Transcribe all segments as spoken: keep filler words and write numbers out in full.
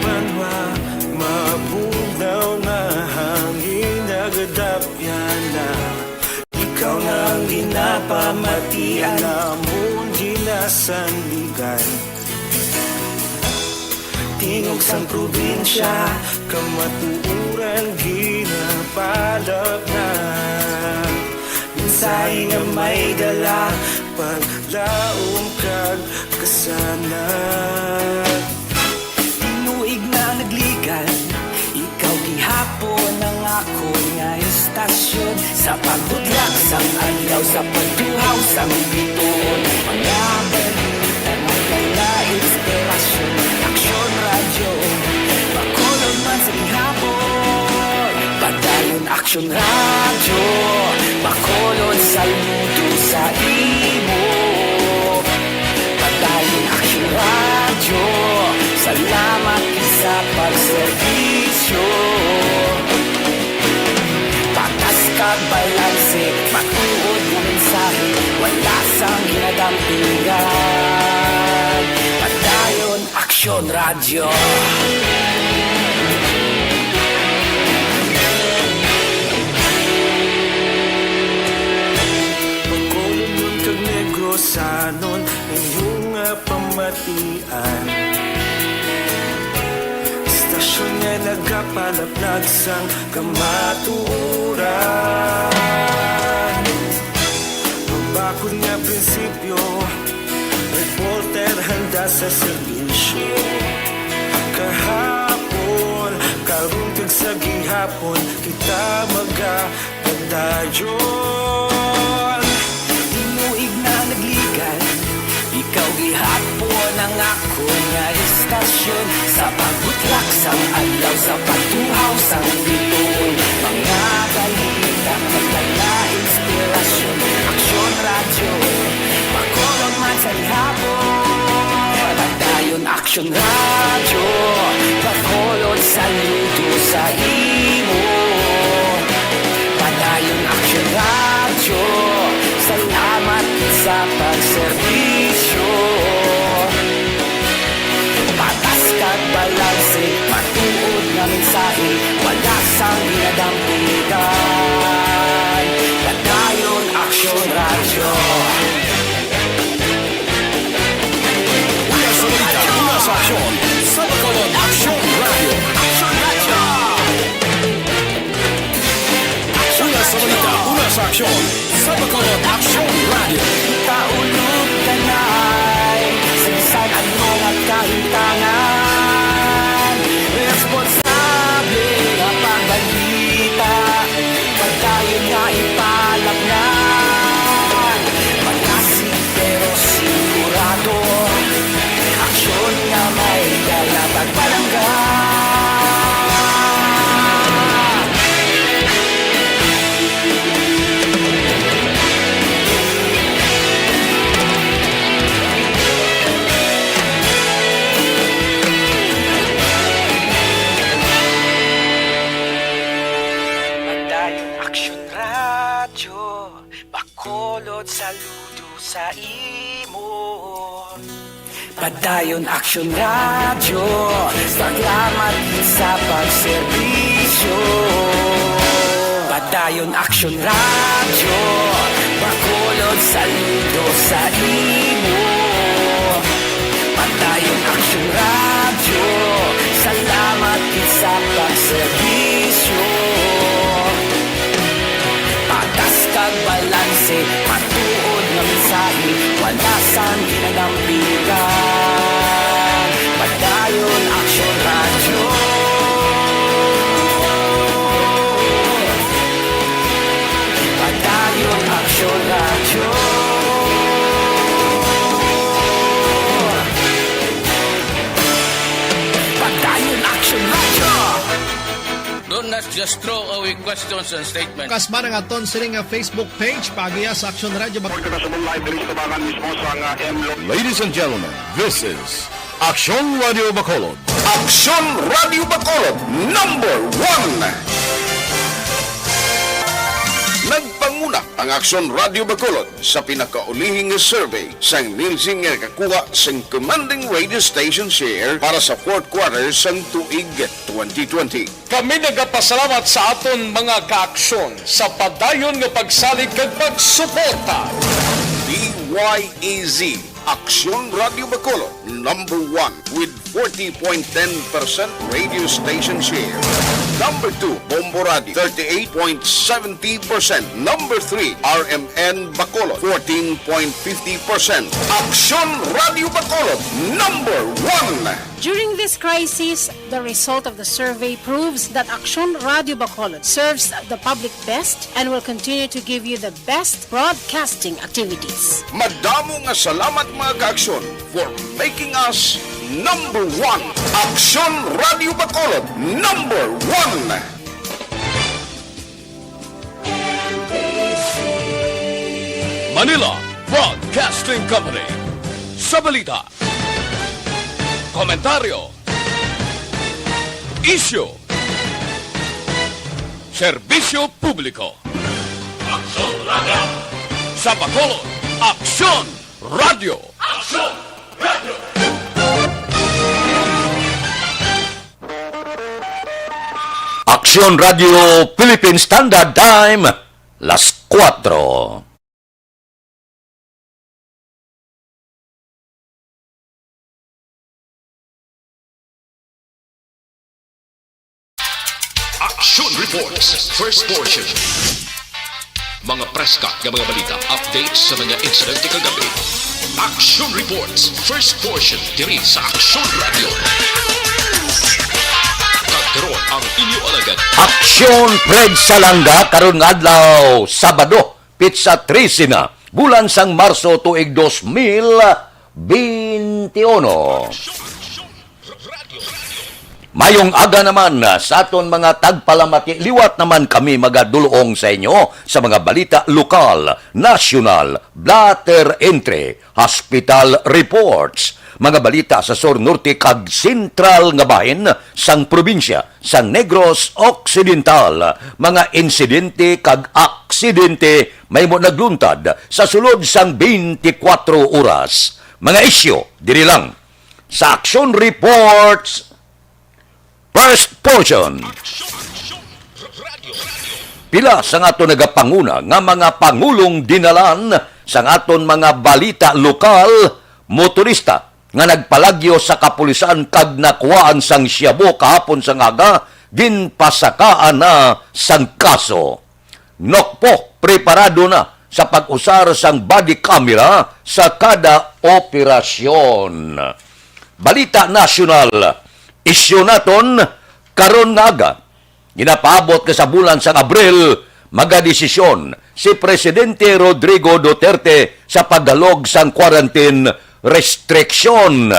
Banwa, mabugnaw nga hangin nagadapyana. Ikaw na ang ginapamatian. Namon ginasandigan. Tingog sang probinsya, kamatuoran ginapalapnag. Mensahe nga may dala, paglaom kag kasanag. Tinuig na nagligan, ikaw gihapon ang akon nga istasyon. Sa pagbutlak sang adlaw, sa pagtuhaw sang bituon, mga balita nga may inspirasyon. Aksyon Radyo, Bacolod man sa gihapon. Padayon Aksyon Radyo, Bacolod, saludo sa imo. Padayon Aksyon Radyo, salamat sa pagserbisyo. Patas kag balanse, matuod nga mensahe, wala sang ginadampigan. Padayon Aksyon Radyo. Bacolodnon kag Negrosanon, inyo nga pamatian. Istasyon nga nagapalaplag sang kamatuoran. Mabakod nga prinsipyo, reporter handa sa serbisyo. Kahapon, karon kag sa gihapon, kita magapadayon. Tinuig na nagligan, ikaw gihapon ang akon nga istasyon. Sa pagbutlak sang adlaw, sa pagtuhaw sang bituon, mga balita, mga inspirasyon. Aksyon Radyo, Bacolod man sa gihapon. Padayon Aksyon Radyo, Bacolod, saludo sa imo. Padayon Aksyon Radyo, salamat sa pagserbisyo. Patas kag balanse, matuod nga mensahe, wala sang ginadampigan. Padayon Aksyon Radyo. Una sa balita, una sa aksyon, sa Bacolod Aksyon Radyo. Aksyon Radyo. Una sa balita, una sa aksyon, sa Bacolod Aksyon Radyo. Kaulog kanay sa bisan ano nga kahintangan. Responsable nga pagbalita, padayon nga ipalapngan. Malasig pero sigurado, aksyon nga may dala pagpalangga. Padayon Aksyon Radyo, Bacolod, saludo sa imo. Padayon Aksyon Radyo, salamat sa pagserbisyo. Padayon Aksyon Radyo, Bacolod, saludo sa imo. Padayon Aksyon Radyo, salamat gid sa pagserbisyo. Patas kag balanse, matuod nga mensahe, wala sang ginadampigan. Padayon Aksyon Radyo. Padayon Aksyon Radyo. Padayon Aksyon Radyo. Do not just throw away questions and statements. Kasba na nga aton sini nga Facebook page, paagiha sa Aksyon Radyo Bac- Report ka sa Bulay, diri sa tubangan mismo sa nga M Lo- Ladies and gentlemen, this is Aksyon Radyo Bacolod. Aksyon Radyo Bacolod, number one. Nagpang- Una ang Aksyon Radio Bacolod sa pinakaulihing nga survey sang Nielsen nga nakakuha sang commanding radio station share para sa fourth quarter sang tuig twenty twenty. Kami nagapasalamat sa aton mga kaaksyon sa padayon nga pagsalig kag pagsuporta. D Y A Z, Aksyon Radio Bacolod, number one with forty point ten percent radio station share. Number two, Bombo Radio, thirty-eight point seventy percent. Number three, R M N Bacolod, fourteen point fifty percent. Aksyon Radio Bacolod, number one. During this crisis, the result of the survey proves that Aksyon Radio Bacolod serves the public best and will continue to give you the best broadcasting activities. Madamo nga salamat, mga kaaksyon, for making us number one. Aksyon Radio Bacolod, number one. Manila Broadcasting Company. Sa balita, komentaryo, isyu, serbisyo publiko. Aksyon Radio. Sa Bacolod, Aksyon Radio. Aksyon Radio. Aksyon Radio Philippine Standard Time, las kuwatro. Action Reports, first portion. Mga preska nga mga balita, updates sa mga insidente kagabi. Action Reports, first portion, diri sa Action Radio. Kag karon ang inyo alagad. Aksyon Fred Salanga, karon nga adlaw, Sabado, pitsa trese na, bulan sang Marso, tuig dos mil beinti uno. Mayong aga naman sa aton mga tagpalamati. Liwat naman kami magadulong sa inyo sa mga balita lokal, nasyonal, blotter entry, hospital reports, mga balita sa sur, norte, kag sentral nga bahin sang probinsya sang Negros Occidental, mga insidente kag aksidente mahimo nagluntad sa sulod sang twenty-four oras. Mga isyu diri lang sa Action Reports First Portion. Pila sang aton nagapanguna nga mga pangulong dinalan sang aton mga balita lokal, motorista nga nagpalagyo sa kapulisan kag nakuhaan sang shabu kahapon sang aga, ginpasakaan na sang kaso. Nokpo preparado na sa pag-usar sang body camera sa kada operasyon. Balita nasyonal, isyu naton karon nga aga. Ginapaabot nga sa bulan sang Abril, magadesisyon si Presidente Rodrigo Duterte sa paghalog sang quarantine restriction.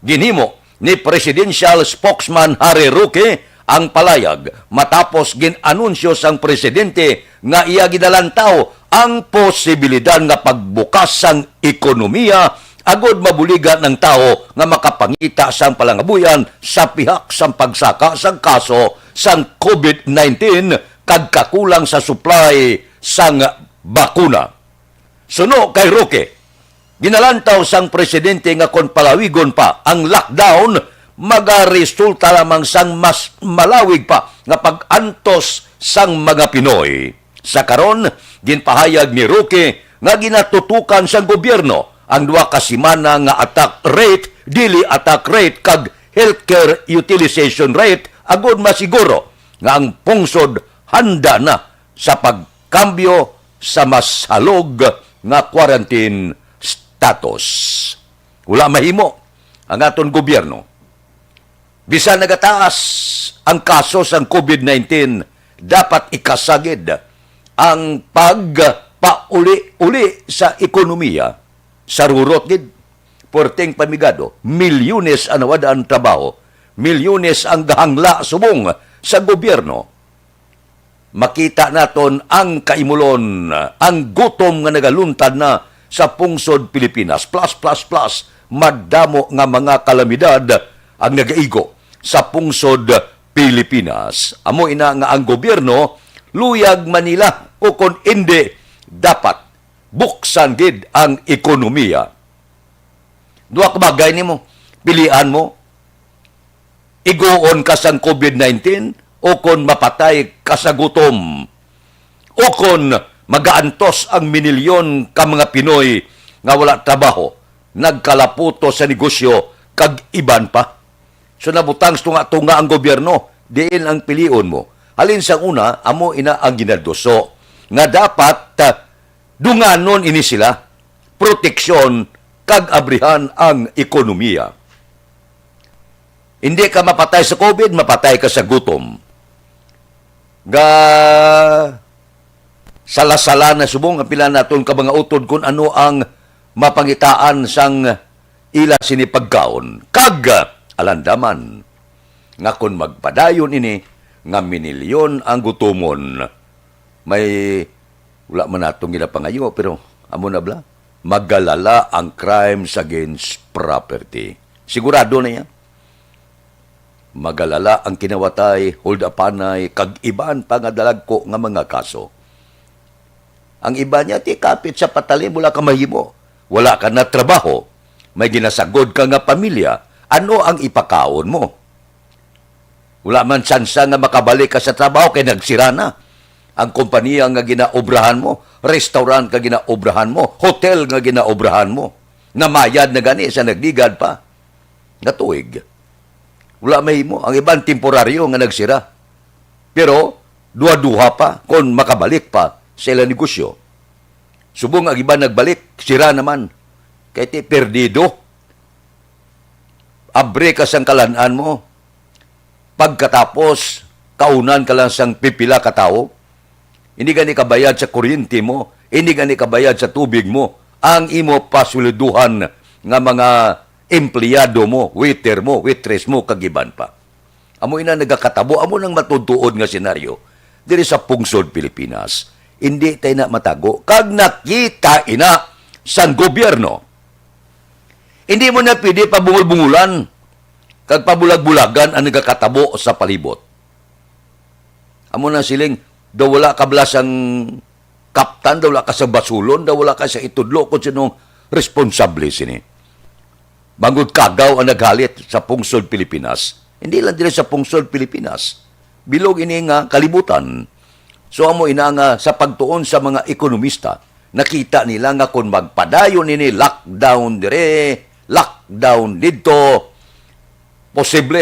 Ginhimo ni Presidential Spokesman Harry Roque ang palayag matapos gin-anunsyo sang presidente nga iya ginalantaw ang posibilidad nga pagbukas sang ekonomiya agod mabuligan ang tawo nga makapangita sang palangabuyan sa pihak sang pagsaka sang kaso sang covid nineteen kag kakulang sa supply sang bakuna. Suno kay Roque, ginalantaw sang presidente nga kon palawigon pa ang lockdown, magaresulta lamang sang mas malawig pa nga pag-antos sang mga Pinoy. Sa karon, ginpahayag ni Roque nga ginatutukan sang gobyerno ang duha ka semana nga attack rate, daily attack rate, kag healthcare utilization rate agud masiguro nga ang pungsod handa na sa pagkambyo sa mas halog nga quarantine status. Wala mahimo ang aton gobyerno. Bisan nagataas ang kaso sang covid nineteen, dapat ikasagid ang pagpauli-uli sa ekonomiya. Sa rurot gid, puwerteng pamigado, milyones ang nawad-an trabaho, milyones ang gahangla subong sa gobyerno. Makita naton ang kaimulon, ang gutom nga nagaluntad na sa pungsod Pilipinas. Plus, plus, plus, madamo nga mga kalamidad ang nagaigo sa pungsod Pilipinas. Amo ina nga ang gobyerno luyag man nila o kon indi dapat buksan gid ang ekonomiya. Duha ka bagay nimo, pilian mo, iguon ka sang COVID nineteen o kon mapatay ka sa gutom. O kon magaantos ang minilyon ka mga Pinoy nga wala trabaho, nagkalaputo sa negosyo, kag iban pa. So, nabutang sa tunga-tunga ang gobyerno, diin ang pilion mo. Halin sa una, amo ina ang ginaduso nga dapat, ah, dunganon ini sila, proteksyon kag abrihan ang ekonomiya. Hindi ka mapatay sa COVID, mapatay ka sa gutom. Ga sala-sala na subong ang pila naton ka mga utod kung ano ang mapangitaan sang ila sini pagkaon. Kag alandaman nga kon magpadayon ini nga minilyon ang gutomon, may wala man natong ginapangayo, pero amo na bala, magalala ang crimes against property. Sigurado na yan. Magalala ang kinawatay, hold-upanay, kag iban pa nga dalagko nga mga kaso. Ang iban niya, ti kapit sa patalim, wala ka mahimo. Wala ka na trabaho. May ginasagod ka nga pamilya. Ano ang ipakaon mo? Wala man tsansa nga makabalik ka sa trabaho kay nagsira na ang kompanya nga ginaobrahan mo, restaurant nga ginaobrahan mo, hotel nga ginaobrahan mo. Namayad na gani sa nagligad pa nga tuig. Wala mahimo. Ang iban temporaryo nga nagsira. Pero duha-duha pa kon makabalik pa sa ilang negosyo. Subong ang iban nagbalik, sira naman. Kay ti perdido. Abre ka sang kalan-an mo. Pagkatapos, kaunan ka lang sang pipila ka tawo. Hindi gani kabayad sa kuryente mo, hindi gani kabayad sa tubig mo, ang imo pasweldohan nga mga empleyado mo, waiter mo, waitress mo, kag iban pa. Amo ina nagakatabo, amo nang matuod-tuod nga senaryo diri sa pungsod Pilipinas. Hindi tay na matago, kag nakita ina sang gobyerno. Hindi mo na pwede pabungol-bungulan kag pabulag-bulagan ang nagakatabo sa palibot. Amo na siling, daw wala ka bala sang kaptan, daw wala ka sa basulon, daw wala ka sa itudlo kung sinong responsable sini. Bangod kagaw ang naghalit sa pungsod Pilipinas. Hindi lang diri sa pungsod Pilipinas. Bilog ini nga kalibutan. So, amo ina nga sa pagtuon sa mga ekonomista, nakita nila nga kung magpadayon ini lockdown dire, lockdown didto, posible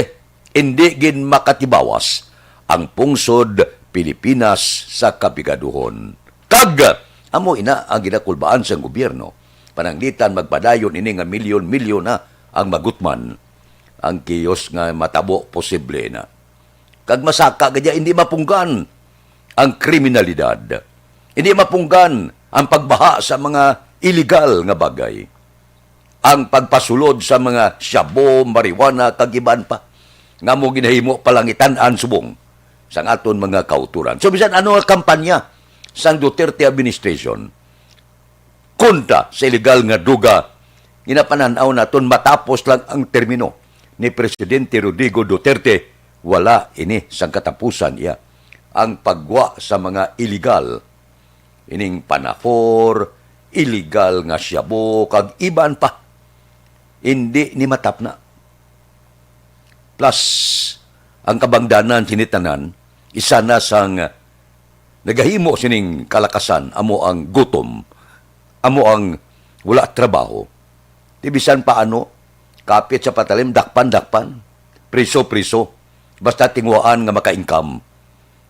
hindi gid makatibawas ang pungsod Pilipinas sa kapigaduhon. Kag amo ina ang ginakulbaan sang gobyerno. Pananglitan magpadayon ini nga milyon-milyon na ang magutman. Ang kiyos nga matabo posible na. Kag masaka gid hindi mapunggan ang kriminalidad. Hindi mapunggan ang pagbaha sa mga iligal nga bagay. Ang pagpasulod sa mga shabu, marijuana, kag iban pa nga mo ginahimo palangitan-an subong sang aton mga kauturan. So, bisan ano nga kampanya sang Duterte administration, kontra sa iligal nga droga, ginapanan-aw naton matapos lang ang termino ni Presidente Rodrigo Duterte, wala ini sang katapusan iya. Ang pagwa sa mga iligal, ining panahor, iligal nga shabu, kag iban pa, hindi ni matapna. Plus, ang kabangdanan sini tanan, isa na sang nagahimo sining kalakasan amo ang gutom, amo ang wala trabaho. Di bisan pa ano, kapit sa patalim, dakpan-dakpan, priso-priso, basta tinguhaan nga maka-income.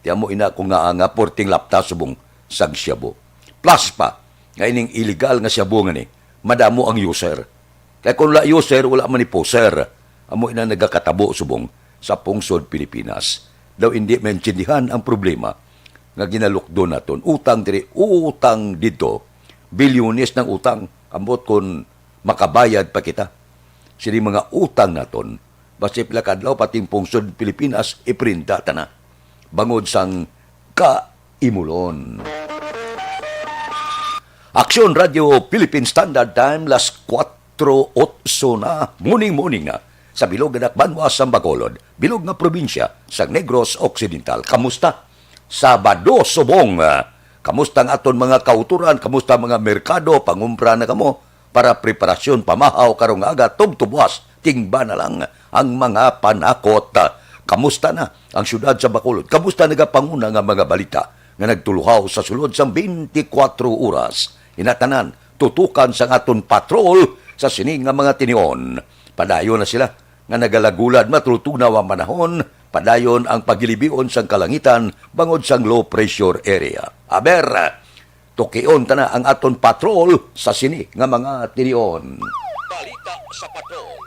Ti amo ina ko nga nga porting lapta subong sang shabu. Plus pa, nga ining illegal nga shabu nga ni, madamo ang user. Kay kung wala user, wala man ni poser. Amo ina nagakatabo subong sa pungsod Pilipinas. Daw hindi maintindihan ang problema nga ginalukdo naton. Utang diri, utang dito. Bilyones ng utang. Ambot kon makabayad pa kita sini mga utang naton. Basta pila ka adlaw, pati ang pungsod Pilipinas, iprinda ta na. Bangod sang kaimulon. Aksyon Radio Philippine Standard Time, las kuwatro otso na, morning, morning na. Sa bilog nga dakbanwa sang Bacolod, bilog nga probinsya sang Negros Occidental. Kamusta? Sabado subong, ah, Kamusta ang aton mga kautoran? Kamusta ang mga merkado? Pangumpra na kamo para preparasyon pamahaw karong aga, tubtob buwas, tingba na lang ang mga panakot. Kamusta na ang siyudad sa Bacolod? Kamusta nagapanguna nga mga balita nga nagtuluhaw sa sulod sang twenty-four oras? Inatanan, tutukan sang aton patrol sa sini nga mga tinion. Padayon na sila nga nagalagulad, matultunaw ang panahon, padayon ang pagilibion sang kalangitan bangod sang low pressure area. Aber, tukion ta na ang aton patrol sa sini nga mga tinion. Balita sa patrol.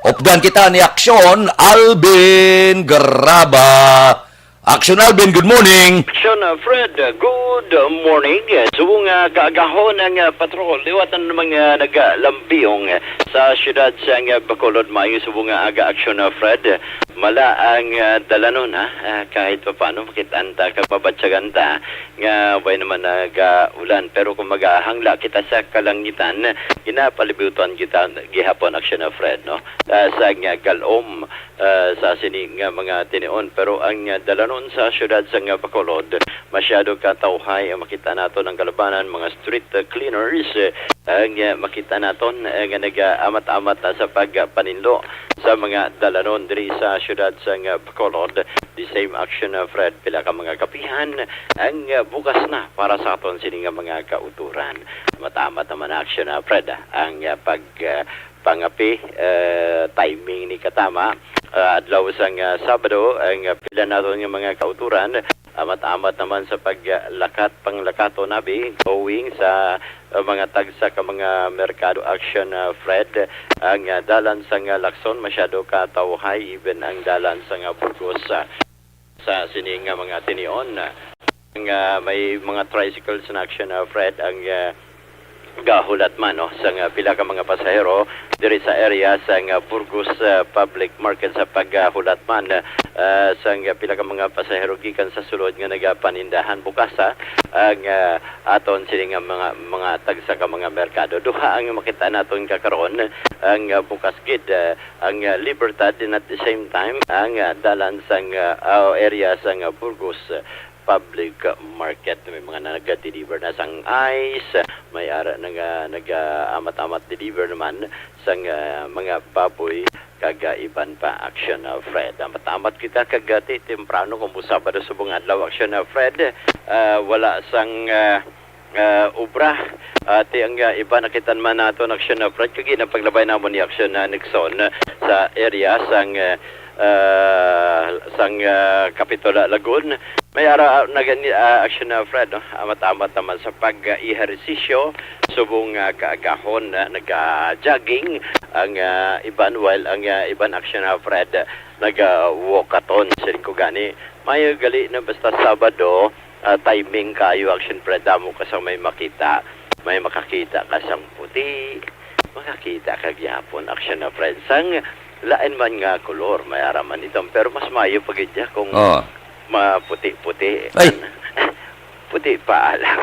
Updan kita ni Aksyon Alvin Graba. Aksyon Alvin, good morning. Action, uh, Fred, uh, good morning. Uh, subong nga kaagahon ang, uh, patrol. Liwat na naman nga nagalambiong, uh, sa siyudad sang, uh, Bacolod. Maayo subong nga aga, Action, uh, Fred. Mala ang, uh, dalanon, ha? Uh, kahit pa paano, makitaan ta kag mabatyagan ta nga way naman nagaulan. Pero kung magahangla kita sa kalangitan, ginapalibutan kita gihapon, Action, uh, Fred, no? Uh, sa nga galom ah, sa sini nga mga tinion. Pero ang, ah, dalanon sa siyudad sang, ah, Bacolod, masyado ka tawhay ang makita naton ang kalabanan, mga street, ah, cleaners, eh, ang, ah, makita naton, eh, nga nag-amat-amat na sa pagpaninlo sa mga dalanon diri sa siyudad sang, ah, Bacolod. The same action, ah, Fred, pila ka mga kapihan ang, ah, bukas na para sa aton sini nga mga kauturan. Amat-amat naman ang action, ah, Fred, ah, ang, ah, pag, ah, pangapi, eh, timing ni katama, ah, adlaw sang, ah, Sabado, ang, ah, pila naton nga mga kauturan, amat-amat naman sa paglakat, panglakaton abi, going sa, ah, mga tagsa ka mga merkado, action, ah, Fred, ang, ah, dalan sang, ah, Lacson, masyado ka tawhay, even ang dalan sang, ah, Burgos, ah, sa sini nga mga tinion, ah, nga may mga tricycles na action, ah, Fred, ang, ah, gahulat man, no, sang, ah, pila ka mga pasahero diri sa area sang, ah, Burgos, ah, Public Market sa paghulat man, ah, sang, ah, pila ka mga pasahero gikan sa sulod nga nagapanindahan. Bukas, ah, ang, ah, aton sini nga mga, mga tagsa ka mga merkado. Duha ang makita naton kakaron, ang, ah, bukas gid, ah, ang, ah, Libertad, and at the same time ang, ah, dalan sang, ah, ah, area sang, ah, Burgos, ah, Public Market. May mga nag-deliver na sang ice, may ara na nga nag-amat-amat deliver naman sang, ah, mga baboy kag, ah, iban pa, action, ah, Fred. Amat-amat kita kag, ah, ti temprano kung bu Sabado subong adlaw, action, ah, Fred. Ah, wala sang, ah, ah, obra. Ah, ti ang, ah, iba nakitan man nato ang action na Fred, kag ginapaglabay namon ni action na Nixon, ah, sa area sang, ah, ah, sang, ah, Capitol, ah, Lagun. May ara, ah, nagani, ah, action na Fred, no? Amat-amat naman sa pag-ehersisyo, subong, ah, kaagahon, ah, naga-jogging ang, ah, iban, while ang, ah, iban action na Fred, ah, naga-walkathon. Siling ko gani, may gali na basta Sabado, ah, timing kayo, action Fred, damo ka sang may makita. May makakita ka sang puti, makakita ka gyapon, action na Fred, sang lain man nga kolor, may ara man itom, pero mas maayo pa gid siya kung Oh. maputi-puti. Ay! Puti pa lang.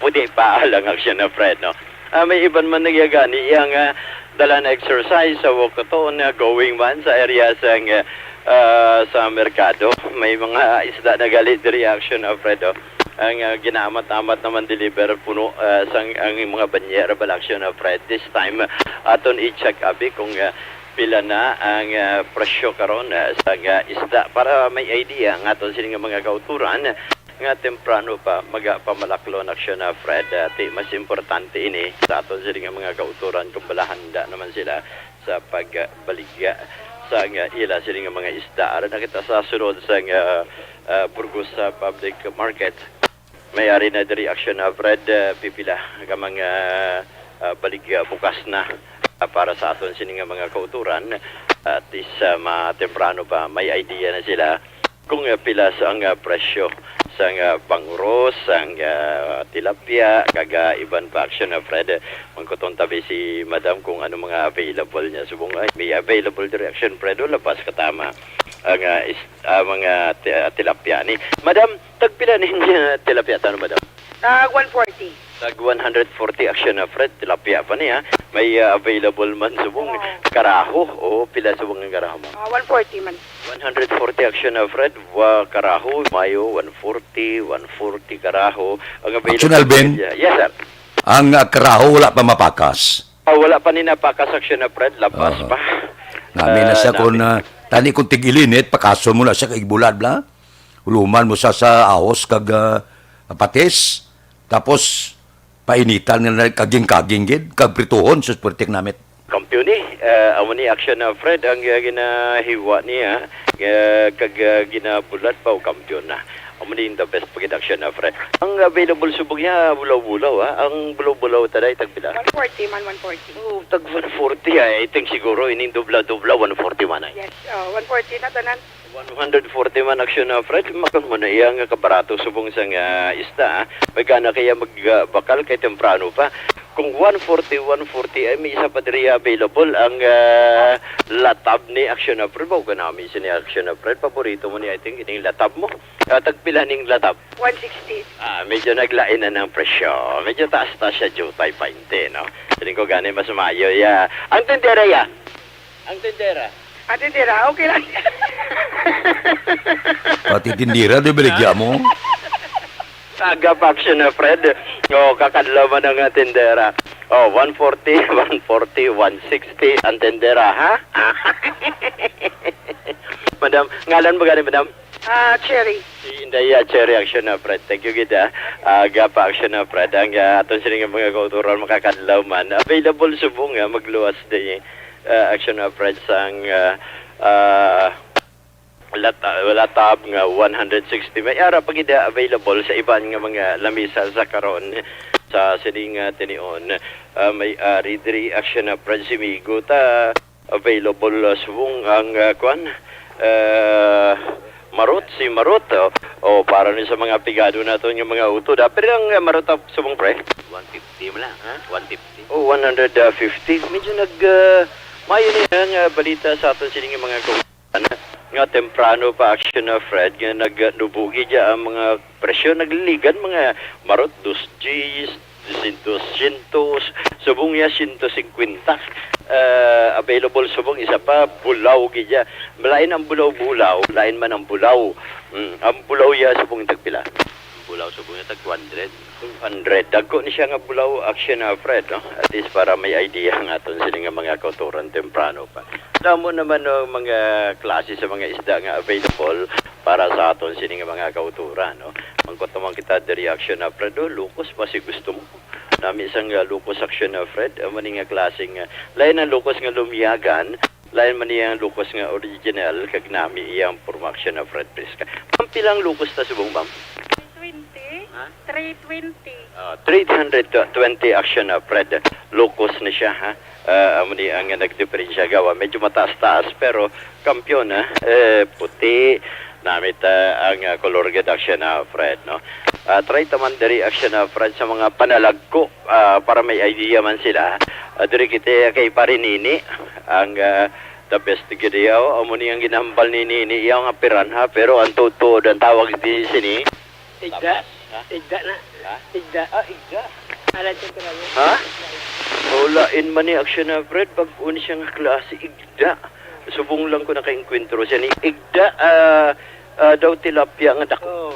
Puti pa lang, action na Fred, no? Ah, may iban man nagyagani iya nga dala na exercise sa walkathon, ah, going man sa area sang, ah, sa merkado. May mga isda na gali diri, action na Fred, oh. Ang, ah, ginaamat-amat naman deliver puno, ah, sang ang mga banyera bala, action na Fred. This time, aton i-check abi kung, ah, pila na ang, ah, presyo karon, ah, sa, ah, isda para may idea ang aton sini nga mga kauturan nga temprano pa magapamalaklon aksyon na Fred. Ah, ti mas importante ini sa aton sini nga mga kauturan kung bala handa naman sila sa pagbaligya sa nga ila sini nga mga isda. Ara na kita sa sunod sa nga, ah, Burgos sa public market. May ari na diri aksyon na Fred, ah, pipila ka mga, ah, baligya bukas na, ah, para sa aton sini nga mga kauturan. At least, ah, matemprano pa, may idea na sila kung, ah, pila sa ang, ah, presyo sa nga banguros, ang, ah, tilapia, kag, ah, iban pa aksyon na Fred. Mangkuton tabi si Madam kung ano mga available niya. Subong, ay, may available diri aksyon Fred, wala pa sa katama ang, ah, is-, ah, mga ti-, ah, tilapia ni. Madam, tagpila ninyo tilapia, tano, Madam? Tag one forty. Tag one hundred forty aksyon na Fred, tilapia pa niya. May, ah, available man subong karaho. Oo, pila subong ang karaho, ma'am? Ah, one forty man. One hundred forty action, ah, Fred. Wa, karaho, mayo, one forty, one forty karaho. Ang available Action, Alvin? Yes, sir. Ang, ah, karaho wala pa mapakas. Ah, wala pa ni napakas, action, ah, Fred. Lapas Aha. pa. Nami na Ah, siya kung, nami. ah, tani kung tig-ilinit, pakason mo na siya kay bulad bla. Uluman mo siya sa ahos kag, ah, patis. Tapos, painitan nga nagkaging-kaging gid, kag prituhon, sus, puwerteng namit. Kampiyon ni, ah, amo ni action na Fred ang, ah, ginahiwa niya, ah, kag, ah, ginabulad pa og kampiyon na. Amo ni the best pa gid action na Fred. Ang available subong niya, bulaw-bulaw, ah. Ang bulaw-bulaw taday tagpila? One forty man, one forty. Oh, tag one forty, ah. I think siguro ining dubla-dubla, one forty man ay. Yes, oh, one forty na tanan. One hundred forty man action na, Fred. Makon mo na iya nga kabarato subong sa nga ista, ah. May gana kaya magbakal kay temprano pa. Kung one forty, one forty ay may isa pa diri available ang, ah, latab ni action na, Fred. Ba, kanami sini action na, Fred. Paborito mo ni, I think, ining latab mo. Ah, tagpila ning latab? One sixty. Ah, medyo naglain na ng presyo. Medyo taas-taas siya, jutay, painte, no? Feeling ko gani mas maayo, ya. Ang tindera, ya. Ang tindera. Ang tindera, okay lang. Pati tindera, di baligya mo? Aga pa action na, Fred. Oh, kakadlaw man ang, ah, tindera. Oh, one forty, one forty, one sixty ang tindera, ha? Madam, ngalan mo gani, madam? Ah, Cherry. Si Inday, ah, Cherry action na, Fred. Thank you gid, ah. Aga pa action na, Fred. Ang, ah, aton sini nga mga kauturan makakadlaw man. Available subong nga magluwas din, ah, action na, Fred, sang, ah, ah, lata-, latab nga one hundred sixty. May ara pa gid, ah, available sa iban nga mga lamisa sa karon sa sining, ah, tinion. Ah, may ari diri action na, Fred, si Migo ta. Available, uh, subong ang, uh, kwan, uh, marot, si marot, oh. Oh, para ni sa mga pigado naton nga mga utod, ah. Pero ang, uh, marot, ah, subong, pre? One fifty mo lang, ha? One fifty. Oh, one hundred fifty. Medyo nag, uh, maayo ni ang, uh, balita sa aton sini nga mga kauturan nga temprano pa action na, Fred, nga nagnubugi dya ang mga presyo. Nagliligan mga marot, dos diyes, Dosyentos, dosyentos, subong niya siyento singkwenta. Ah, available subong isa pa, bulaw gid ya. Malain ang bulaw-bulaw, lain man ang bulaw. Mm, ang bulaw ya subong tagpila? Ang bulaw subong niya tag two hundred. Two hundred. Dagko ni siya nga bulaw, action na, Fred, no? At least para may idea ang aton sini nga mga kauturan temprano pa. Damo naman, no, mga klase sa mga isda nga available para sa aton sini nga mga kauturan, no? Mangkot naman kita diri, action na, Fred, oh, lukos pa si gusto mo. Nami sang, ah, lukos action na, Fred. Amo ni nga klaseng, ah, lain ang lukos nga lumyagan, lain man niya ang lukos nga original, kag nami iyang porma action na, Fred, preska. Ma'am, pila ang lukos ta subong, ma'am? Twenty? Ha? Three twenty. Ah, three hundred twenty action na, Fred. Lukos ni siya, ha? Ah, amo ni ang nagdiferensya gawa. Medyo mataas-taas, pero kampiyon, ha? Eh, puti. Namit, ah, ang, ah, kolor gid action na, Fred, no? Ah, try ta man diri action na, Fred, sa mga panalagko, ah, para may idea man sila. Ah, diri kita kay Pare Nini, ang, ah, the best gid iya, oh. Amo ni ang ginhambal ni Nini, iya nga piranha, pero ang tuod-tuod ang tawag di sini. Igda. Lapas, ha? Igda na. Ha? Igda. Ah, igda. Alam ko pala yun. Ha? Wala in man ni action na, Fred, pag uni siya nga klase, igda. Subong lang ko nakaengkwentro siya ni igda, ah, ah, daw tilapia nga dako. Oo.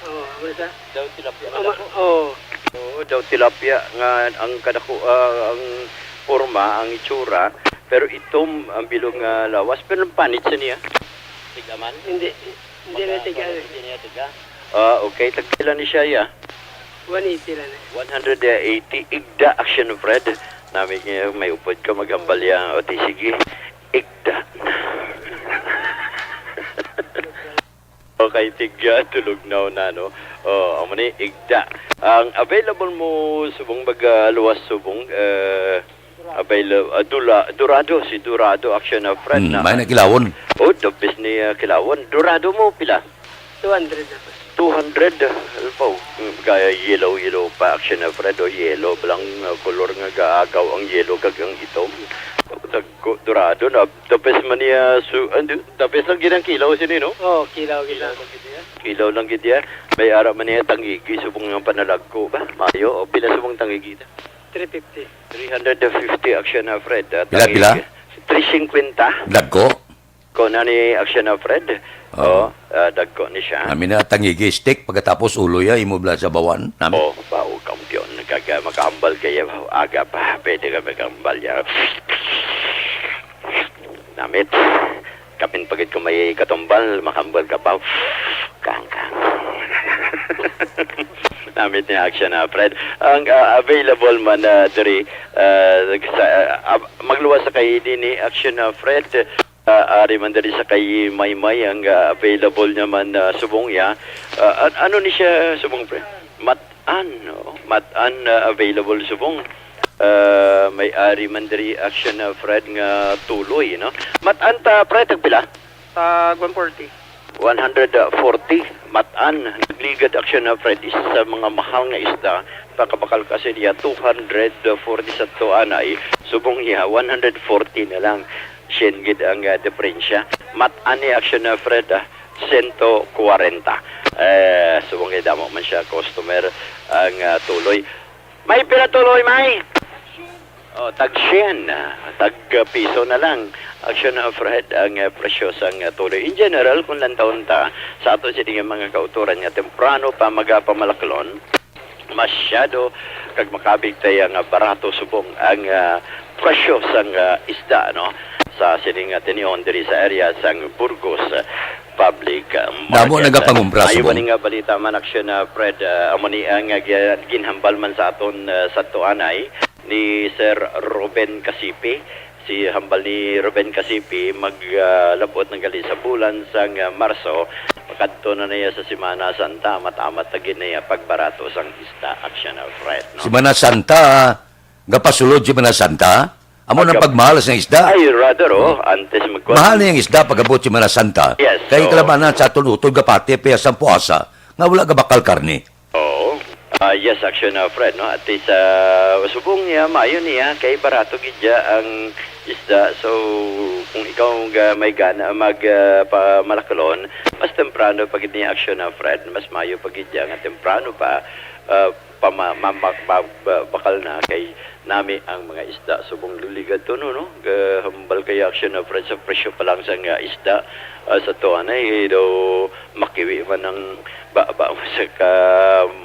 Oo, ano sa? Daw tilapia nga Ama, dako. Oo. Oo, daw tilapia nga ang kadako, ah, ang porma, ang itsura, pero itom ang bilog nga lawas, pero ang panit sa niya. Tigaman? Hindi, hindi na tiga. Hindi niya tiga. Ah, okay. Tagpila ni siya, ya? One eighty lang eh. One hundred eighty. Igda action, Fred. Nami niya may upod ka, maghambal ya. O, di sige. Igda. Okay, tigya, tulog na na, no? Oh, amo ni, igda. Ang available mo subong mag, ah, luwas subong, eh, available, ah, dula, dorado, si dorado, action na, Fred, Hmm, na. May na kilawon. Oh, the best ni, ah, kilawon. Dorado mo, pila? Two hundred na po. Two hundred, ah, ano pa, oh, hmm, kaya yellow, yellow pa, action na, Fred, oh, yellow, balang, ah, kolor nga gaagaw ang yellow kag ang itom. Tagko, dorado na, the best man niya, su-, ano, the best lang ginang kilaw sini, no? Oh, kilaw, kilaw. Kilaw lang gid ya. May ara man niya tangigi, subong nga panalagko ba? Mayo, o pila subong tangigi ta? Three fifty. Three hundred fifty, Action, ah, Fred. Ah, Pila, tangi-, pila? Three fifty. Dagko? Ko na ni Action, ah, Fred. Oo. Oh, ah, dagko ni siya. Kami na tangigi stick, pagkatapos ulo ya, imo bala sa bawan. Nami. Oh, bao, kampiyon. Kag, ah, makahambal kayo. Aga pa, pwede ka makahambal ya. Namit. Kapin pagit ko may katumbal, makahambal ka pa. Kang, kang. Namit ni Action, ah, Fred. Ang, ah, available man, ah, diri, ah, sa, ah, ab-, magluwas sa kay ini ni Action, ah, Fred. Ah, ari man diri sa kay Maymay ang, ah, available naman, ah, subong iya. Ah, an-, ano ni siya subong, pre? Mat-an, no? Mat-an, ah, available subong. Ah, may ari man diri Action, ah, Fred, nga tuloy, no? Mat-an ta, pre, tagpila? Tag one forty. One hundred forty, mat-an. Nagligad Action, ah, Fred, isa sa mga mahal nga isda. Pakabakal kasi niya, two hundred forty sa tuanay. Subong niya, one hundred forty na lang. Syen gid ang, ah, diferensya. Mat-an ni Action, ah, Fred, ah, sento kwarenta. Eh, subong kay damo man siya customer ang, ah, tuloy. May pila tuloy, may? Oh, tag syen, ah, tag, ah, piso na lang. Action, ah, Fred, ang, ah, presyo sang, ah, tuloy. In general, kung lantawon ta, sa ato sini nga mga kautoran nga temprano pa magapamalaklon, masyado kag makabig tayo nga barato subong ang, ah, presyo sang, ah, isda, no? Sa sining, ah, tinihon diri sa area sang Burgos, ah, Public, ah, Damo Market. Nagapangumpra Ayo subong. Ba ni nga balita man, Action, ah, Fred, ah, amo ni ang, ah, gi-, ginhambal man sa aton, ah, sa tuanay ni Sir Ruben Casipi. Si hambal ni Ruben Casipi, mag, ah, labot na gali sa bulan sang, ah, Marso, makadto na niya sa Semana Santa, amat-amat na gid niya pagbarato sang isda, Action, ah, Fred, no? Semana Santa, gapasulod Semana Santa, amo nang Agap- pagmahal sang isda. Ay, rather, oh, Hmm. antes magkuha. Mahal na yung isda pag-abot Semana Santa. Yes, Kay so kalabanan sa aton utod, gapati, piyasang puasa, nga wala gabakal karne. Oo. Ah, yes, Action, ah, Fred, no? At least, ah, subong niya, maayo niya, kay barato gid ya ang isda. So, kung ikaw ga-, may gana mag, ah, pamalaklon, mas temprano pa gid niya, Action, ah, Fred, mas maayo pa gid ya nga temprano pa, ah, pama-, ma-, ma-, ma-, ba-, bakal na kay nami ang mga isda. Subong luligad to, no, no? Ga-, hambal kay Action, ah, Fred, sa presyo pa lang sa nga isda, ah, sa tuanay, eh, daw makiwi man ang ba, ba, sa ka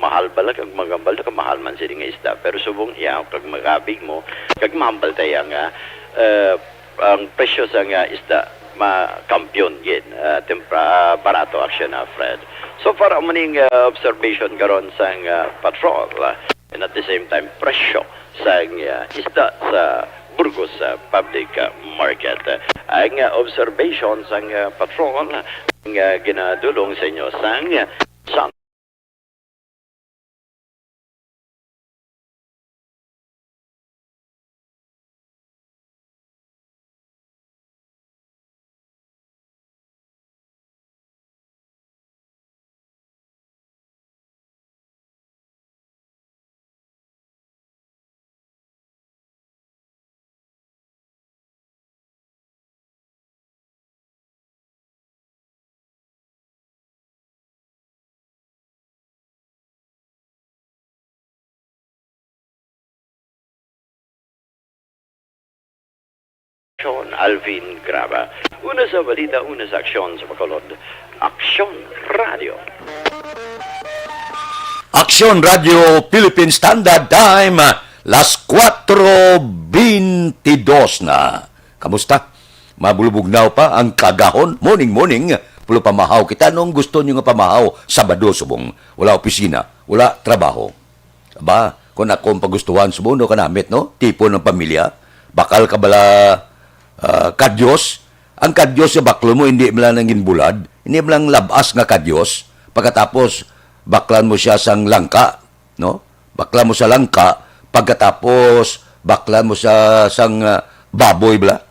mahal bala, kag magambal na kamahal man sini nga isda. Pero subong iya, kag magabig mo, kag mahambal tayo nga, eh, ang presyo sa nga isda, ma-, kampiyon gid, ah, tempra-, barato, Action, ah, Fred. So far, amo ning, ah, observation karon sang, ah, patrol, ah, and at the same time, presyo sang, ah, isda sa Burgos, ah, Public, ah, Market. Ang, ah, observation sang, ah, patrol, nga ginadulong sa inyo sang, ah, sang Sean Alvin Graba. Una sa balita, una sa aksyon sa Bacolod. Aksyon Radio. Aksyon Radio Philippine Standard Time, las kuwatro beintidos na. Kamusta? Mabulubugnaw pa ang kagahon? Morning, morning. Pulo pamahaw kita nung gusto nyo nga pamahaw, Sabado subong. Wala opisina, wala trabaho. Aba, kung ako ang pagustuhan, subong daw kanamit, no? Tipon ng pamilya. Bakal ka bala, ah, kadyos? Ang kadyos nga baklon mo, hindi mo lang ginbulad, hindi mo lang labas nga kadyos. Pagkatapos, baklan mo siya sang langka, no? Baklan mo sa langka, pagkatapos, baklan mo sa, sang, ah, baboy, bala.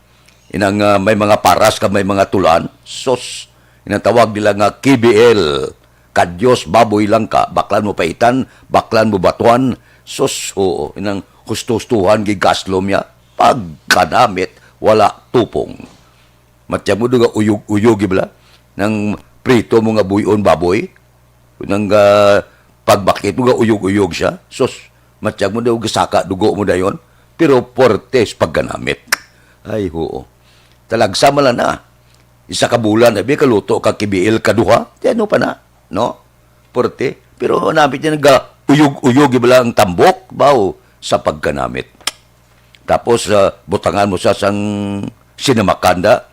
Inang, ah, may mga paras ka, may mga tulan. Sus, inang tawag nila nga K B L. Kadyos, baboy, langka, baklan mo paitan, baklan mo batuan. Sus, oo, inang husto-hustuhan, gigaslom niya. Pagkanamit, wala tupong. Matya mo doon nga uyog-uyog, bala. Nang prito mo nga buyon baboy. Nang, ah, pagbakit mo nga uyog-uyog siya. Sus, Matyag mo daw gasaka dugo mo dayon, pero puwerte sa pagkanamit. Ay, huo. Talagsa man lang na. Isa ka bulan, abi, kaluto ka kibiil kaduha. Di ano pa na, no? Puwerte. Pero namit niya naga uyog-uyog, iba lang ang tambok, baw, sa pagkanamit. Tapos, ah, butangan mo sa sang sinamakanda,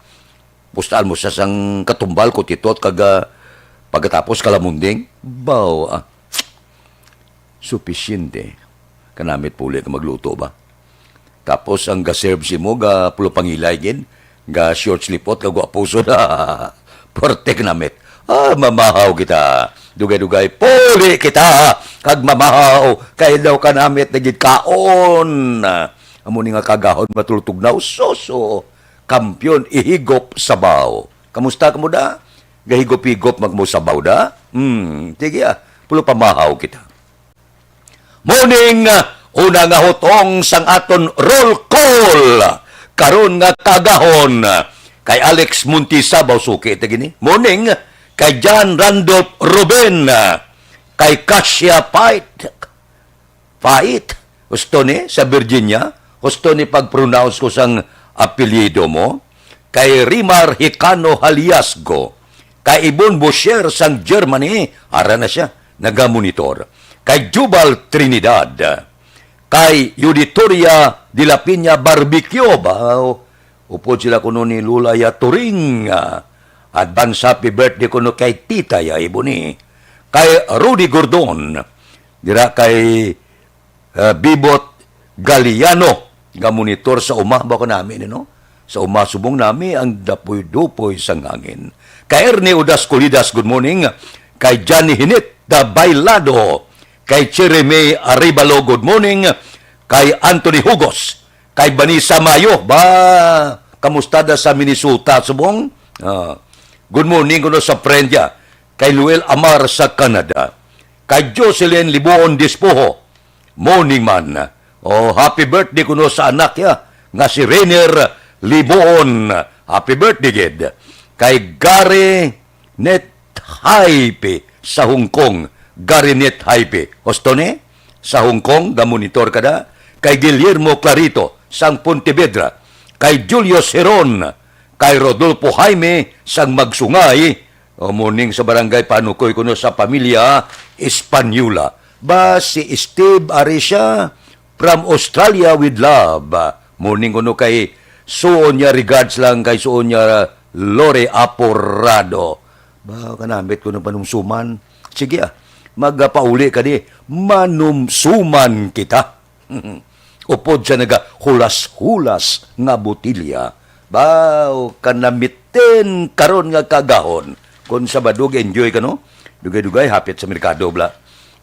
pustaan mo sa sang katumbal, kutitot, kag, ah, pagkatapos kalamunding. Baw, ah, supisyente. Kanamit puli ka magluto ba? Tapos ang ga-serve si mo, ga pulo pangilay gid, ga short slipot, ga guwapuson. Puwerte kanamit. Ah, mamahaw kita. Dugay-dugay, puli kita. Kag mamahaw, kay daw kanamit na gid kaon. Amo ni nga kagahon matultog na usoso. Kampiyon, ihigop sabaw. Kamusta kamo da? Gahigop-higop magmo sabaw da? Hmm, sige ah. Pulo pamahaw kita. Morning, ah, una nga hutong sang aton roll call. Karon nga kagahon, ah, kay Alex Montisa, baw suki ta gini. Morning, kay John Randolph Ruben, ah, kay Kasia Pait. Pait. Husto ni sa Virginia. Husto ni pag-pronounce ko sang apelyido mo. Kay Rimar Hicano Haliasgo. Kay Ibon Bosher sang Germany, ara na siya, nagamonitor. Kay Jubal Trinidad, kay Yuditoria de la Piña Barbecue, baw, upod sila kuno ni Lula Yaturing. Ah, advance happy birthday kuno kay Tita ya Iboni. Kay Rudy Gordon, dira kay ah, Bibot Galiano, nga monitor sa uma, ba ko nami ni, no? Sa uma subong nami ang dapoy-dupoy sang hangin. Kay Ernie Udas Colidas, good morning. Kay Johnny Hinit da Bailado, kay Cherry May Arevalo, good morning. Kay Anthony Hugos, kay Vanessa Mayo, ba, kamusta da sa Minnesota subong? Ah, good morning kuno sa friend ya. Kay Luel Amar sa Canada, kay Jocelyn Libuon Dispoho, morning man. Oh, happy birthday kuno sa anak ya nga si Rainer Libuon. Happy birthday gid. Kay Gary Net Haipe sa Hong Kong. Gary Net Haipe. Husto ni? Sa Hong Kong, gamonitor ka da. Kay Guillermo Clarito sang Pontevedra. Kay Julio Seron. Kay Rodolfo Jaime sang Magsungay. O, morning sa barangay Panukoy kuno sa pamilya Espanyula. Ba si Steve Arisha from Australia with love. Morning kuno kay suon niya, regards lang kay suon niya Lore Aporado. Ba, kanamit ko ng panumsuman. Sige ah, magapauli ka di. Manumsuman kita. Upod sa nagahulas-hulas nga botilya, baw, kanamitin karon nga kagahon. Kon Sabado, enjoy ka, no? Dugay-dugay, hapit sa merkado, bla.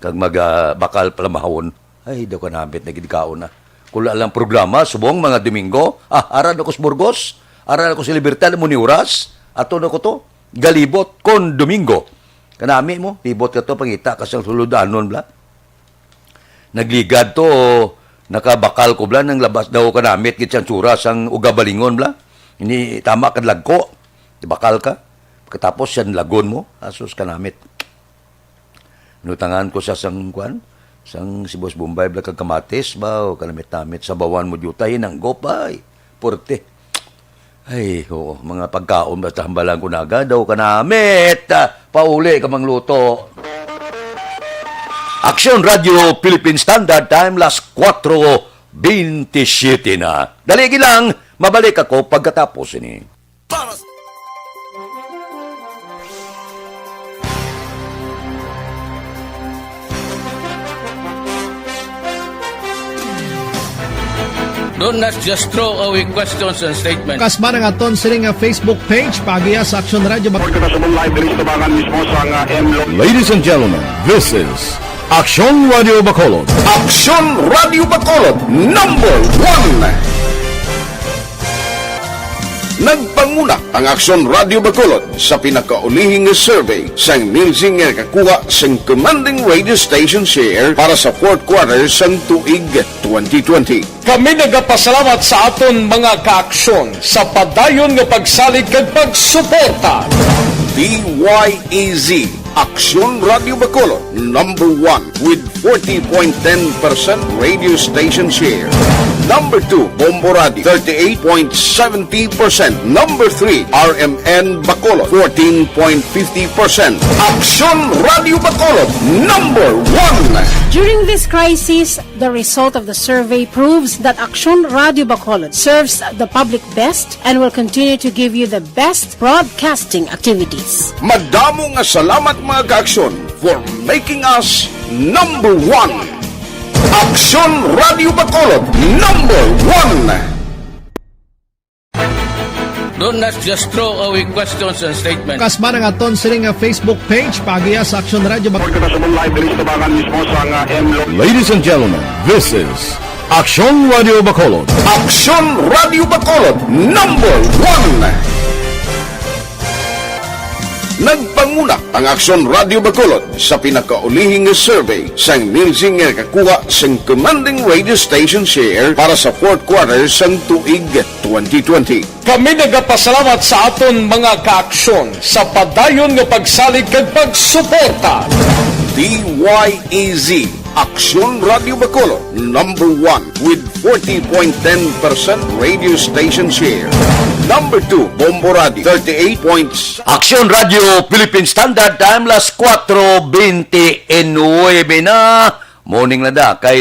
Kag mag, ah, bakal palamahawon. Ay, daw kanamit na gid kaon na. Kula lang programa, subong mga Domingo. Ah, ara na ko sa Burgos, ara na ko sa Libertad, mo ni oras. Ato na ko to. Galibot kon Domingo. Kanami mo, libot ka to, pangita ka sa suludanon, bla. Nagligad to, nakabakal ko, bla, nang labas daw kanamit gid sang tsura sang ugabalingon, bla. Ini tama ka lagko, bakal ka. Pagkatapos yan lagon mo, asus kanamit. Nutangan ko sa sang kwan, sang sibos Bombay, bla, kag kamatis, baw, kanamit-namit, sabawan mo diutay, hinanggop, ay, porte. Ay, oo, mga pagkaon, basta hambalan ko naga, daw kanamit. Ah, pauli ka mangluto. Aksyon Radio Philippine Standard Time, las kuwatro bintisiete na. Dali lang, mabalik ako pagkatapos ini. Para sa Don't not just throw away questions and statements. Kasma ang aton sini nga Facebook page, pagiya sa Aksyon Radyo Bacolod. Kita sa live diri sa tabangan mismo sa nga M Lo- Ladies and gentlemen, this is Aksyon Radyo Bacolod. Aksyon Radyo Bacolod, number one. Nagpanguna ang Aksyon Radyo Bacolod sa pinakaulihi nga survey sang Nielsen nga nakakuha sang commanding radio station share para sa fourth quarter sang tuig twenty twenty. Kami nagapasalamat sa aton mga kaaksyon sa padayon nga pagsalig kag pagsuporta. D Y E Z Aksyon Radio Bacolod, number one with forty point ten percent radio station share. Number two, Bombo Radio, thirty-eight point seventy percent. Number three, R M N Bacolod, fourteen point fifty percent. Aksyon Radio Bacolod, number one. During this crisis, the result of the survey proves that Aksyon Radio Bacolod serves the public best and will continue to give you the best broadcasting activities. Madamo nga salamat, mga ka-Aksyon, for making us number one. Aksyon Radio Bacolod, number one. Don't not just throw away questions and statements. Kasman ang aton sini nga Facebook page, paagiya sa Aksyon Radio Bacolod. Kita sa live diri sa tabangan mismo sa nga M Lo. Ladies and gentlemen, this is Aksyon Radio Bacolod. Aksyon Radio Bacolod, number one. Nagpanguna ang Aksyon Radio Bacolod sa pinakaulihing survey sang Nielsen nga nakakuha sang commanding radio station share para sa fourth quarter sang tuig twenty twenty. Kami nagapasalamat sa aton mga kaaksyon sa padayon nga pagsalig kag pagsuporta. D Y E Z, Aksyon Radio Bacolod, number one with forty point ten percent radio station share. Number two, Bombo Radio, thirty-eight point Aksyon Radio Philippine Standard Time, las kuwatro bente y nuebe na. Morning na da kay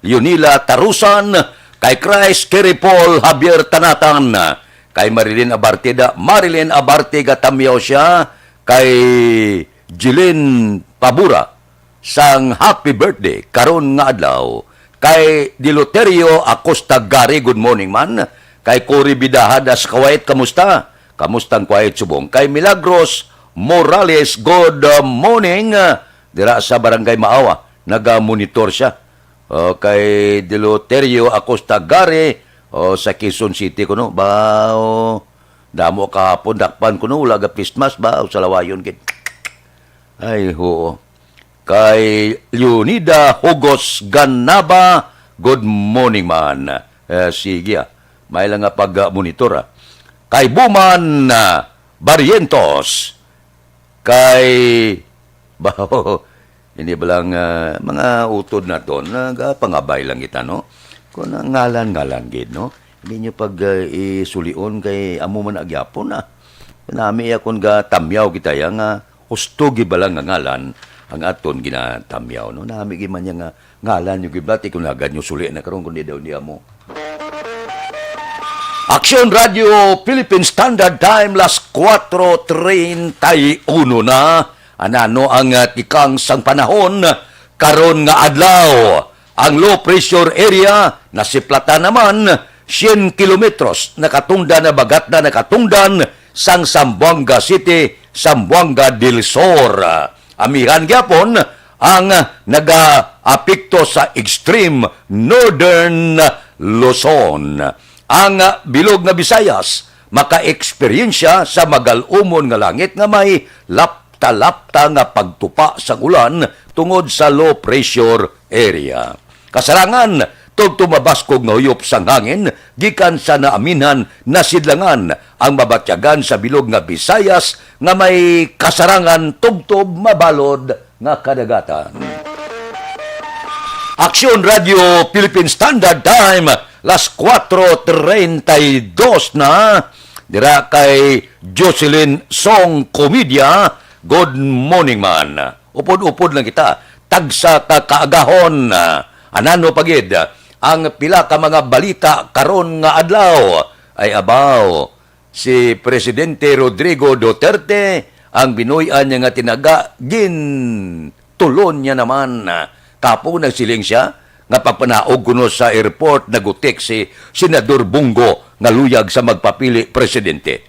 Leonila Tarusan, kay Christ Kerry Paul Javier Tanatan, kay Marilyn Abarte da, Marilyn Abarte, gatamyaw siya, kay Jeline Pabura sang happy birthday karon nga adlaw, kay Deloterio Acosta Gary, good morning man, kay Cory Bidaha da sa Kuwait, kamusta? Kamusta ang Kuwait subong? Kay Milagros Morales, good morning, ah, dira sa Barangay Maawa, naga-monitor siya. O, kay Deloterio Acosta Gary, o, sa Quezon City kuno. Ba, o, damo kahapon, dakpan kuno, wala ga face mask ba? O, salawayon gid. Ay, oo. Kay Leonida Hugos Ganaba, good morning man. Eh, sige, ah. May lang nga pag-monitor, ah. Kay Buman, ah, Barrientos, kay, ba, hindi ba lang, ah, mga utod naton, nagapangabay lang kita, no? Kung ang ngalan-ngalan gid, no? Hindi nyo pag, ah, isulion kay amo man agyapon, ah. Nami akon gatamyaw kita ya nga husto gid ba lang nga ngalan ang aton ginatamyaw, no? Nami gid man ya nga ngalan yung gibati kung nagad nyo suli na karon kundi daw niya mo. Aksyon Radio Philippine Standard Time, las kuwatro treinta y uno na. Anano ang, ah, tikang sang panahon karon nga adlaw? Ang low pressure area nasiplatan naman syen kilometros nakatungdan, na bagat na nakatungdan sang Zamboanga City, Zamboanga del Sur. Amihan gyapon ang nagaapekto sa extreme northern Luzon. Ang bilog nga Visayas makaeksperyensya sa magal-umon nga langit nga may lapta-lapta nga pagtupa sang ulan tungod sa low pressure area. Kasarangan, tugto mabaskog nga huyop sang hangin gikan sa naaminhan nasidlangan ang mabatyagan sa bilog nga Visayas nga may kasarangan tugtob mabalod nga kadagatan. Aksyon Radio Philippine Standard Time, las kuwatro treinta y dos na. Dira kay Jocelyn Song Comedia, good morning man. Upod-upod lang kita, tagsa ka kaagahon. Anano pa gid ang pila ka mga balita karon nga adlaw? Ay abaw, si Presidente Rodrigo Duterte, ang binuy-an niya nga tinaga, gintulon niya naman. Kapo nagsiling siya nga pagpanaog kuno sa airport, nagutik si Senador Bong Go nga luyag sa magpapili presidente.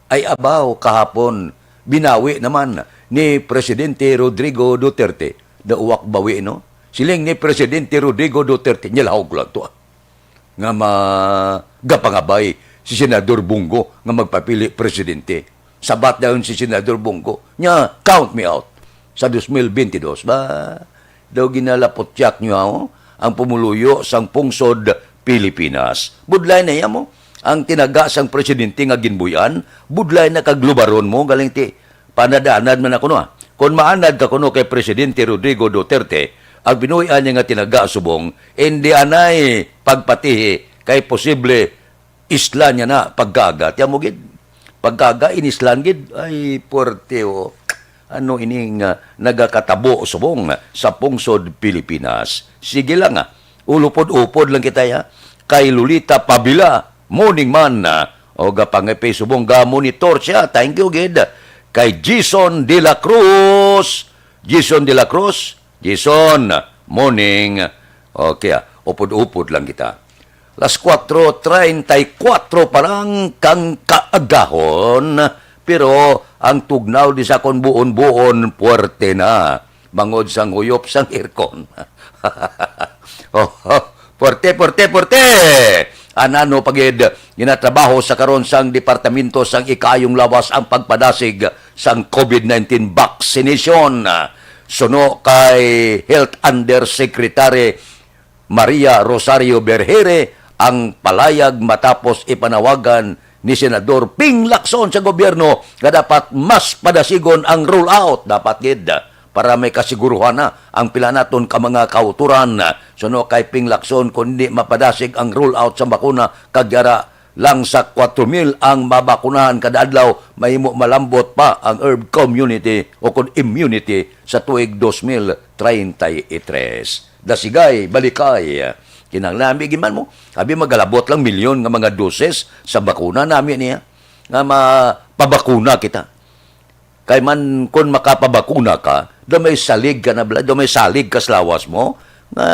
Ay abaw, kahapon, binawi naman ni Presidente Rodrigo Duterte. Nauwak bawi, no? Siling ni Presidente Rodrigo Duterte, nilahog lang to, ah, nga magapangabay si Senador Bong Go nga magpapili presidente. Sabat dayon si Senador Bong Go, nya, count me out sa dos mil bentidós. Ba, daw ginalapotyak nyo, ha, oh, ang pumuluyo sang pungsod Pilipinas. Budlay na iya mo. Ang tinaga sang presidente nga ginbuy-an, budlay na kag lubaron mo, galing ti, panad-anad man ako, no, ha. Kon maanad ka kuno kay Presidente Rodrigo Duterte, ang binuy-an niya nga tinaga subong, indi anay pagpatihi kay posible islan niya na pagkaga. Tiyan mo gid, pagkaga, inislan gid. Ay, puwerte, oh. Ano ining, ah, nagakatabo subong sa pungsod Pilipinas? Sige lang, ah. Ulupod-upod lang kita, ya. Kay Lolita Pabila, morning man, ah. O, gapangipi subong ga monitor siya. Thank you, gid. Kay Jason de la Cruz. Jason de la Cruz. Jason, morning. Okay, ah. Upod-upod lang kita. Las cuatro treinta y cuatro pa lang kang kaagahon, pero ang tugnaw di sa kon buon-buon puwerte na, bangod sang huyop sang aircon. Oh, oh, puwerte, puwerte, puwerte! Anano pa gid ginatrabaho sa karon sang Departamento sang Ikaayong Lawas ang pagpadasig sang covid nineteen vaccination. Suno kay Health Undersecretary Maria Rosario Berhere ang palayag matapos ipanawagan ni Senador Ping Lacson sa gobyerno nga dapat mas padasigon ang rollout. Dapat gid, para may kasiguruhan na ang pila naton ka mga kautoran. Suno kay Ping Lacson, kung hindi mapadasig ang rollout sa bakuna, kag yara lang sa kwatro mil ang mabakunahan kada adlaw, mahimo malambot pa ang herd community o kon immunity sa tuig dos mil treinta y tres. Dasigay, balikay. Kinahanglan nami gid man mo. Abi magalabot lang milyon nga mga doses sa bakuna nami niya nga mapabakuna kita. Kay man, kon makapabakuna ka, daw may salig ka na bala, daw may salig ka sa lawas mo, nga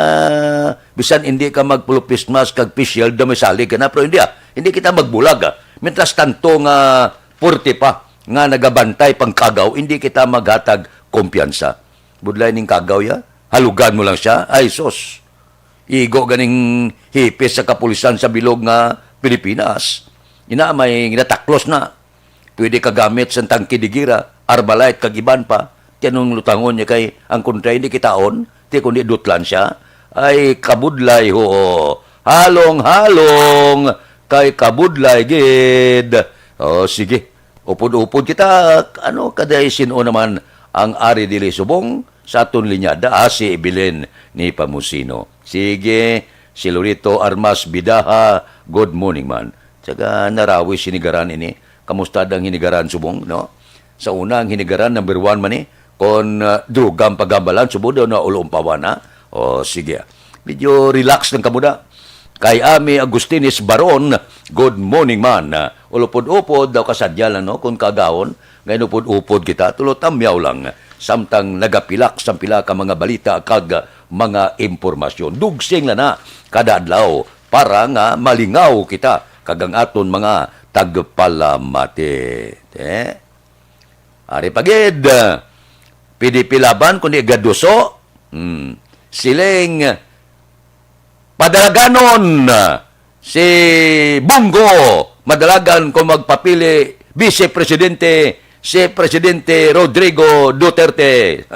bisan hindi ka mag-face mask kag face shield, daw may salig ka na. Pero hindi, ah, hindi kita magbulag, ah. Mientras tanto nga purti pa nga nagabantay pang kagaw, hindi kita maghatag kumpiyansa. Budlay ning kagaw, ya. Halugan mo lang siya. Ay, sus. Igo ganing hipis sa kapulisan sa bilog nga Pilipinas. Ina, may nataklos na. Pwede ka gamit sa tangke de gira, Armalite, kag iban pa. Ti anong lutangon niya kay ang kontra hindi kitaon, ti kundi dutlan siya? Ay, kabudlay, ho. Halong-halong kay kabudlay gid. O, sige. Upod-upod kita, ano, kaday sin-o naman ang ari dili subong sa aton linyada, ah, si Evelyn ni Pamusino. Sige, si Lorito Armas Bidaha, good morning man. Tsaka narawi sinigaran ini. Kamusta ang hinigaran subong, no? Sa una, ang hinigaran, number one man ni. Kon, ah, droga ang paghambalan, subong daw na ulumpawan, ha? O, sige. Medyo relax lang kamo da. Kay Ami Agustines Baron, good morning man. Ulupod-upod daw kasadya lang, no? Kung kagawon, nga inupod-upod kita, tulo tamyaw lang. Samtang nagapilak sang pila ka mga balita kag mga impormasyon. Dugsing lang na kada adlaw para nga malingaw kita kag ang aton mga tagpalamati. Eh? Ari pa gid, P D P Laban, kundi gaduso. Hmm. Siling, padalaganon si Bunggo, madalagan kung magpapili Vice Presidente si Presidente Rodrigo Duterte.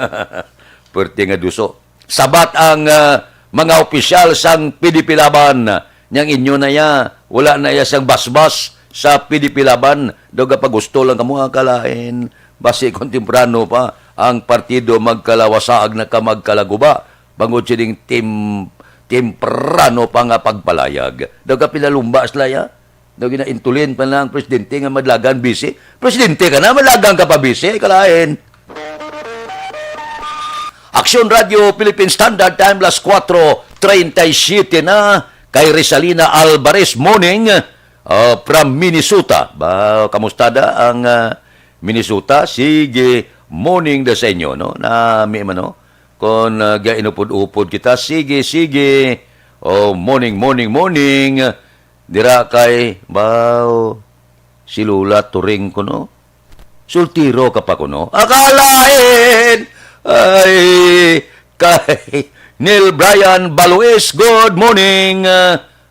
Pwerte nga duso. Sabat ang, ah, mga opisyal sang P D P Laban, niyang inyo na iya, wala na iya sang basbas sa P D P Laban. Daw gapagusto lang kamo, ah, kalain. Basi kung temprano pa ang partido magkalawasaag na ka magkalaguba. Bangod sining tim-, temprano pa nga pagpalayag. Daw ka pinalumba sila, ya. Daw ginaintulin pa lang ang presidente nga madlagan busy. Presidente ka na, madlagan ka pa busy, kalain. Aksyon Radio Philippine Standard Time, las cuatro treinta y siete na, kay Rizalina Alvarez, morning, uh, from Minnesota. Ba, kamusta da ang, uh, Minnesota? Sige, morning da sa inyo, no? Nami man, no? Kon, uh, gainupod-upod kita, sige, sige. Oh, morning, morning, morning. Dira kay, baw, si Lola Turing kuno. Sultiro ka pa kuno. Akalain! Ay, kay Neil Brian Baluis, good morning.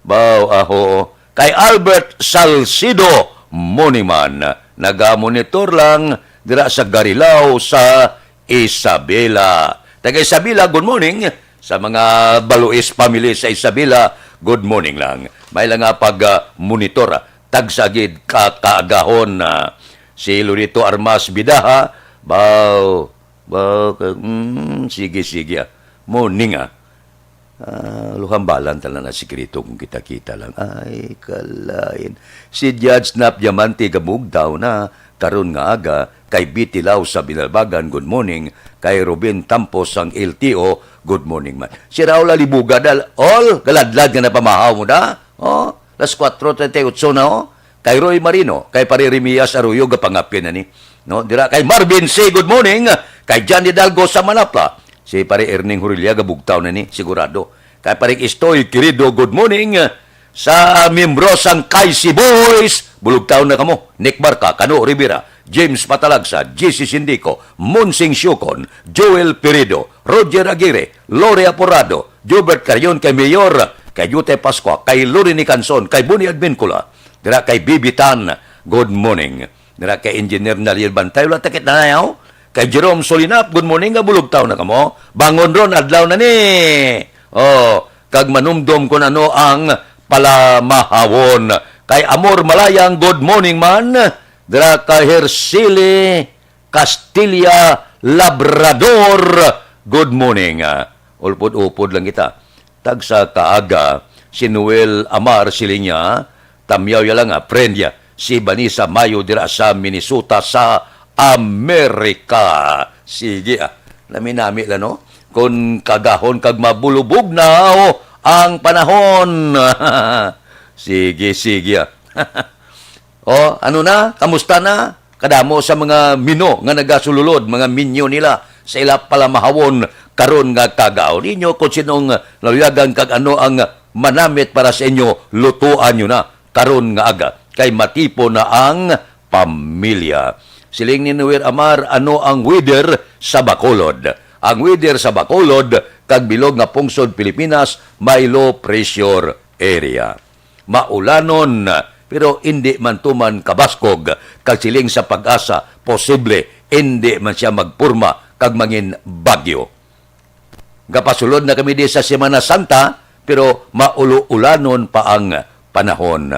Baw, aho. Kay Albert Salcido, morning man. Nagamonitor lang dira sa Garilao sa Isabela. Taga Isabela, good morning. Sa mga Baluis family sa Isabela, good morning lang. May lang nga pag, ah, monitor, ah, tagsa gid ka kaagahon, ah. Si Lolito Armas Bidaha, baw, Ba, ka-, mm, sige, sige, ah. Morning, ah. Ah, luhambalan tanan ang sikreto kung kita-kita lang. Ay, kalain. Si Judge Nap Diamante Gamugdaw na karon nga aga, kay Betty Lau sa Binalbagan, good morning. Kay Ruben Tampos sang L T O, good morning man. Si Raul Alibuga dal, all, galadlad nga napamahaw mo na. Oh, las kwatro treinta y ocho na, oh. Kay Roy Marino, kay Pare Remias Arroyo, gapangapin na ni. No? Dira kay Marvin C, good morning. Kay Johnny Dalgo sa Manapa. Si Pare Erning Hurilla, gabugtaw na ni, sigurado. Kay Pare Istoy, querido, good morning. Sa miyembro sang K C Boys, bulugtaw na kamo. Nick Barca, Cano Rivera, James Patalagsa, G C Sindico, Monsing Siocon, Joel Peredo, Roger Aguirre, Lore Aporado, Gilbert Carion, kay Mayor, kay Yute Pascua, kay Lorini Canson, kay Boni Advincula, dira kay Bibi Tan, good morning. Dira kay Engineer Naliel Bantay, wala takit na yaw. Kay Jerome Solinap, good morning, nga bulugtaw na kamo. Bangon ron, adlaw na ni. Oh, kag manumdom kun ano ang palamahawon. Kay Amor Malayang, good morning man. Dira kay Hercili Castilla Labrador, good morning. Ah, ulpod-upod lang kita. Tagsa kaaga, si Noel Amar siling niya, tamyaw ya lang, ah, friend niya, si Vanessa Mayo dira sa Minnesota sa Amerika. Sige, ah. Nami-nami la, no? Kon kagahon kag mabulubog na, oh, ang panahon. Sige, sige, ah. Oh, ano na? Kamusta na? Kadamo sa mga mino nga nagasululod, mga minyo nila sa ila palamahawon karon nga kagaon. Inyo kung sinong naluyagan kag ano ang manamit para sa inyo, lutuan nyo na karon nga aga, kay matipon na ang pamilya. Siling ni Noel Amar, ano ang weather sa Bacolod? Ang weather sa Bacolod kag bilog nga pungsod Pilipinas may low pressure area. Maulanon, pero indi man tuman kabaskog, kag siling sa PAGASA, posible indi man sia magporma kag mangin bagyo. Gapasulod na kami di sa Semana Santa, pero maulo-ulanon pa ang panahon.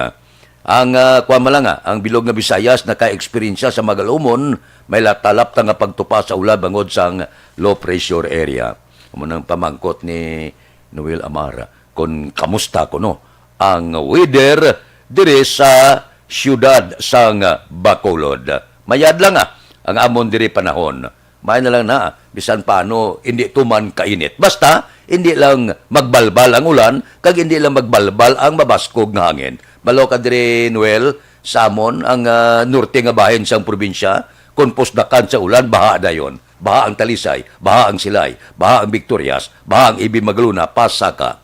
Ang, ah, kuwan man lang, ah, ang bilog nga Visayas naka-eksperyensya sa magalumon, may lapta-lapta nga pagtupa sa ulan bangod sang low pressure area. Amo nang pamangkot ni Noel Amar. Kon kamusta kuno ang weather diri sa siyudad sang Bacolod. Mayad lang, ah, ang amon diri panahon. May na lang na, bisan paano, hindi tuman kainit. Basta, hindi lang magbalbal ang ulan, kag hindi lang magbalbal ang mabaskog nga hangin. Balo ka diri, Noel, sa amon, ang, ah, norte nga bahin sang probinsya, kon pusdakan sa ulan, baha dayon. Baha ang Talisay, baha ang Silay, baha ang Victorias, baha ang Ibin Magluna, Pasaka.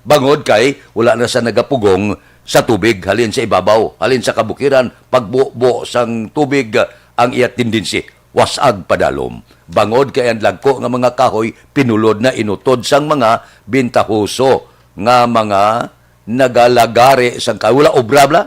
Bangod kay wala na sa nagapugong sa tubig halin sa ibabaw, halin sa kabukiran, pagbubo sang tubig ang iya tendency, was-ag padalom. Bangod kay ang dagko nga mga kahoy pinulod na inutod sang mga bintahoso nga mga nagalagari sang kahoy. Wala obra bala.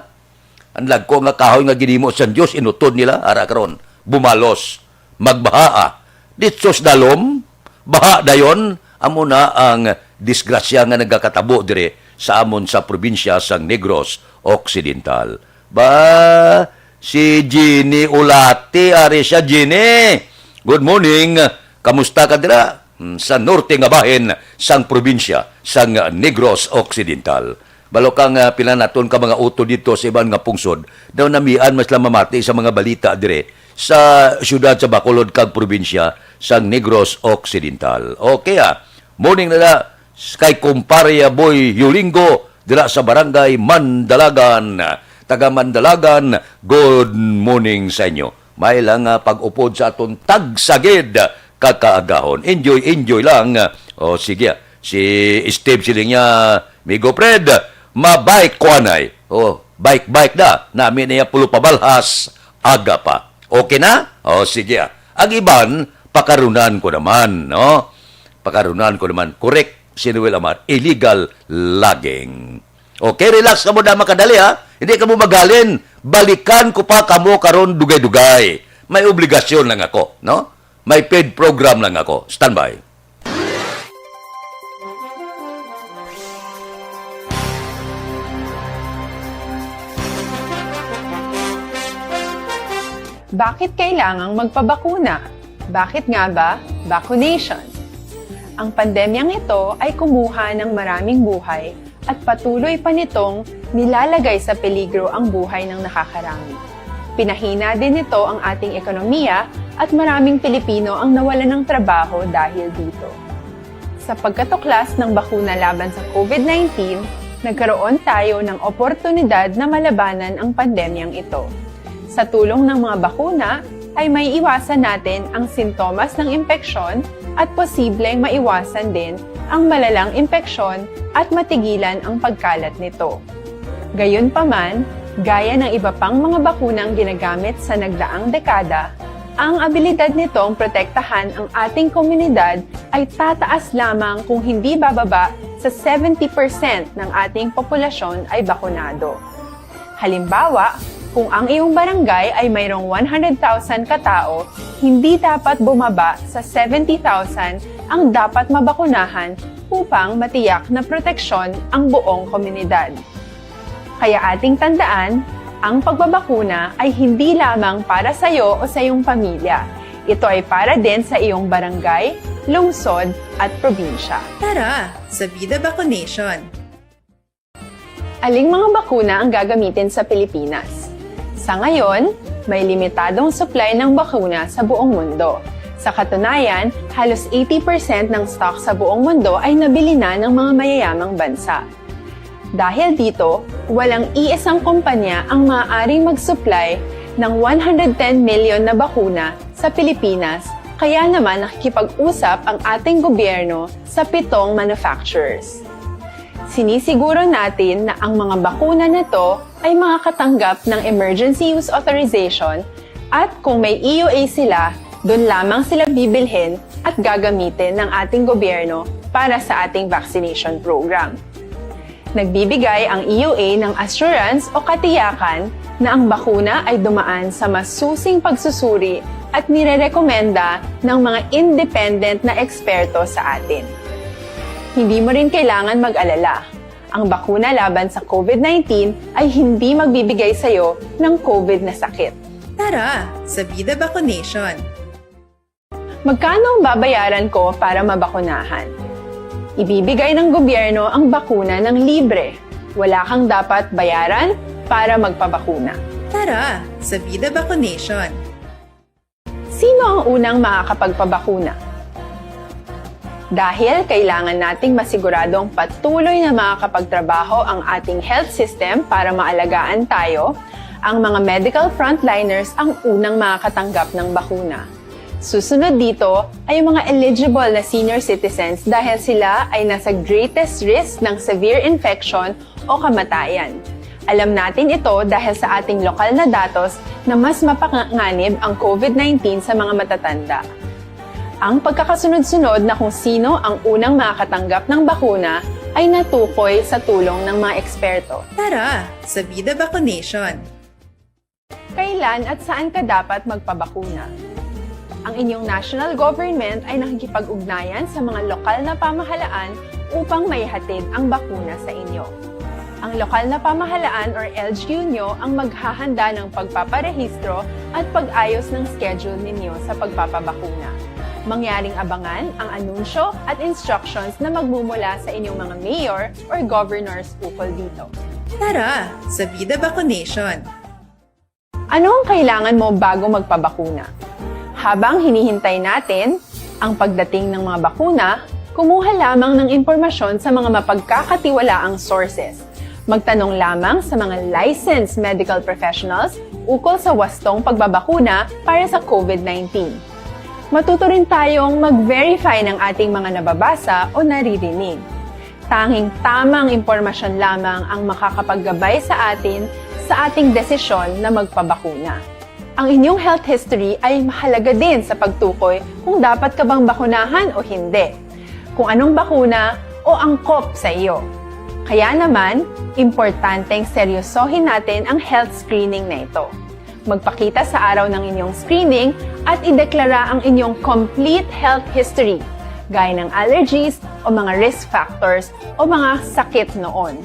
Ang dagko nga kahoy nga ginhimo sang Dios, inutod nila, ara karon, bumalos, magbahaa. Ditsos dalom, baha dayon, amo na ang disgrasya nga nagakatabo dire sa amon sa probinsya sang Negros Occidental. Ba, si Jenny Ulate, ari siya, Jenny. Good morning. Kamusta ka dira? Hmm, sa norte nga bahin sang probinsya sang Negros Occidental. Balo ka nga pila naton ka mga utod dito sa iban nga pungsod, daw namian mas lang mamati sa mga balita dire sa siyudad sa Bacolod kag probinsya sang Negros Occidental. Okay, ah. Morning na da kay kumpare Boy Yulingo dira sa Barangay Mandalagan. Taga Mandalagan, good morning sa inyo. May lang, ah, pag-upod sa aton tagsagid kakaagahon. Enjoy, enjoy lang. O, sige. Si Steve siling niya, "Migo Fred, mabike ko anay." O, bike-bike na. Nami niya pulo pabalhas. Aga pa. Okay na? O, sige, ah. Ang iban, pakarunan ko naman, no? Pakarunan ko naman. Correct, si Noel Amar. Illegal logging. Okay, relax ka mo na makadali, ha? Hindi ka mo magalin. Balikan ko pa kamo karon dugay-dugay. May obligasyon lang ako, no? May paid program lang ako. Standby. Bakit kailangang magpabakuna? Bakit nga ba vaccination? Ang pandemyang ito ay kumuha ng maraming buhay at patuloy pa nitong nilalagay sa peligro ang buhay ng nakakarami. Pinahina din nito ang ating ekonomiya at maraming Pilipino ang nawalan ng trabaho dahil dito. Sa pagkatuklas ng bakuna laban sa COVID nineteen, nagkaroon tayo ng oportunidad na malabanan ang pandemyang ito. Sa tulong ng mga bakuna, ay maiiwasan natin ang sintomas ng impeksyon at posibleng maiwasan din ang malalang impeksyon at matigilan ang pagkalat nito. Gayunpaman, gaya ng iba pang mga bakunang ginagamit sa nagdaang dekada, ang abilidad nitong protektahan ang ating komunidad ay tataas lamang kung hindi bababa sa seventy percent ng ating populasyon ay bakunado. Halimbawa, kung ang iyong barangay ay mayroong one hundred thousand katao, hindi dapat bumaba sa seventy thousand ang dapat mabakunahan upang matiyak na proteksyon ang buong komunidad. Kaya ating tandaan, ang pagbabakuna ay hindi lamang para sa iyo o sa iyong pamilya. Ito ay para din sa iyong barangay, lungsod, at probinsya. Tara, sa Vida Vaccination! Aling mga bakuna ang gagamitin sa Pilipinas? Sa ngayon, may limitadong supply ng bakuna sa buong mundo. Sa katunayan, halos eighty percent ng stock sa buong mundo ay nabili na ng mga mayayamang bansa. Dahil dito, walang iisang kumpanya ang maaaring mag-supply ng one hundred ten million na bakuna sa Pilipinas, kaya naman nakikipag-usap ang ating gobyerno sa pitong manufacturers. Sinisiguro natin na ang mga bakuna na to ay makakatanggap ng emergency use authorization at kung may E U A sila, doon lamang sila bibilhin at gagamitin ng ating gobyerno para sa ating vaccination program. Nagbibigay ang E U A ng assurance o katiyakan na ang bakuna ay dumaan sa masusing pagsusuri at nirerekomenda ng mga independent na eksperto sa atin. Hindi mo rin kailangan mag-alala. Ang bakuna laban sa COVID nineteen ay hindi magbibigay sa iyo ng COVID na sakit. Tara, sa Vida Vaccination! Magkano ang babayaran ko para mabakunahan? Ibibigay ng gobyerno ang bakuna ng libre. Wala kang dapat bayaran para magpabakuna. Tara, sa Vida Vaccination! Sino ang unang makakapagpabakuna? Dahil kailangan nating masiguradong patuloy na makakapagtrabaho ang ating health system para maalagaan tayo, ang mga medical frontliners ang unang makakatanggap ng bakuna. Susunod dito ay ang mga eligible na senior citizens dahil sila ay nasa greatest risk ng severe infection o kamatayan. Alam natin ito dahil sa ating lokal na datos na mas mapanganib ang COVID nineteen sa mga matatanda. Ang pagkakasunod-sunod na kung sino ang unang makakatanggap ng bakuna ay natukoy sa tulong ng mga eksperto. Tara, sa Vida Vaccination! Kailan at saan ka dapat magpabakuna? Ang inyong national government ay nakikipag-ugnayan sa mga lokal na pamahalaan upang maihatid ang bakuna sa inyo. Ang lokal na pamahalaan or L G U nyo ang maghahanda ng pagpaparehistro at pag-ayos ng schedule ninyo sa pagpapabakuna. Mangyaring abangan ang anunsyo at instructions na magmumula sa inyong mga mayor or governors ukol dito. Tara, sa Vida Vaccination! Ano ang kailangan mo bago magpabakuna? Habang hinihintay natin ang pagdating ng mga bakuna, kumuha lamang ng impormasyon sa mga mapagkakatiwalaang sources. Magtanong lamang sa mga licensed medical professionals ukol sa wastong pagbabakuna para sa COVID nineteen. Matuto rin tayong mag-verify ng ating mga nababasa o naririnig. Tanging tamang impormasyon lamang ang makakapaggabay sa atin sa ating desisyon na magpabakuna. Ang inyong health history ay mahalaga din sa pagtukoy kung dapat ka bang bakunahan o hindi, kung anong bakuna o angkop sa iyo. Kaya naman, importanteng seryosohin natin ang health screening na ito. Magpakita sa araw ng inyong screening at ideklara ang inyong complete health history, gaya ng allergies o mga risk factors o mga sakit noon.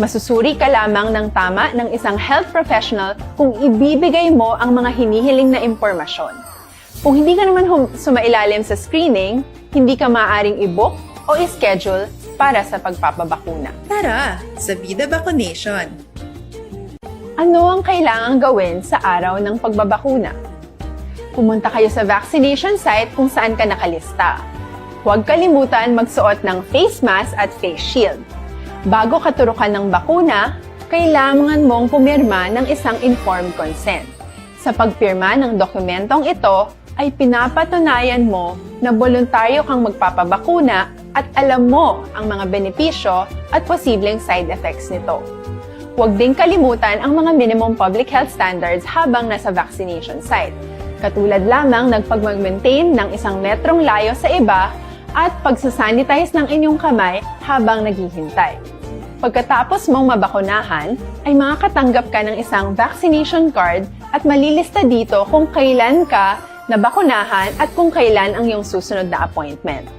Masusuri ka lamang ng tama ng isang health professional kung ibibigay mo ang mga hinihiling na impormasyon. Kung hindi ka naman hum- sumailalim sa screening, hindi ka maaaring i-book o i-schedule para sa pagpapabakuna. Tara sa Vida Vaccination! Ano ang kailangang gawin sa araw ng pagbabakuna? Pumunta kayo sa vaccination site kung saan ka nakalista. Huwag kalimutan magsuot ng face mask at face shield. Bago katurukan ng bakuna, kailangan mong pumirma ng isang informed consent. Sa pagpirma ng dokumentong ito, ay pinapatunayan mo na boluntaryo kang magpapabakuna at alam mo ang mga benepisyo at posibleng side effects nito. Huwag ding kalimutan ang mga minimum public health standards habang nasa vaccination site, katulad lamang ng pagmag-maintain ng isang metrong layo sa iba at pagsasanitize ng inyong kamay habang naghihintay. Pagkatapos mong mabakunahan, ay makakatanggap ka ng isang vaccination card at malilista dito kung kailan ka nabakunahan at kung kailan ang iyong susunod na appointment.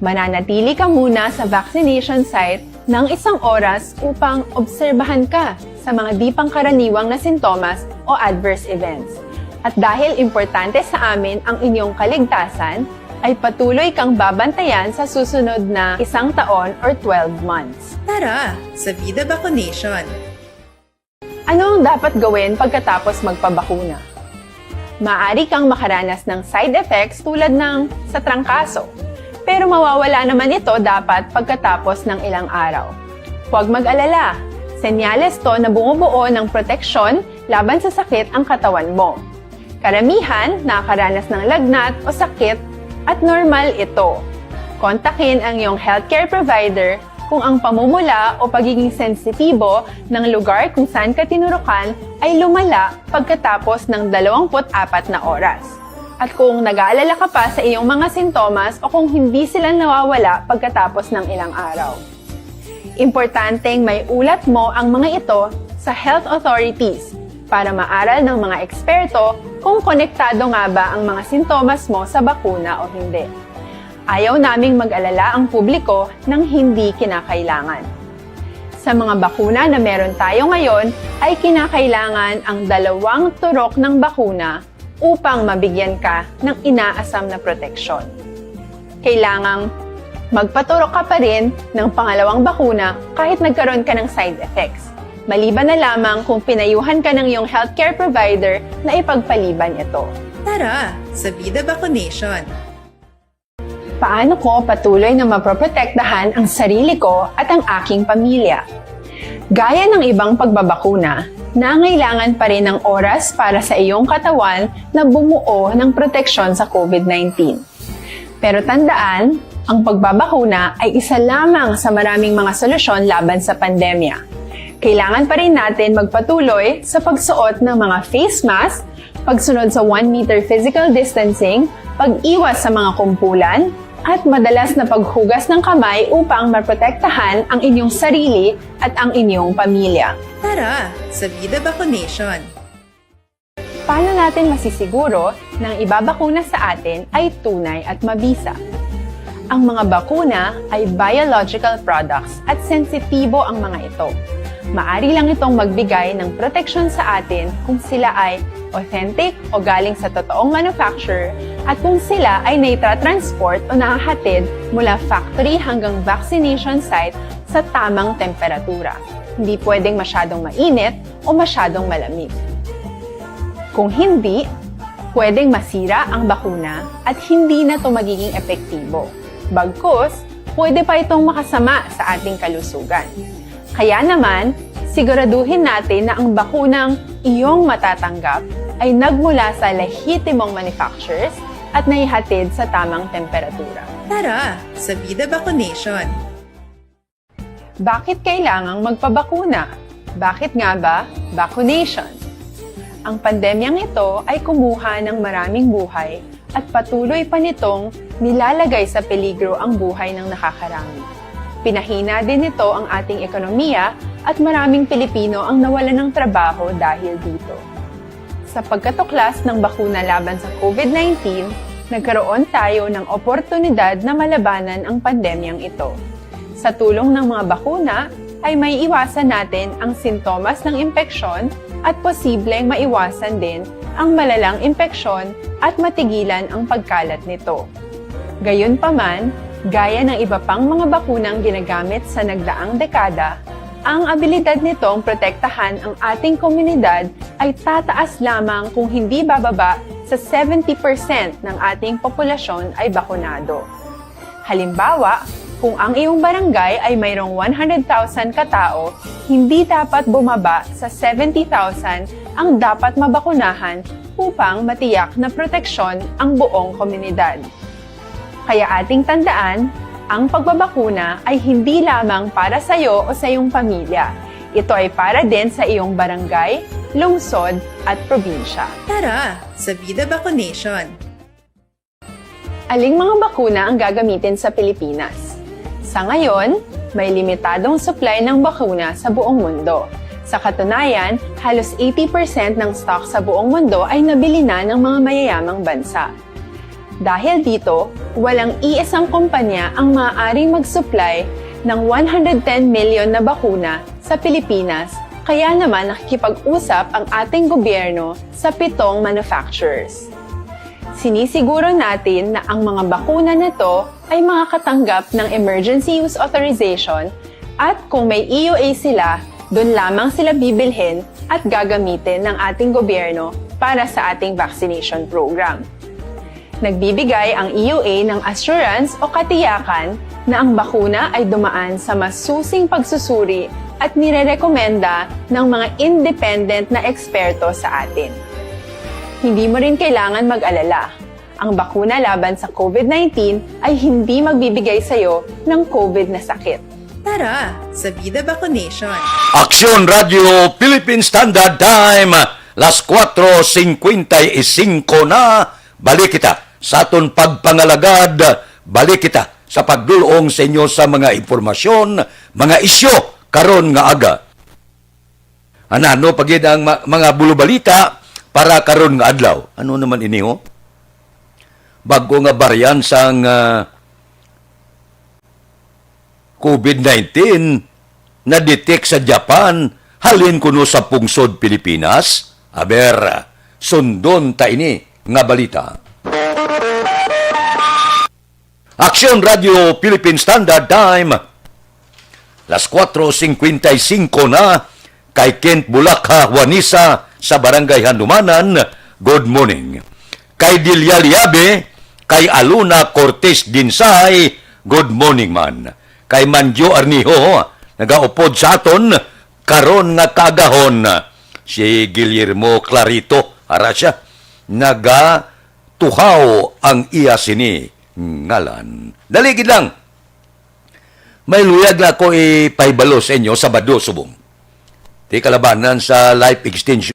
Mananatili ka muna sa vaccination site ng isang oras upang obserbahan ka sa mga di pangkaraniwang na sintomas o adverse events. At dahil importante sa amin ang inyong kaligtasan, ay patuloy kang babantayan sa susunod na isang taon or twelve months. Tara sa Vida Vaccination! Ano ang dapat gawin pagkatapos magpabakuna? Maaari kang makaranas ng side effects tulad ng sa trangkaso, pero mawawala naman ito dapat pagkatapos ng ilang araw. Huwag mag-alala, senyales to na bumubuo ng proteksyon laban sa sakit ang katawan mo. Karamihan nakakaranas ng lagnat o sakit at normal ito. Kontakin ang iyong healthcare provider kung ang pamumula o pagiging sensitibo ng lugar kung saan ka tinurukan ay lumala pagkatapos ng dalawampu't apat na oras. At kung nag-aalala ka pa sa iyong mga sintomas o kung hindi sila nawawala pagkatapos ng ilang araw. Importanteng maiulat mo ang mga ito sa health authorities para maaral ng mga eksperto kung konektado nga ba ang mga sintomas mo sa bakuna o hindi. Ayaw naming mag-alala ang publiko ng hindi kinakailangan. Sa mga bakuna na meron tayo ngayon, ay kinakailangan ang dalawang turok ng bakuna upang mabigyan ka ng inaasam na proteksyon. Kailangang magpaturok ka pa rin ng pangalawang bakuna kahit nagkaroon ka ng side effects, maliban na lamang kung pinayuhan ka ng iyong healthcare provider na ipagpaliban ito. Tara sa Vida Vaccination! Paano ko patuloy na maproprotektahan ang sarili ko at ang aking pamilya? Gaya ng ibang pagbabakuna, nangailangan pa rin ng oras para sa iyong katawan na bumuo ng proteksyon sa COVID nineteen. Pero tandaan, ang pagbabakuna ay isa lamang sa maraming mga solusyon laban sa pandemya. Kailangan pa rin natin magpatuloy sa pagsuot ng mga face mask, pagsunod sa one meter physical distancing, pag-iwas sa mga kumpulan, at madalas na paghugas ng kamay upang maprotektahan ang inyong sarili at ang inyong pamilya. Tara sa Vida Vaccination! Paano natin masisiguro na ang ibabakuna sa atin ay tunay at mabisa? Ang mga bakuna ay biological products at sensitibo ang mga ito. Maari lang itong magbigay ng proteksyon sa atin kung sila ay authentic o galing sa totoong manufacturer at kung sila ay naitatransport o nahahatid mula factory hanggang vaccination site sa tamang temperatura. Hindi pwedeng masyadong mainit o masyadong malamig. Kung hindi, pwedeng masira ang bakuna at hindi na ito magiging epektibo. Bagkus, pwede pa itong makasama sa ating kalusugan. Kaya naman, siguraduhin natin na ang bakunang iyong matatanggap ay nagmula sa lehitimong manufacturers at naihatid sa tamang temperatura. Tara sa Vida Vaccination! Bakit kailangang magpabakuna? Bakit nga ba vaccination? Ang pandemyang ito ay kumuha ng maraming buhay at patuloy pa nitong nilalagay sa peligro ang buhay ng nakakarami. Pinahina din nito ang ating ekonomiya at maraming Pilipino ang nawalan ng trabaho dahil dito. Sa pagkatuklas ng bakuna laban sa COVID nineteen, nagkaroon tayo ng oportunidad na malabanan ang pandemyang ito. Sa tulong ng mga bakuna, ay maiiwasan natin ang sintomas ng impeksyon at posibleng maiwasan din ang malalang impeksyon at matigilan ang pagkalat nito. Gayunpaman, gaya ng iba pang mga bakunang ginagamit sa nagdaang dekada, ang abilidad nitong protektahan ang ating komunidad ay tataas lamang kung hindi bababa sa seventy percent ng ating populasyon ay bakunado. Halimbawa, kung ang iyong barangay ay mayroong one hundred thousand ka tawo, hindi dapat bumaba sa seventy thousand ang dapat mabakunahan upang matiyak na proteksyon ang buong komunidad. Kaya ating tandaan, ang pagbabakuna ay hindi lamang para sa iyo o sa iyong pamilya. Ito ay para din sa iyong barangay, lungsod, at probinsya. Tara, sa Vida Vaccination! Aling mga bakuna ang gagamitin sa Pilipinas? Sa ngayon, may limitadong supply ng bakuna sa buong mundo. Sa katunayan, halos eighty percent ng stock sa buong mundo ay nabili na ng mga mayayamang bansa. Dahil dito, walang iisang kumpanya ang maaaring mag-supply ng one hundred ten million na bakuna sa Pilipinas, kaya naman nakikipag-usap ang ating gobyerno sa pitong manufacturers. Sinisiguro natin na ang mga bakuna na to ay makakatanggap ng emergency use authorization at kung may E U A sila, doon lamang sila bibilhin at gagamitin ng ating gobyerno para sa ating vaccination program. Nagbibigay ang E U A ng assurance o katiyakan na ang bakuna ay dumaan sa masusing pagsusuri at nirerekomenda ng mga independent na eksperto sa atin. Hindi mo rin kailangan mag-alala. Ang bakuna laban sa COVID nineteen ay hindi magbibigay sa iyo ng COVID na sakit. Tara, sa Vida Vaccination! Aksyon Radio Philippine Standard Time, las kuwatro singkwenta y singko na. Balik kita sa aton pagpangalagad. Balik kita sa pagdulong sa inyo sa mga impormasyon, mga isyu karon nga aga. Anano pa gid ang ma-, mga bulubalita para karon nga adlaw? Ano naman ini, ho? Bag-o nga variant sang, ah, COVID nineteen na-detect sa Japan, halin kuno sa pungsod Pilipinas? Aber, sundon ta ini nga balita. Aksyon Radio Philippine Standard Time, las kuwatro singkwenta y singko na. Kay Kent Bulakha Juanisa sa Barangay Handumanan, good morning. Kay Delia Liabe, kay Aluna Cortez Dinsay, good morning man. Kay Manjo Arniho, nagaupod sa aton karon nga kaagahon. Si Guillermo Clarito, ara siya, nagatuhaw ang iya sini ngalan. Dali gid lang. May luyag na ako ipahibalo sa inyo, Sabado subong. Di kalabanan sa life extension.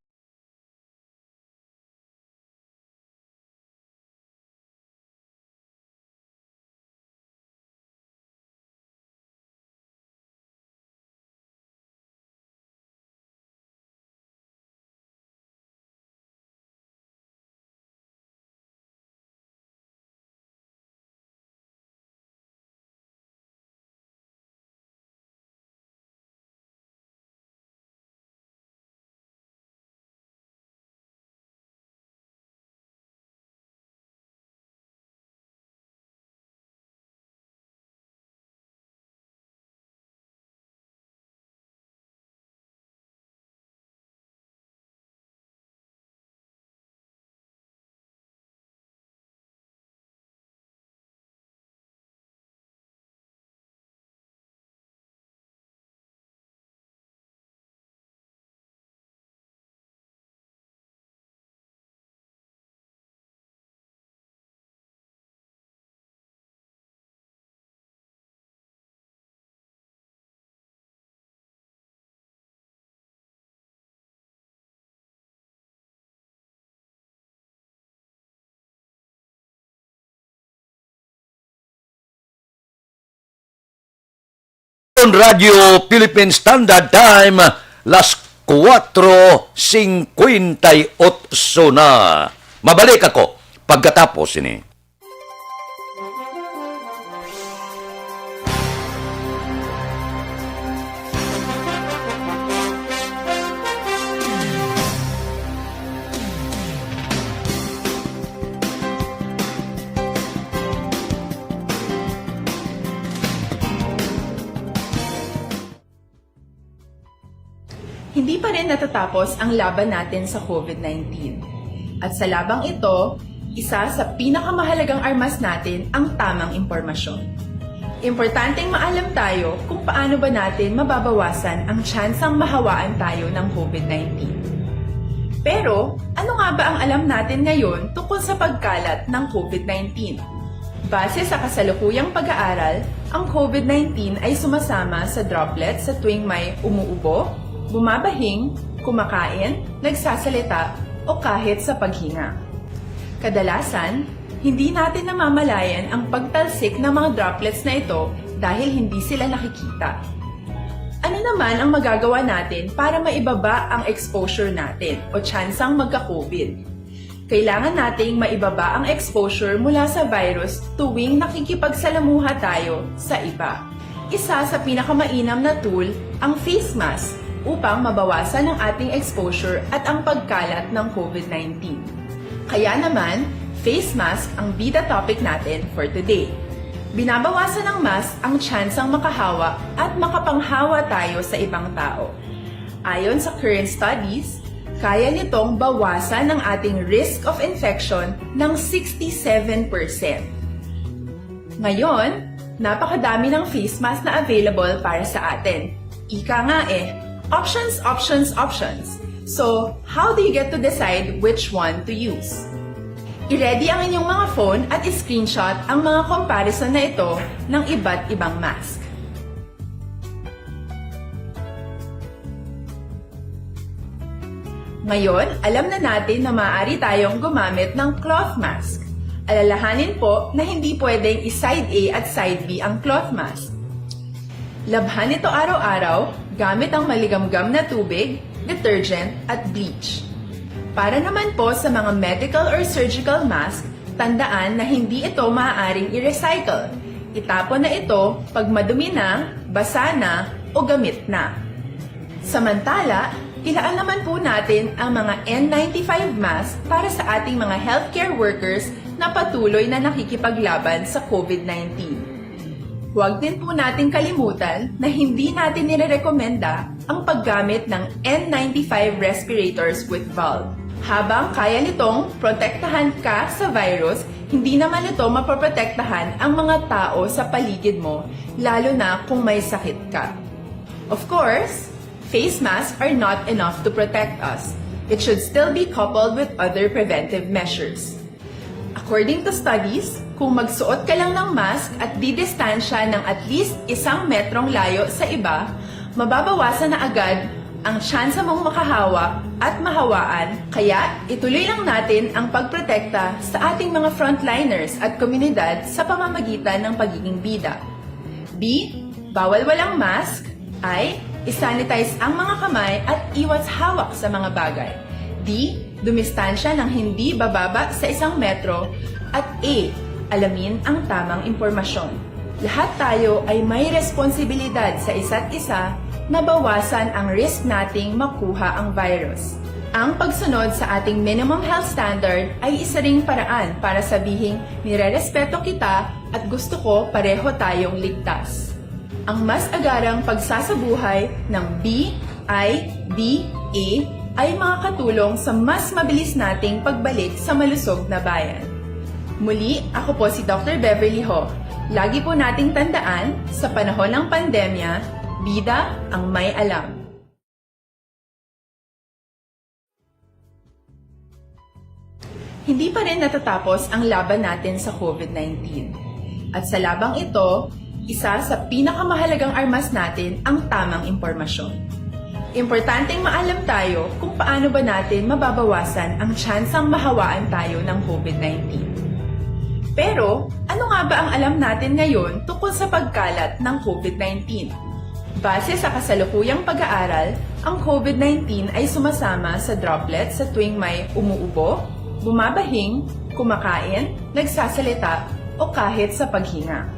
Radyo Philippine Standard Time, las kuwatro singkwenta y otso na. Mabalik ako pagkatapos ini. Hindi pa rin natatapos ang laban natin sa COVID nineteen. At sa labang ito, isa sa pinakamahalagang armas natin ang tamang impormasyon. Importanteng maalam tayo kung paano ba natin mababawasan ang tsansang mahawaan tayo ng COVID nineteen. Pero, ano nga ba ang alam natin ngayon tungkol sa pagkalat ng COVID nineteen? Base sa kasalukuyang pag-aaral, ang COVID nineteen ay sumasama sa droplets sa tuwing may umuubo, bumabahing, kumakain, nagsasalita, o kahit sa paghinga. Kadalasan, hindi natin namamalayan ang pagtalsik ng mga droplets na ito dahil hindi sila nakikita. Ano naman ang magagawa natin para maibaba ang exposure natin o tsansang magka-COVID? Kailangan nating maibaba ang exposure mula sa virus tuwing nakikipagsalamuha tayo sa iba. Isa sa pinakamainam na tool ang face mask upang mabawasan ang ating exposure at ang pagkalat ng COVID nineteen. Kaya naman, face mask ang bida topic natin for today. Binabawasan ng mask ang tsansang makahawa at makapanghawa tayo sa ibang tao. Ayon sa current studies, kaya nitong bawasan ang ating risk of infection ng sixty-seven percent. Ngayon, napakadami ng face mask na available para sa atin. Ika nga eh, options, options, options. So, how do you get to decide which one to use? I-ready ang inyong mga phone at i-screenshot ang mga comparison na ito ng iba't ibang mask. Ngayon, alam na natin na maaari tayong gumamit ng cloth mask. Alalahanin po na hindi pwedeng i-side A at side B ang cloth mask. Labhan ito araw-araw gamit ang maligamgam na tubig, detergent, at bleach. Para naman po sa mga medical or surgical mask, tandaan na hindi ito maaaring i-recycle. Itapon na ito pag madumi na, basa na, o gamit na. Samantala, ilaan naman po natin ang mga N ninety-five mask para sa ating mga healthcare workers na patuloy na nakikipaglaban sa COVID nineteen. Huwag din po nating kalimutan na hindi natin nirerekomenda ang paggamit ng N ninety-five respirators with valve. Habang kaya nitong protektahan ka sa virus, hindi naman ito mapoprotektahan ang mga tao sa paligid mo, lalo na kung may sakit ka. Of course, face masks are not enough to protect us. It should still be coupled with other preventive measures. According to studies, kung magsuot ka lang ng mask at didistansya ng at least isang metrong layo sa iba, mababawasan na agad ang tsansa mong makahawa at mahawaan, kaya ituloy lang natin ang pagprotekta sa ating mga frontliners at komunidad sa pamamagitan ng pagiging bida. B, bawal walang mask. I, isanitize ang mga kamay at iwas hawak sa mga bagay. D, dumistansya ng hindi bababa sa isang metro. At A, alamin ang tamang impormasyon. Lahat tayo ay may responsibilidad sa isa't isa na bawasan ang risk nating makuha ang virus. Ang pagsunod sa ating minimum health standard ay isa ring paraan para sabihing nirerespeto kita at gusto ko pareho tayong ligtas. Ang mas agarang pagsasabuhay ng B I D A ay makakatulong sa mas mabilis nating pagbalik sa malusog na bayan. Muli, ako po si Doctor Beverly Ho. Lagi po nating tandaan, sa panahon ng pandemya, bida ang may alam. Hindi pa rin natatapos ang laban natin sa COVID nineteen. At sa labang ito, isa sa pinakamahalagang armas natin ang tamang impormasyon. Importanteng maalam tayo kung paano ba natin mababawasan ang tsansang mahawaan tayo ng COVID nineteen. Pero, ano nga ba ang alam natin ngayon tungkol sa pagkalat ng COVID nineteen? Base sa kasalukuyang pag-aaral, ang COVID nineteen ay sumasama sa droplet sa tuwing may umuubo, bumabahing, kumakain, nagsasalita, o kahit sa paghinga.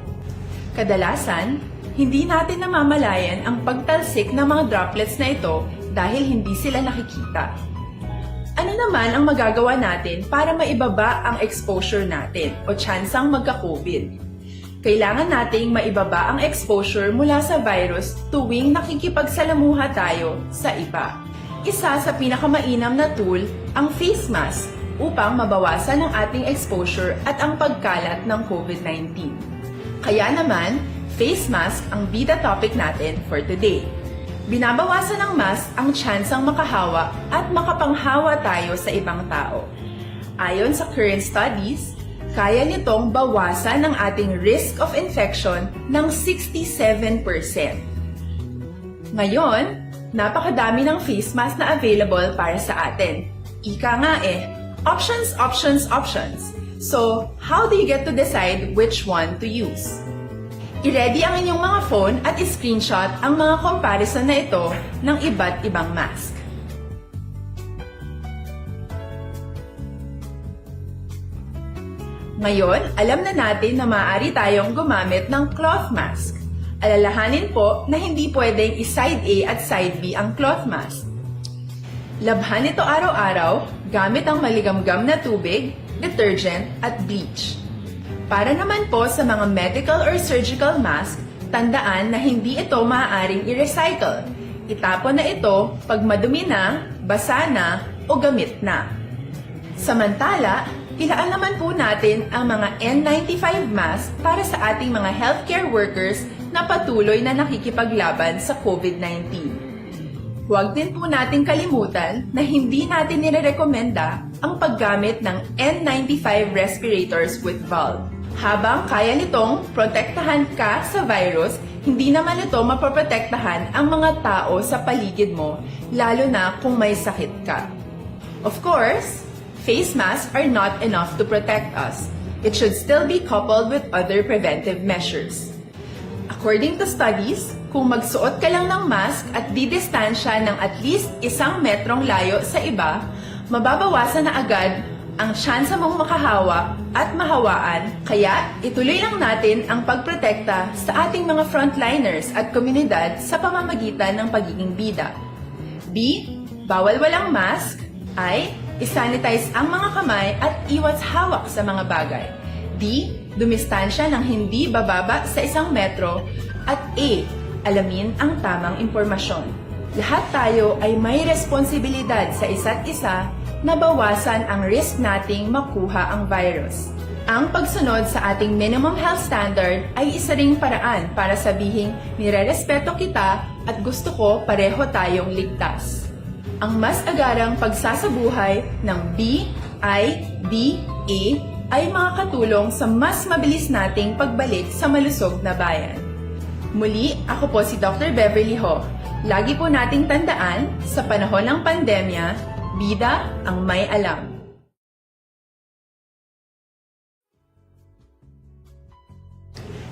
Kadalasan, hindi natin namamalayan ang pagtalsik ng mga droplets na ito dahil hindi sila nakikita. Ano naman ang magagawa natin para maibaba ang exposure natin o tsansang magka-COVID? Kailangan nating maibaba ang exposure mula sa virus tuwing nakikipagsalamuha tayo sa iba. Isa sa pinakamainam na tool ang face mask upang mabawasan ang ating exposure at ang pagkalat ng COVID nineteen. Kaya naman, face mask ang bida topic natin for today. Binabawasan ng mask ang tsansang makahawa at makapanghawa tayo sa ibang tao. Ayon sa current studies, kaya nitong bawasan ang ating risk of infection ng sixty-seven percent. Ngayon, napakadami ng face mask na available para sa atin. Ika nga eh, options, options, options. So, how do you get to decide which one to use? I-ready ang inyong mga phone at i-screenshot ang mga comparison na ito ng iba't ibang mask. Ngayon, alam na natin na maaari tayong gumamit ng cloth mask. Alalahanin po na hindi pwedeng i-side A at side B ang cloth mask. Labhan ito araw-araw gamit ang maligamgam na tubig, detergent, at bleach. Para naman po sa mga medical or surgical mask, tandaan na hindi ito maaaring i-recycle. Itapon na ito pag madumi na, basa na, o gamit na. Samantala, ilaan naman po natin ang mga N ninety-five mask para sa ating mga healthcare workers na patuloy na nakikipaglaban sa COVID nineteen. Huwag din po nating kalimutan na hindi natin nirerekomenda ang paggamit ng N ninety-five respirators with valve. Habang kaya nitong protektahan ka sa virus, hindi naman ito mapoprotektahan ang mga tao sa paligid mo, lalo na kung may sakit ka. Of course, face masks are not enough to protect us. It should still be coupled with other preventive measures. According to studies, kung magsuot ka lang ng mask at didistansya ng at least isang metrong layo sa iba, mababawasan na agad ang tsansa mong makahawa at mahawaan. Kaya, ituloy lang natin ang pagprotekta sa ating mga frontliners at komunidad sa pamamagitan ng pagiging bida. B, bawal walang mask. I, i-sanitize ang mga kamay at iwas hawak sa mga bagay. D, dumistansya ng hindi bababa sa isang metro. At E, alamin ang tamang impormasyon. Lahat tayo ay may responsibilidad sa isa't isa na bawasan ang risk nating makuha ang virus. Ang pagsunod sa ating minimum health standard ay isa ring paraan para sabihing nirerespeto kita at gusto ko pareho tayong ligtas. Ang mas agarang pagsasabuhay ng B I B A ay makakatulong sa mas mabilis nating pagbalik sa malusog na bayan. Muli, ako po si Doctor Beverly Ho. Lagi po nating tandaan, sa panahon ng pandemya, bida ang may alam.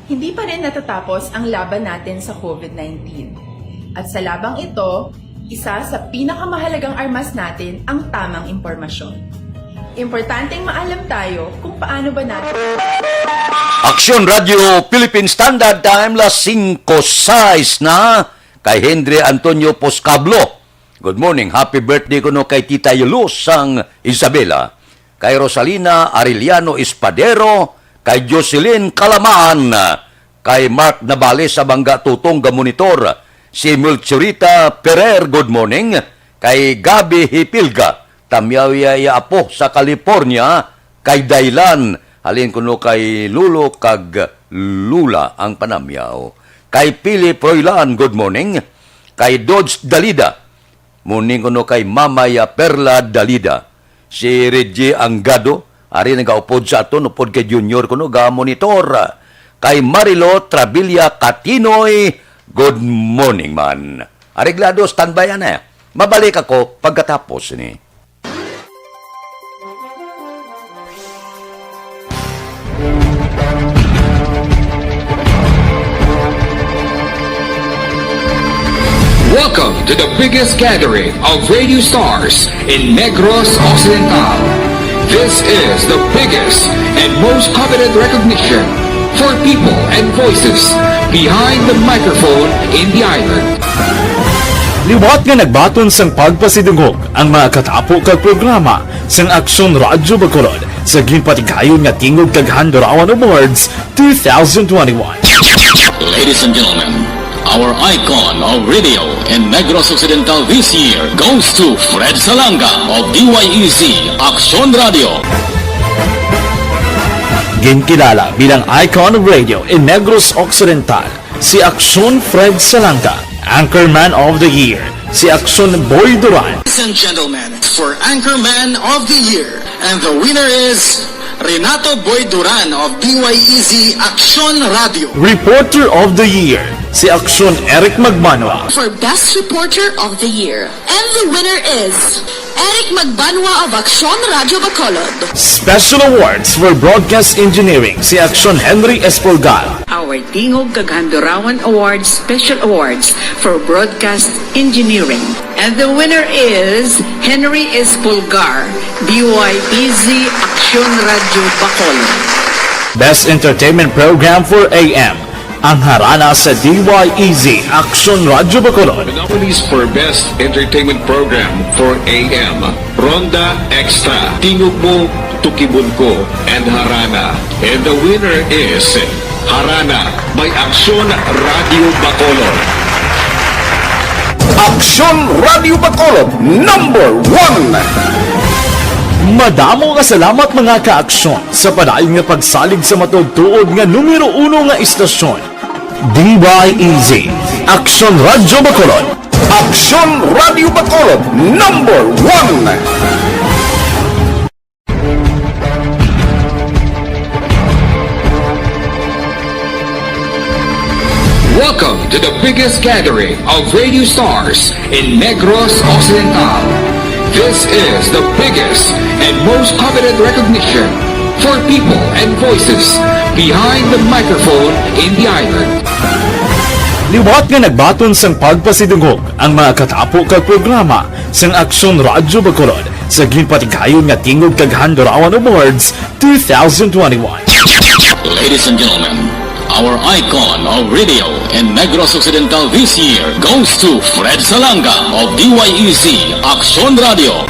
Hindi pa rin natatapos ang laban natin sa COVID nineteen. At sa labang ito, isa sa pinakamahalagang armas natin ang tamang impormasyon. Importanteng maalam tayo kung paano ba natin Aksyon Radio Philippine Standard Time, las singko sais na. Kay Henry Antonio Poscablo, good morning, happy birthday kuno kay Tita Luz sang Isabela, kay Rosalina Arellano Espadero, kay Jocelyn Calaman, kay Mark Navales sa Bangga Tutong ga monitor, si Melchorita Perer, good morning, kay Gabi Hipilga, tamyaw iya iya apo sa California, kay Daylan, halin kuno kay Lolo kag Lula ang panamyaw. Kay Philip Roylan, good morning. Kay Dodge Dalida, morning kuno kay Mamay Perla Dalida. Si Reggie Anggado, ari nagaupod sa aton, upod kay Junior kuno ga monitor. Kay Marilo Trabilia Katinoy, good morning man. Areglado, standby ana. Mabalik ako pagkatapos ni. Welcome to the biggest gathering of radio stars in Negros Occidental. This is the biggest and most coveted recognition for people and voices behind the microphone in the island. Liwat nga nagbaton sang pagpasidungog ang mga katapo kag programa sang Aksyon Radyo Bacolod sa ginpatigayon nga Tingog kag Handurawan Awards two thousand twenty-one. Ladies and gentlemen, Our icon of radio in Negros Occidental this year goes to Fred Salanga of D Y E Z Aksyon Radio. Ginkilala bilang icon of radio in Negros Occidental si Aksyon Fred Salanga, Anchorman of the Year si Aksyon Boy Duran. Ladies and gentlemen, for Anchorman of the Year, and the winner is Renato Boy Duran of D Y E Z Aksyon Radio. Reporter of the Year si Aksyon Eric Magbanwa. For Best Reporter of the Year, and the winner is Eric Magbanwa of Aksyon Radio Bacolod. Special Awards for Broadcast Engineering si Aksyon Henry Espolgar. Our Tingog kag Handurawan Awards Special Awards for Broadcast Engineering. And the winner is Henry Espolgar, D Y E Z Aksyon Radio Bacolod. Best Entertainment Program for A M, ang harana sa D Y E Z Aksyon Radio Bacolod. The nominees for Best Entertainment Program for A M, Ronda Extra, Tingog Mo, Tukibon Ko, and Harana. And the winner is Harana by Aksyon Radio Bacolod. Aksyon Radio Bacolod, number one. Madamo nga salamat, mga ka-aksyon, sa padayon nga pagsalig sa matuod-tuod nga numero uno nga istasyon, D Y E Z, Aksyon Radio Bacolod. Aksyon Radio Bacolod, number one. Welcome to the biggest gathering of radio stars in Negros Occidental. This is the biggest and most coveted recognition for people and voices behind the microphone in the island. Liwat nga nagbaton sang pagpasidungog ang mga katapo kag programa sang Aksyon Radyo Bacolod sa ginpatigayon nga Tingog kag Handurawan Awards two thousand twenty-one. Ladies and gentlemen, our icon of radio in Negros Occidental this year goes to Fred Salanga of D Y E Z Aksyon Radio.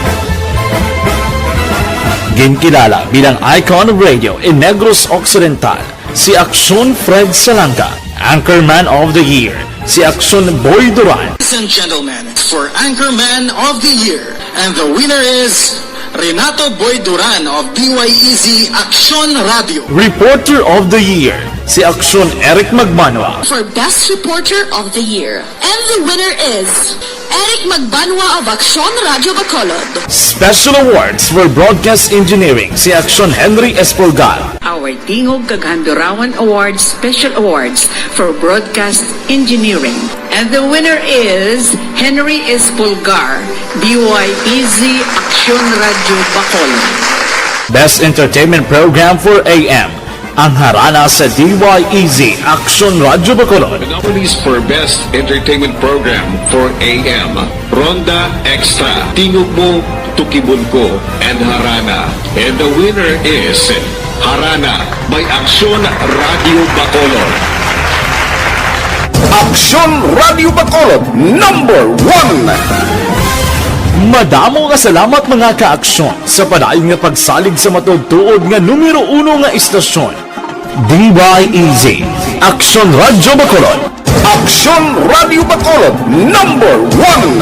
Ginkilala bilang icon of radio in Negros Occidental si Aksyon Fred Salanga, Anchorman of the Year si Aksyon Boy Duran. Ladies and gentlemen, for Anchorman of the Year, and the winner is Renato Boy Duran of D Y E Z Aksyon Radio. Reporter of the Year si Aksyon Eric Magbanwa. For Best Reporter of the Year, and the winner is Eric Magbanwa of Aksyon Radio Bacolod. Special Awards for Broadcast Engineering si Aksyon Henry Espolgar. Our Tingog kag Handurawan Awards Special Awards for Broadcast Engineering. And the winner is Henry Espolgar, D Y E Z Aksyon Radio Bacolod. Best Entertainment Program for A M, ang harana sa D Y E Z Aksyon Radio Bacolod. The nominees for Best Entertainment Program for A M, Ronda Extra, Tingog Mo, Tukibon Ko, and Harana. And the winner is Harana by Aksyon Radio Bacolod. Aksyon Radio Bacolod, number one. Madamo nga salamat, mga ka-aksyon, sa padayon nga pagsalig sa matuod-tuod nga numero uno nga istasyon, D Y E Z, Aksyon Radio Bacolod. Aksyon Radio Bacolod, number one.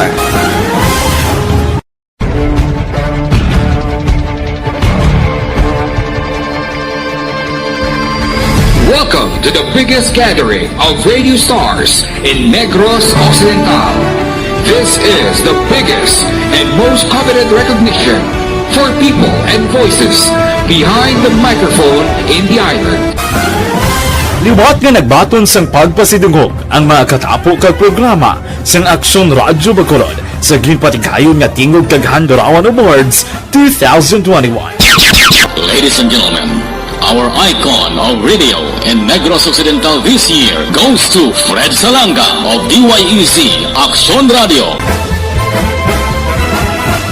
Welcome to the biggest gathering of radio stars in Negros Occidental. This is the biggest and most coveted recognition for people and voices behind the microphone in the island. Liwat nga nagbaton sang pagpasidungog ang mga katapo kag programa sang Aksyon Radyo Bacolod sa ginpatigayon nga Tingog kag Handurawan Awards two thousand twenty-one. Ladies and gentlemen, our icon of radio in Negros Occidental this year goes to Fred Salanga of D Y E Z Aksyon Radio.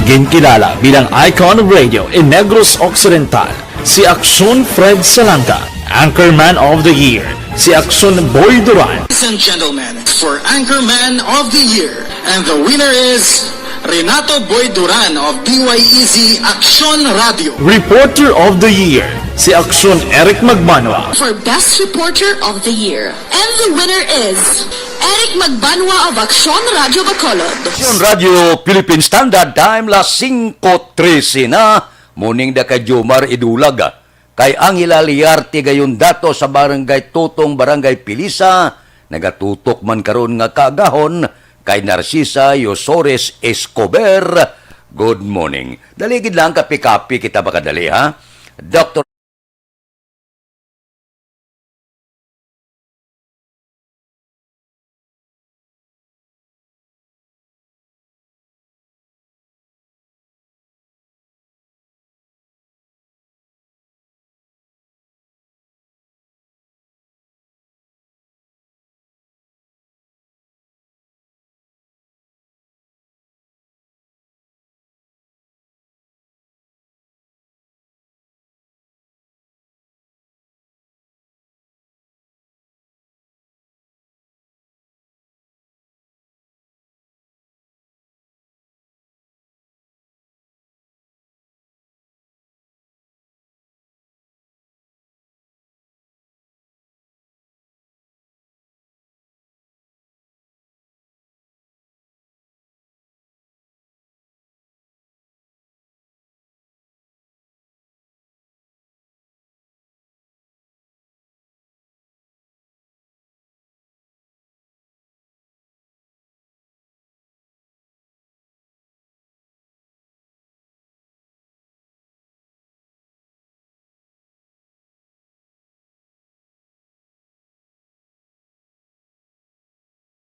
Ginkilala bilang icon of radio in Negros Occidental si Aksyon Fred Salanga, Anchorman of the Year si Aksyon Boy Duran. Ladies and gentlemen, for Anchorman of the Year, and the winner is Renato Boy Duran of D Y E Z Aksyon Radio. Reporter of the Year Si Aksyon Eric Magbanwa for Best Reporter of the Year. And the winner is Eric Magbanwa of Aksyon Radyo Bacolod. Aksyon Radyo Philippine Standard Time, las singko trese na. Morning da kay Jomar Idulaga. Kay Angela Liarte gayon dato sa Barangay Tutong, Barangay Pilisa, nagatutok man karon nga kaagahon kay Narcisa Yosores Escobar. Good morning. Dali gid lang, kape-kape kita makadali, ha? Doctor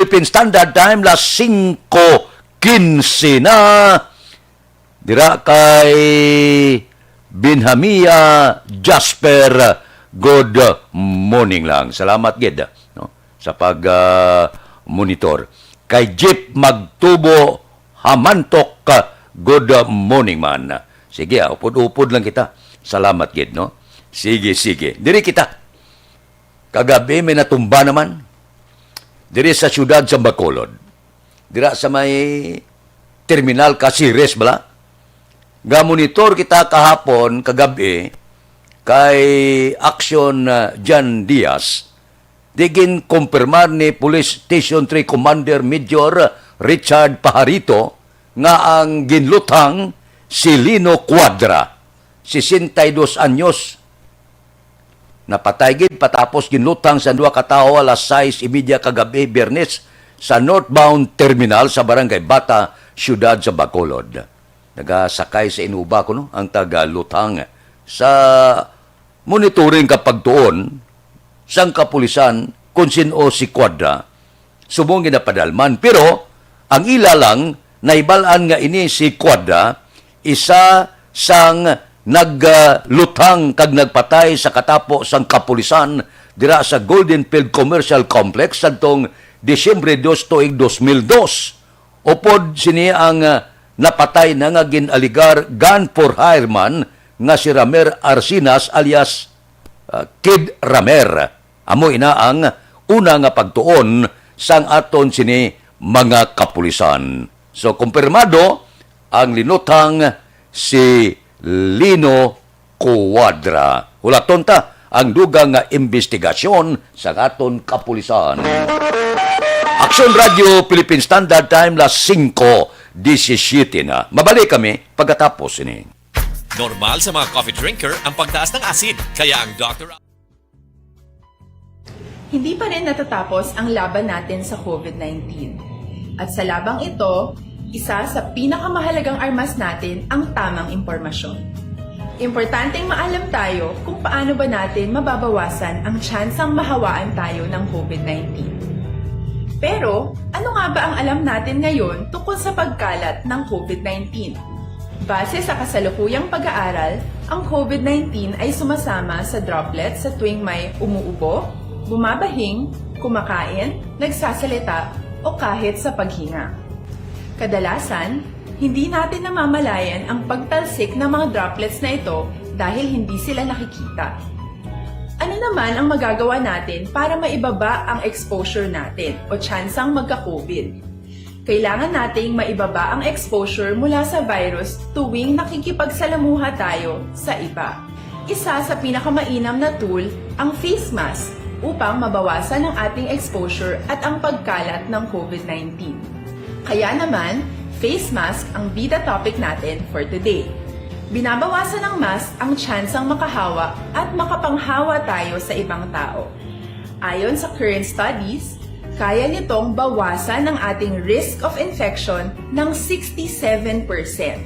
Philippine Standard Time, las singko kinse na. Dira kay Benjamia Jasper, good morning lang. Salamat gid, no, sa pag, ah, monitor. Kay Jeep Magtubo Hamantok, good morning man. Sige, ah, upod-upod lang kita. Salamat gid, no? Sige, sige. Diri kita. Kagab-i may natumba naman diri sa siyudad sa Bacolod. Dira sa may terminal Caceres bala. Nga monitor kita kahapon, kagab-i, kay Action, uh, Jan Diaz, di ginkumpirmar ni Police Station three Commander Major Richard Pajarito nga ang ginluthang si Lino Cuadra, sesenta y dos anyos. Napatay gid patapos ginluthang sa duha ka tawo alas sais y media kagab-i, Biyernes, sa northbound terminal sa Barangay Bata, siyudad sa Bacolod. Nagasakay sa inuba kuno ang tagaluthang sa monitoring kag pagtuon sang kapulisan kon sin-o si Cuadra. Subong ginapadalman, pero ang ila lang nahibal-an nga ini si Cuadra, isa sang nagluthang kag nagpatay sa katapo sang kapulisan dira sa Golden Field Commercial Complex sadtong Disyembre dos, tuig dos mil dos. Upod sini ang, ah, napatay na nga gin-aligar gun for hire man nga si Ramer Arsinas alias, ah, Kid Ramer. Amo ina ang una nga pagtuon sang aton sini mga kapulisan. So, kumpirmado ang linuthang si Lino Cuadra. Hulaton ta ang dugang nga imbestigasyon sa aton kapulisan. Aksyon Radyo Philippine Standard Time, las singko disisiete na. Mabalik kami pagkatapos ini. Normal sa mga coffee drinker ang pagtaas ng asid, kaya ang Doctor Hindi pa rin natatapos ang laban natin sa covid nineteen. At sa labang ito, isa sa pinakamahalagang armas natin ang tamang impormasyon. Importanteng maalam tayo kung paano ba natin mababawasan ang tsansang mahawaan tayo ng covid nineteen. Pero, ano nga ba ang alam natin ngayon tungkol sa pagkalat ng covid nineteen? Base sa kasalukuyang pag-aaral, ang covid nineteen ay sumasama sa droplets sa tuwing may umuubo, bumabahing, kumakain, nagsasalita, o kahit sa paghinga. Kadalasan, hindi natin namamalayan ang pagtalsik ng mga droplets na ito dahil hindi sila nakikita. Ano naman ang magagawa natin para maibaba ang exposure natin o tsansang magka-covid? Kailangan nating maibaba ang exposure mula sa virus tuwing nakikipagsalamuha tayo sa iba. Isa sa pinakamainam na tool ang face mask upang mabawasan ang ating exposure at ang pagkalat ng COVID nineteen. Kaya naman, face mask ang bida topic natin for today. Binabawasan ng mask ang tsansang makahawa at makapanghawa tayo sa ibang tao. Ayon sa current studies, kaya nitong bawasan ang ating risk of infection ng sixty-seven percent.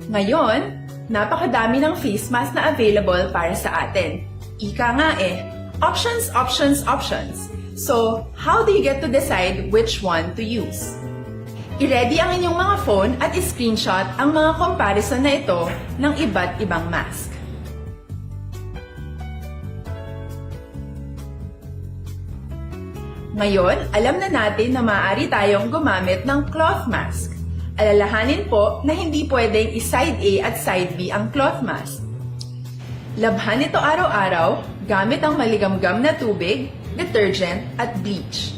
Ngayon, napakadami ng face mask na available para sa atin. Ika nga eh, options, options, options. So, how do you get to decide which one to use? I-ready ang inyong mga phone at i-screenshot ang mga comparison na ito ng iba't ibang mask. Ngayon, alam na natin na maaari tayong gumamit ng cloth mask. Alalahanin po na hindi pwedeng i-side A at side B ang cloth mask. Labhan ito araw-araw gamit ang maligamgam na tubig, detergent, at bleach.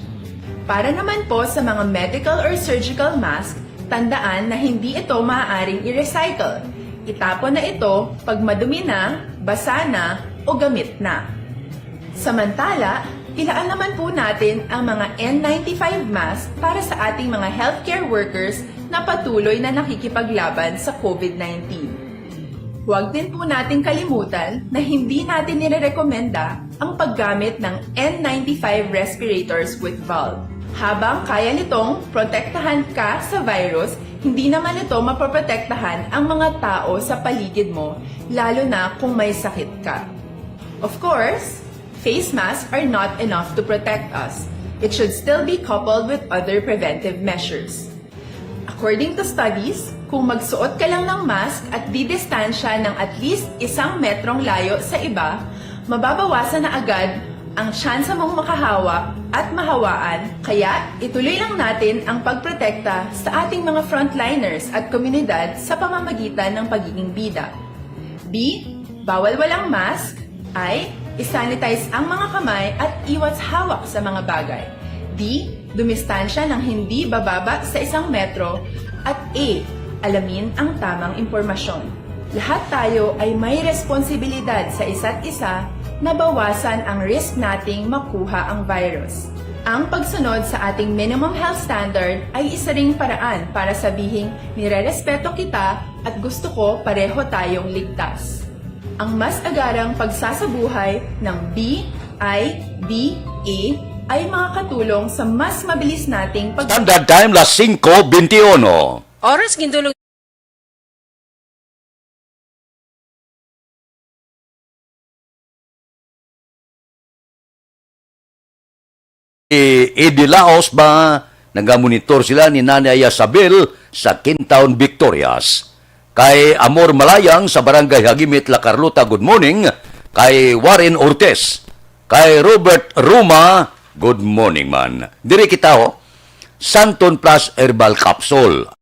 Para naman po sa mga medical or surgical mask, tandaan na hindi ito maaaring i-recycle. Itapon na ito pag madumi na, basa na, o gamit na. Samantala, ilaan naman po natin ang mga N ninety-five mask para sa ating mga healthcare workers na patuloy na nakikipaglaban sa COVID nineteen. Huwag din po nating kalimutan na hindi natin nirerekomenda ang paggamit ng N ninety-five respirators with valve. Habang kaya nitong protektahan ka sa virus, hindi naman ito mapoprotektahan ang mga tao sa paligid mo, lalo na kung may sakit ka. Of course, face masks are not enough to protect us. It should still be coupled with other preventive measures. According to studies, kung magsuot ka lang ng mask at didistansya ng at least isang metrong layo sa iba, mababawasan na agad ang tsansa mong makahawa at mahawaan, kaya ituloy lang natin ang pagprotekta sa ating mga frontliners at komunidad sa pamamagitan ng pagiging bida. B, bawal walang mask. I, i-sanitize ang mga kamay at iwas hawak sa mga bagay. D, dumistansya ng hindi bababa sa isang metro. At E, alamin ang tamang impormasyon. Lahat tayo ay may responsibilidad sa isa't isa na bawasan ang risk nating makuha ang virus. Ang pagsunod sa ating minimum health standard ay isa ring paraan para sabihing nirerespeto kita at gusto ko pareho tayong ligtas. Ang mas agarang pagsasabuhay ng B I D A ay makakatulong sa mas mabilis nating pag- Standard Time, las singko bentiuno. Oras gindulog. I-, Eddie Laos ba, nagamonitor sila ni Nanay Isabel sa Kintaon Victorias. Kay Amor Malayang sa Barangay Hagimit, La Carlota, good morning. Kay Warren Ortiz, kay Robert Ruma, good morning man. Diri kita, ho. Santon Plus Herbal Capsule.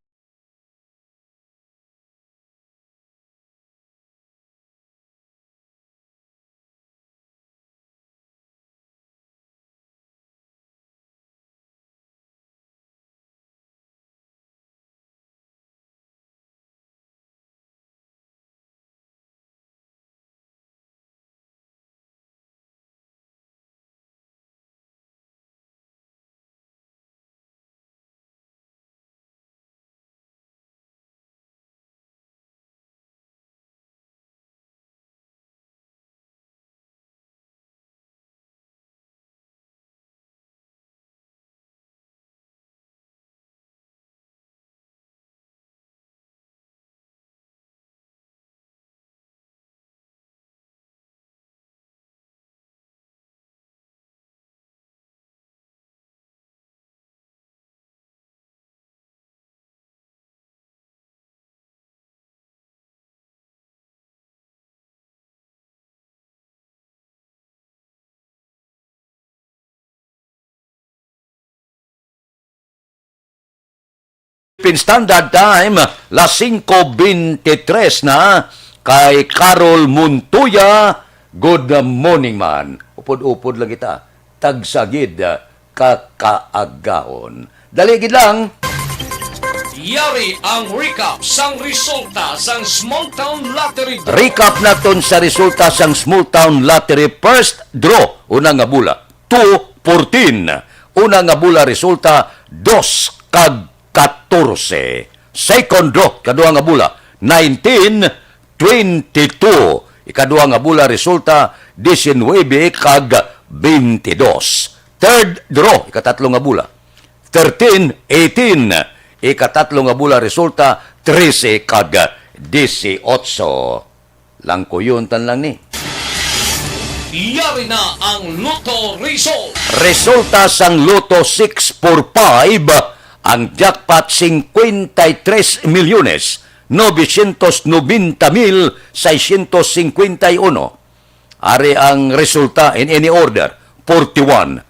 Philippine Standard Time, las singko bentitres na, kay Carol Montoya, good morning man. Upod-upod lang kita, tagsa gid ka kaagahon. Dali gid lang. Yari ang recap sang resulta sang Small Town Lottery Draw. Recap naton sa resulta sang Small Town Lottery first draw. Una nga bola, two fourteen. Una nga bola resulta, dos kag katorse. Second draw, kadua nga bola, nineteen twenty-two. Ikadua nga bola resulta, diecinuebe kag veintidós. Third draw, ikatatlo nga bola, thirteen eighteen. Ikatatlo nga bola resulta, trese kag dieciocho. Langkuyon tan lang ni. Yari na ang Lotto result. Resulta sang Lotto six four five, ang jackpot, cincuenta y tres millones novecientos noventa mil seiscientos cincuenta y uno. Ari ang resulta in any order: forty-one,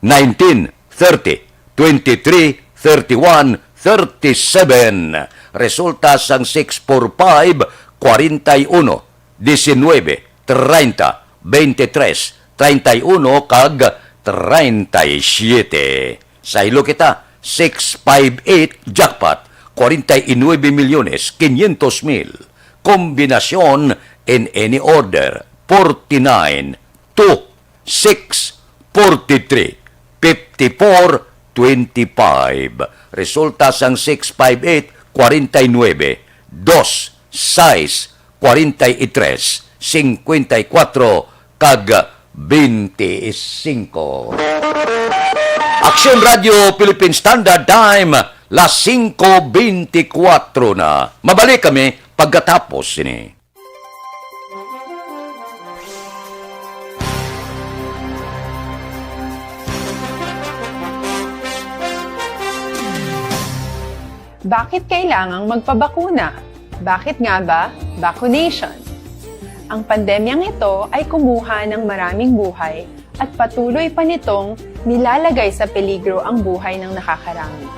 nineteen, thirty, twenty-three, thirty-one, thirty-seven. Resulta sang six four five, kwarenta y uno, diecinuebe, treinta, veintitrés, treinta y uno, kag treinta y siete. Saylo kita, six five eight jackpot, kwarenta y nuebe milyones quinientos mil. Kombinasyon in any order, forty-nine, two, six, forty-three, fifty-four, twenty-five. Resulta sang six five eight, kwarenta y nuebe, dos, sais, kwarenta y tres, cincuenta y cuatro, kag veinticinco. Aksyon Radio Philippine Standard Time, las singko beintikwatro na. Mabalik kami pagkatapos sini. Bakit kailangang magpabakuna? Bakit nga ba vaccination? Ang pandemyang ito ay kumuha ng maraming buhay at patuloy pa nitong nilalagay sa peligro ang buhay ng nakakarami.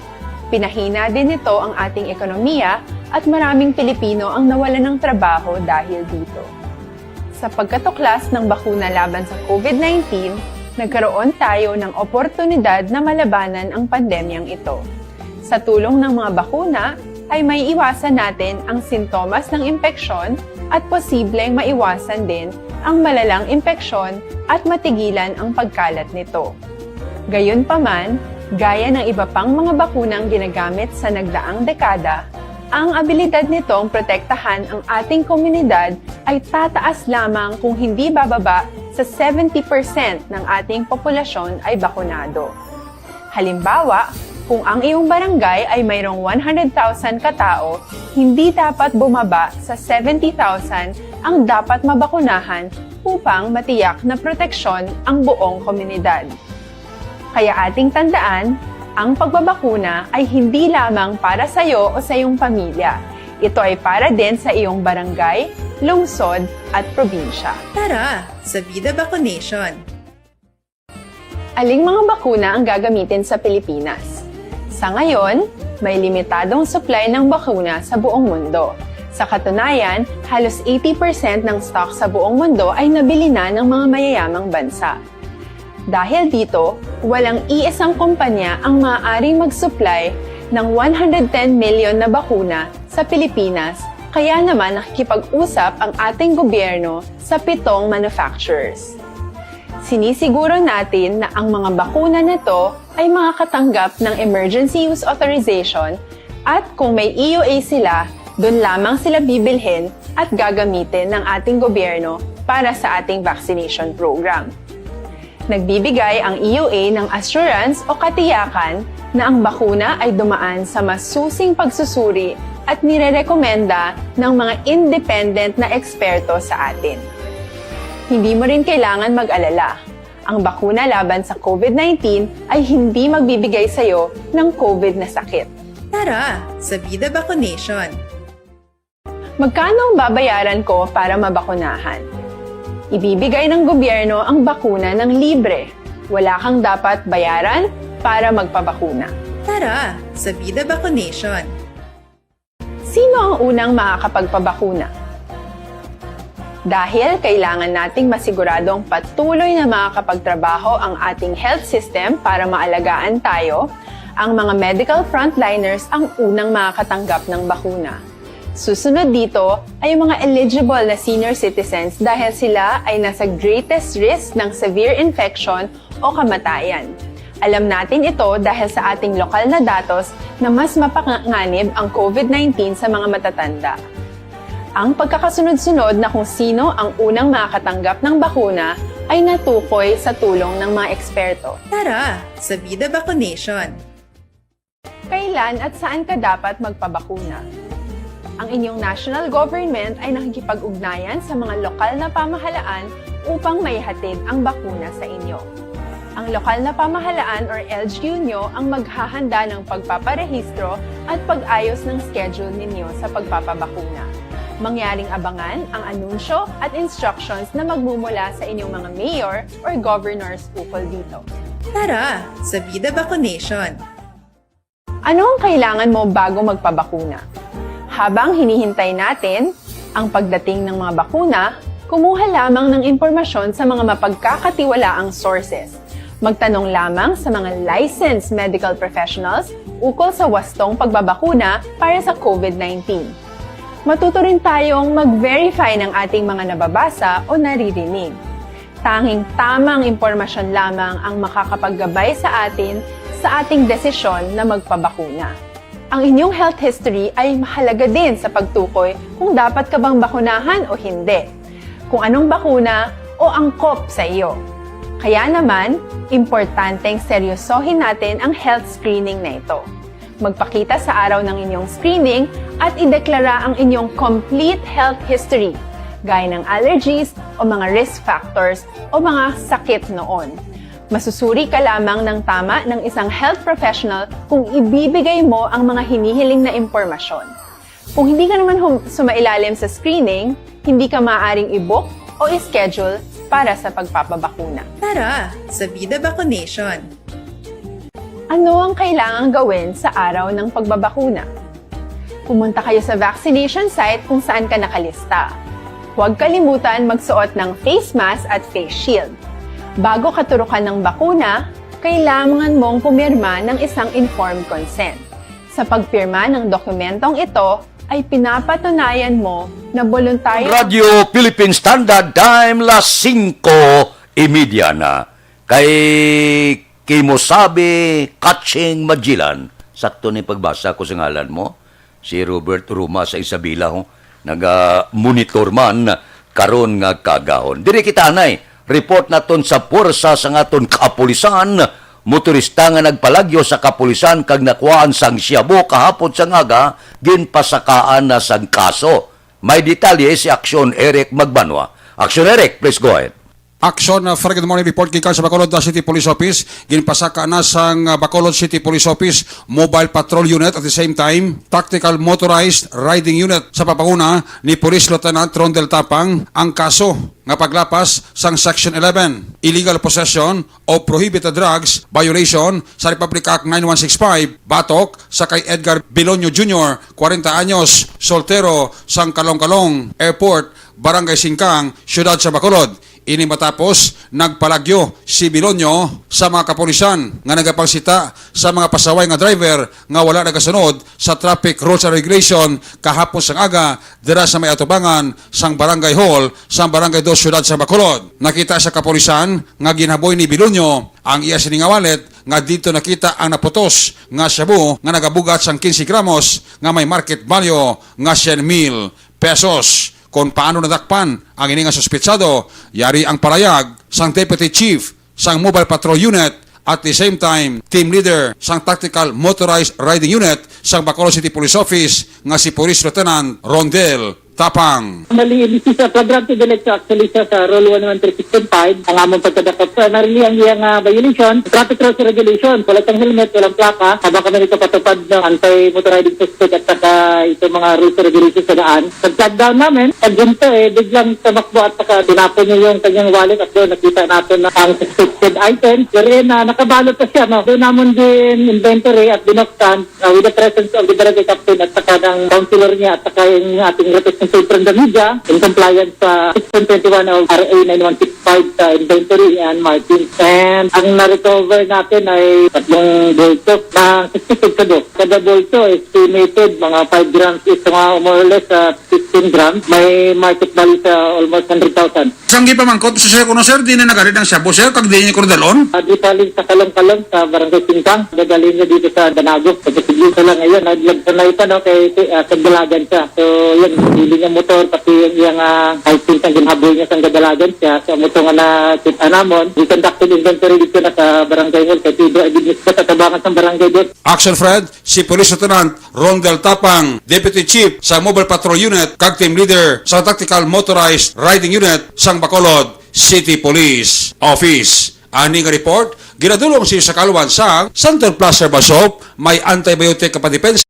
Pinahina din nito ang ating ekonomiya at maraming Pilipino ang nawalan ng trabaho dahil dito. Sa pagkatuklas ng bakuna laban sa COVID nineteen, nagkaroon tayo ng oportunidad na malabanan ang pandemyang ito. Sa tulong ng mga bakuna, ay maiiwasan natin ang sintomas ng impeksyon at posibleng maiwasan din ang malalang impeksyon at matigilan ang pagkalat nito. Gayunpaman, gaya ng iba pang mga bakunang ginagamit sa nagdaang dekada, ang abilidad nitong protektahan ang ating komunidad ay tataas lamang kung hindi bababa sa seventy percent ng ating populasyon ay bakunado. Halimbawa, kung ang iyong barangay ay mayroong one hundred thousand katao, hindi dapat bumaba sa seventy thousand ang dapat mabakunahan upang matiyak na proteksyon ang buong komunidad. Kaya ating tandaan, ang pagbabakuna ay hindi lamang para sa iyo o sa iyong pamilya. Ito ay para din sa iyong barangay, lungsod, at probinsya. Tara, sa Vida Vaccination! Aling mga bakuna ang gagamitin sa Pilipinas? Sa ngayon, may limitadong supply ng bakuna sa buong mundo. Sa katunayan, halos eighty percent ng stock sa buong mundo ay nabili na ng mga mayayamang bansa. Dahil dito, walang iisang kumpanya ang maaaring mag-supply ng one hundred ten million na bakuna sa Pilipinas, kaya naman nakikipag-usap ang ating gobyerno sa pitong manufacturers. Sinisiguro natin na ang mga bakuna na to ay makakatanggap ng emergency use authorization at kung may E U A sila, dun lamang sila bibilhin at gagamitin ng ating gobyerno para sa ating vaccination program. Nagbibigay ang E U A ng assurance o katiyakan na ang bakuna ay dumaan sa masusing pagsusuri at nirerekomenda ng mga independent na eksperto sa atin. Hindi mo rin kailangan mag-alala. Ang bakuna laban sa COVID nineteen ay hindi magbibigay sa iyo ng COVID na sakit. Tara, sa Vida Vaccination! Magkano ang babayaran ko para mabakunahan? Ibibigay ng gobyerno ang bakuna ng libre. Wala kang dapat bayaran para magpabakuna. Tara, sa Vida Vaccination! Sino ang unang makakapagpabakuna? Dahil kailangan nating masiguradong patuloy na makakapagtrabaho ang ating health system para maalagaan tayo, Ang mga medical frontliners ang unang makakatanggap ng bakuna. Susunod dito ay ang mga eligible na senior citizens dahil sila ay nasa greatest risk ng severe infection o kamatayan. Alam natin ito dahil sa ating lokal na datos na mas mapanganib ang COVID nineteen sa mga matatanda. Ang pagkakasunod-sunod na kung sino ang unang makakatanggap ng bakuna ay natukoy sa tulong ng mga eksperto. Tara, sa Bida Vaccination! Kailan at saan ka dapat magpabakuna? Ang inyong national government ay nakikipag-ugnayan sa mga lokal na pamahalaan upang maihatid ang bakuna sa inyo. Ang lokal na pamahalaan or L G U nyo ang maghahanda ng pagpaparehistro at pag-ayos ng schedule ninyo sa pagpapabakuna. Mangyaring abangan ang anunsyo at instructions na magmumula sa inyong mga mayor or governors ukol dito. Tara, sa Bida Vaccination! Ano ang kailangan mo bago magpabakuna? Habang hinihintay natin ang pagdating ng mga bakuna, kumuha lamang ng impormasyon sa mga mapagkakatiwalaang sources. Magtanong lamang sa mga licensed medical professionals ukol sa wastong pagbabakuna para sa COVID nineteen. Matuto rin tayong mag-verify ng ating mga nababasa o naririnig. Tanging tamang impormasyon lamang ang makakapaggabay sa atin sa ating desisyon na magpabakuna. Ang inyong health history ay mahalaga din sa pagtukoy kung dapat ka bang bakunahan o hindi, kung anong bakuna o angkop sa iyo. Kaya naman, importanteng seryosohin natin ang health screening na ito. Magpakita sa araw ng inyong screening at ideklara ang inyong complete health history, gaya ng allergies o mga risk factors o mga sakit noon. Masusuri ka lamang ng tama ng isang health professional kung ibibigay mo ang mga hinihiling na impormasyon. Kung hindi ka naman hum- sumailalim sa screening, hindi ka maaaring i-book o i-schedule para sa pagpapabakuna. Tara, sa Bida Vaccination! Ano ang kailangang gawin sa araw ng pagbabakuna? Pumunta kayo sa vaccination site kung saan ka nakalista. Huwag kalimutan magsuot ng face mask at face shield. Bago katurukan ng bakuna, kailangan mong pumirma ng isang informed consent. Sa pagpirma ng dokumentong ito, ay pinapatunayan mo na boluntaryo. Radyo Philippine Standard Time, las singko y media na. Kay Kimosabe Kaching Magellan, sakto ni pagbasa ko sa ngalan mo, si Robert Ruma sa Isabela, ho, naga-monitor man karon nga kaagahon. Diri kita anay, report naton sa puwersa sang aton kapulisan, motorista nga nagpalagyo sa kapulisan kag nakuhaan sang shabu kahapon sang aga, ginpasakaan na sang kaso. May detalye si Aksyon Eric Magbanwa. Aksyon Eric, please go ahead. Aksyon, uh, Fred, good morning. Report gikan sa Bacolod, uh, City Police Office. Ginpasaka na sang, uh, Bacolod City Police Office Mobile Patrol Unit, at the same time, Tactical Motorized Riding Unit sa pagpanguna ni Police Lieutenant Rondel Tapang ang kaso nga paglapas sang Section eleven, illegal possession of prohibited drugs violation sa Republic Act nine one six five, batok sa kay Edgar Bilonio Junior, kwarenta anyos, soltero, sang Kalong-Kalong Airport, Barangay Singkang, Siyudad sa Bacolod. Ini matapos nagpalagyo si Bilonio sa mga kapulisan nga nagapangsita sa mga pasaway nga driver nga wala nagasunod sa traffic rules and regulation kahapon sang aga dira sa may atubangan sang Barangay Hall sang Barangay Dos, Siyudad sa Bacolod. Nakita sa kapulisan nga ginhaboy ni Bilonio ang iya sini nga wallet nga didto nakita ang naputos nga shabu nga nagabugat sang quince gramos nga may market value nga syen mil pesos. Kon paano nadakpan ang ini nga suspetsado, yari ang palayag sang Deputy Chief sang Mobile Patrol Unit, at the same time, team leader sang Tactical Motorized Riding Unit sang Bacolod City Police Office nga si Police Lieutenant Rondel Tapang. Mali, this is a flagrante violation actually siya sa Rule one one three six five, ang among pagkadakop. So, narili ang iyang, ah, violation, traffic rules and regulation, wala siyang helmet, walang plaka, habang kami nagpapatupad ng anti-motor riding suspect at saka itong mga rules and regulations sa daan. Pag-flag down namin, pag ginto eh, biglang tumakbo at saka tinapon niya yung kanyang wallet at doon nakita natin na ang suspected item. Wherein na nakabalot pa siya, no? Doon naman din inventory at binuksan, uh, with the presence of the barangay captain at saka ng councilor niya at saka yung ating representative. Consulta from the media in compliance sa Section twenty-one of R A nine one six five sa inventory and markings. And ang na-recover natin ay tatlong bolso na sixty-six kado. Kada bolso estimated mga five grams each, mga more or less, ah, fifteen grams. May market value sa almost hundred thousand. Sang gipamangkot sa sir kuno, sir, di na nagalit ang shabu, sir, kag di niya kuno dalon? Ah, di, sa Kalong-Kalong sa Barangay Singkang, dadalhin niya dito sa Danago. Sa Siglo sa lang ngayon, naglag sa Naipa, no, kay, ah, sa Dalagan siya. So, yun, bili niya motor, pati yung iyang, ah, housing, ang ginhabol niya sa Dalagan siya. So, amo to nga na-kita namon, we conducted inventory dito na sa Barangay Hall, kay Pedro Aguilis, sa tabangan sa Barangay Dos. Action Fred, si Police Lieutenant Rondel Tapang, Deputy Chief sa Mobile Patrol Unit kag Team Leader sa Tactical Motorized Riding Unit sang Bacolod City Police Office. Ani nga report ginadulong sa inyo sa kaluwan sang Santon Plus Herbal Soap, may antibiotic nga pandepensa.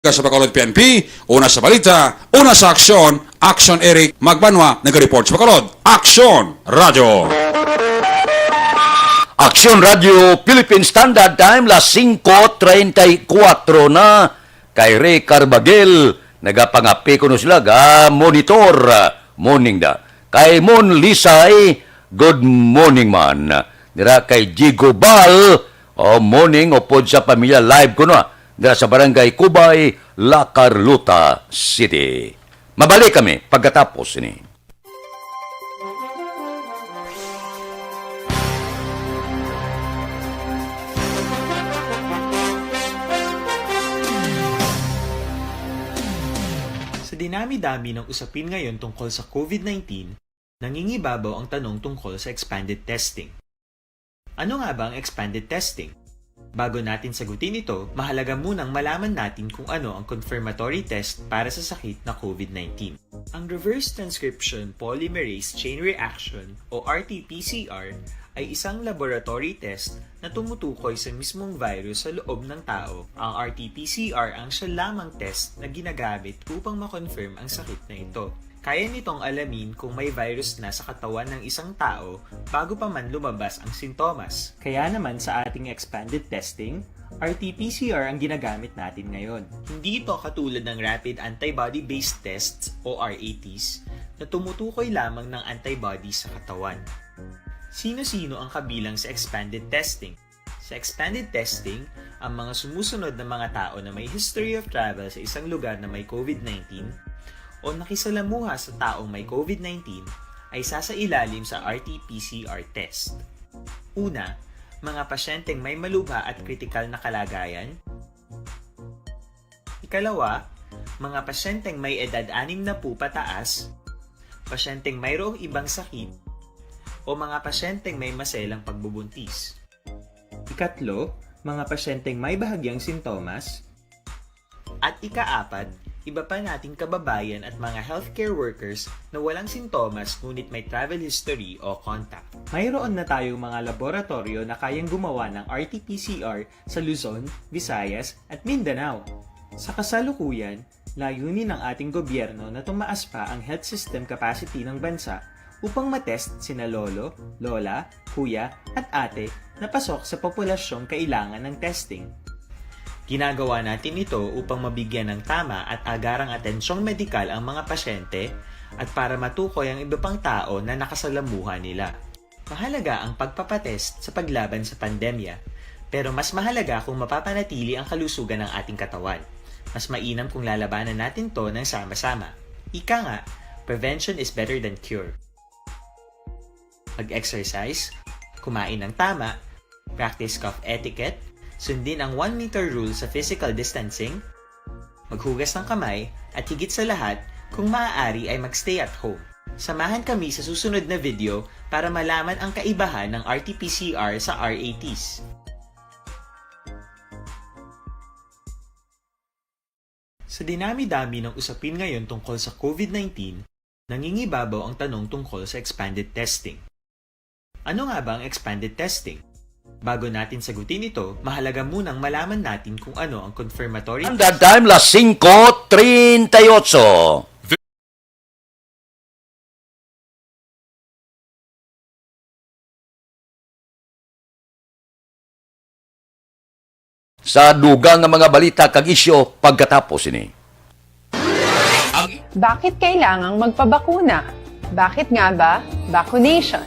Sa Bacolod P N P, una sa balita, una sa aksyon, Action Eric Magbanwa, naga-report sa Bacolod. Action Radyo. Action Radyo Philippine Standard Time, las singko treinta y cuatro na. Kay Ray Carbagel, nagapangapi kuno sila, ga monitor. Morning da. Kay Mon Lisay, good morning man. Dira kay Jigo Bal, oh, morning, upod sa pamilya, live kuno, ah. Dira sa Barangay Cubay, La Carlota City. Mabalik kami pagkatapos ini. Sa dinami-dami ng usapin ngayon tungkol sa COVID nineteen, nangingibabaw ang tanong tungkol sa expanded testing. Ano nga ba ang expanded testing? Bago natin sagutin ito, mahalaga munang malaman natin kung ano ang confirmatory test para sa sakit na COVID nineteen. Ang reverse transcription polymerase chain reaction o R T P C R ay isang laboratory test na tumutukoy sa mismong virus sa loob ng tao. Ang R T P C R ang siya lamang test na ginagamit upang ma-confirm ang sakit na ito. Kaya nitong alamin kung may virus na sa katawan ng isang tao bago pa man lumabas ang sintomas. Kaya naman sa ating expanded testing, R T P C R ang ginagamit natin ngayon. Hindi ito katulad ng rapid antibody-based tests o R A Ts na tumutukoy lamang ng antibody sa katawan. Sino-sino ang kabilang sa expanded testing? Sa expanded testing, ang mga sumusunod na mga tao na may history of travel sa isang lugar na may COVID nineteen o nakisalamuha sa taong may COVID nineteen ay sasailalim sa R T P C R test. Una, mga pasyenteng may malubha at kritikal na kalagayan. Ikalawa, mga pasyenteng may edad anim na po pataas, pasyenteng mayroong ibang sakit, o mga pasyenteng may maselang pagbubuntis. Ikatlo, mga pasyenteng may bahagyang sintomas. At ikaapat, iba pa nating kababayan at mga healthcare workers na walang sintomas ngunit may travel history o contact. Mayroon na tayong mga laboratoryo na kayang gumawa ng R T P C R sa Luzon, Visayas, at Mindanao. Sa kasalukuyan, layunin ng ating gobyerno na tumaas pa ang health system capacity ng bansa upang matest sina lolo, lola, kuya, at ate na pasok sa populasyong kailangan ng testing. Ginagawa natin ito upang mabigyan ng tama at agarang atensyong medikal ang mga pasyente at para matukoy ang iba pang tao na nakasalamuha nila. Mahalaga ang pagpapatest sa paglaban sa pandemya, pero mas mahalaga kung mapapanatili ang kalusugan ng ating katawan. Mas mainam kung lalabanan natin 'to ng sama-sama. Ika nga, prevention is better than cure. Mag-exercise, kumain ng tama, practice cough etiquette, sundin ang one meter rule sa physical distancing, maghugas ng kamay, at higit sa lahat, kung maaari ay mag-stay at home. Samahan kami sa susunod na video para malaman ang kaibahan ng R T P C R sa R A Ts. Sa dinami-dami ng usapin ngayon tungkol sa COVID nineteen, nangingibabaw ang tanong tungkol sa expanded testing. Ano nga ba ang expanded testing? Bago natin sagutin ito, mahalaga munang malaman natin kung ano ang confirmatory Standard Time, las singko treinta y ocho. Sa dugang nga mga balita kag isyu pagkatapos ini. Bakit kailangang magpabakuna? Bakit nga ba vaccination?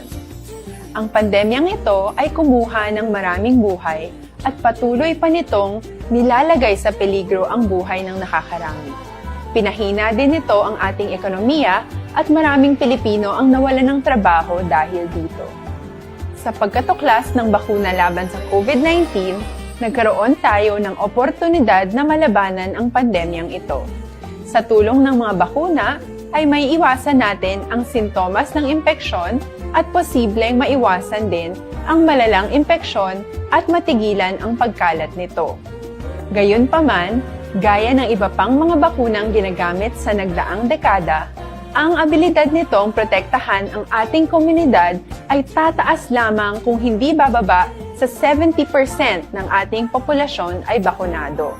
Ang pandemyang ito ay kumuha ng maraming buhay at patuloy pa nitong nilalagay sa peligro ang buhay ng nakakarami. Pinahina din nito ang ating ekonomiya at maraming Pilipino ang nawalan ng trabaho dahil dito. Sa pagkatuklas ng bakuna laban sa COVID nineteen, nagkaroon tayo ng oportunidad na malabanan ang pandemyang ito. Sa tulong ng mga bakuna, ay may iwasan natin ang sintomas ng impeksyon at posibleng maiwasan din ang malalang impeksyon at matigilan ang pagkalat nito. Gayunpaman, gaya ng iba pang mga bakunang ginagamit sa nagdaang dekada, ang abilidad nitong protektahan ang ating komunidad ay tataas lamang kung hindi bababa sa seventy percent ng ating populasyon ay bakunado.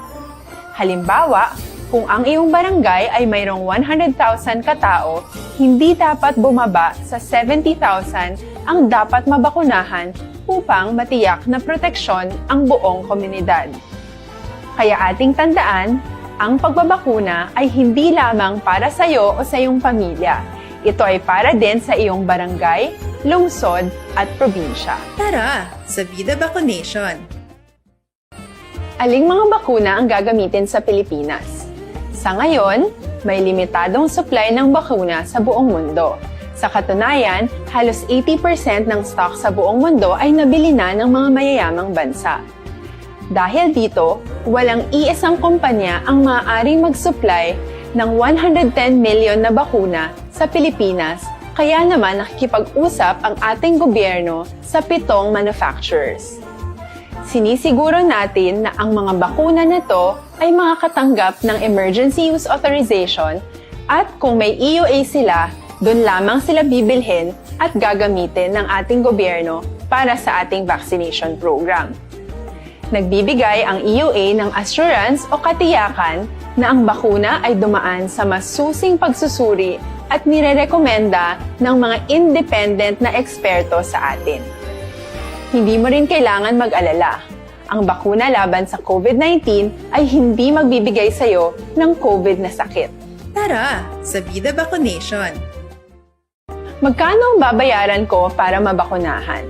Halimbawa, kung ang iyong barangay ay mayroong one hundred thousand ka tawo, hindi dapat bumaba sa seventy thousand ang dapat mabakunahan upang matiyak na proteksyon ang buong komunidad. Kaya ating tandaan, ang pagbabakuna ay hindi lamang para sa iyo o sa iyong pamilya. Ito ay para din sa iyong barangay, lungsod, at probinsya. Tara, sa Vida Vaccination! Aling mga bakuna ang gagamitin sa Pilipinas? Sa ngayon, may limitadong supply ng bakuna sa buong mundo. Sa katunayan, halos eighty percent ng stock sa buong mundo ay nabili na ng mga mayayamang bansa. Dahil dito, walang iisang kumpanya ang maaaring mag-supply ng one hundred ten million na bakuna sa Pilipinas, kaya naman nakikipag-usap ang ating gobyerno sa pitong manufacturers. Sinisiguro natin na ang mga bakuna na to ay makakatanggap ng Emergency Use Authorization at kung may E U A sila, doon lamang sila bibilhin at gagamitin ng ating gobyerno para sa ating vaccination program. Nagbibigay ang E U A ng assurance o katiyakan na ang bakuna ay dumaan sa masusing pagsusuri at nirerekomenda ng mga independent na eksperto sa atin. Hindi mo rin kailangan mag-alala. Ang bakuna laban sa COVID nineteen ay hindi magbibigay sa iyo ng COVID na sakit. Tara, sa Vida Vaccination! Magkano ang babayaran ko para mabakunahan?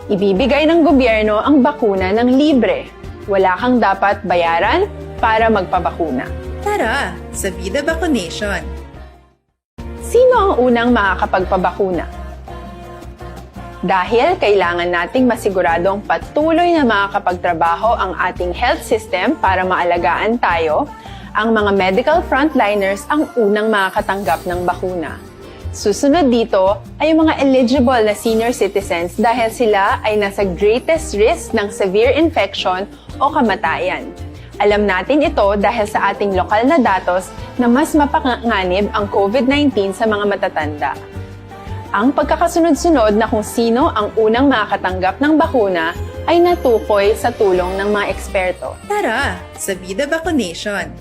Ibibigay ng gobyerno ang bakuna ng libre. Wala kang dapat bayaran para magpabakuna. Tara, sa Vida Vaccination! Sino ang unang makakapagpabakuna? Dahil kailangan nating masiguradong patuloy na makakapagtrabaho ang ating health system para maalagaan tayo, ang mga medical frontliners ang unang makakatanggap ng bakuna. Susunod dito ay ang mga eligible na senior citizens dahil sila ay nasa greatest risk ng severe infection o kamatayan. Alam natin ito dahil sa ating lokal na datos na mas mapanganib ang COVID nineteen sa mga matatanda. Ang pagkakasunod-sunod na kung sino ang unang makakatanggap ng bakuna ay natukoy sa tulong ng mga eksperto. Tara, sa Vida Vaccination!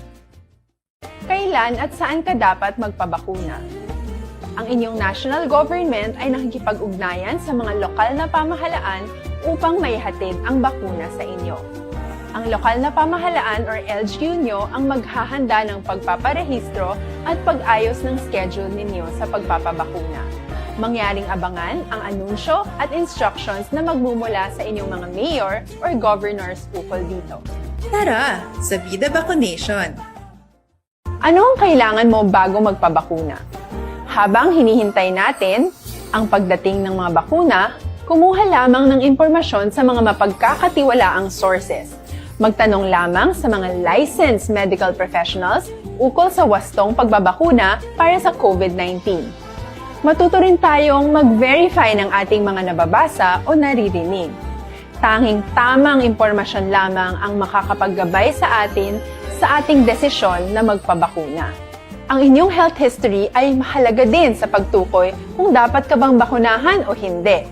Kailan at saan ka dapat magpabakuna? Ang inyong national government ay nakikipag-ugnayan sa mga lokal na pamahalaan upang maihatid ang bakuna sa inyo. Ang lokal na pamahalaan or L G U nyo ang maghahanda ng pagpaparehistro at pag-ayos ng schedule ninyo sa pagpapabakuna. Mangyaring abangan ang anunsyo at instructions na magmumula sa inyong mga mayor or governors ukol dito. Tara, sa Vida Vaccination! Ano ang kailangan mo bago magpabakuna? Habang hinihintay natin ang pagdating ng mga bakuna, kumuha lamang ng impormasyon sa mga mapagkakatiwalaang sources. Magtanong lamang sa mga licensed medical professionals ukol sa wastong pagbabakuna para sa COVID nineteen. Matuto rin tayong mag-verify ng ating mga nababasa o naririnig. Tanging tamang impormasyon lamang ang makakapaggabay sa atin sa ating desisyon na magpabakuna. Ang inyong health history ay mahalaga din sa pagtukoy kung dapat ka bang bakunahan o hindi.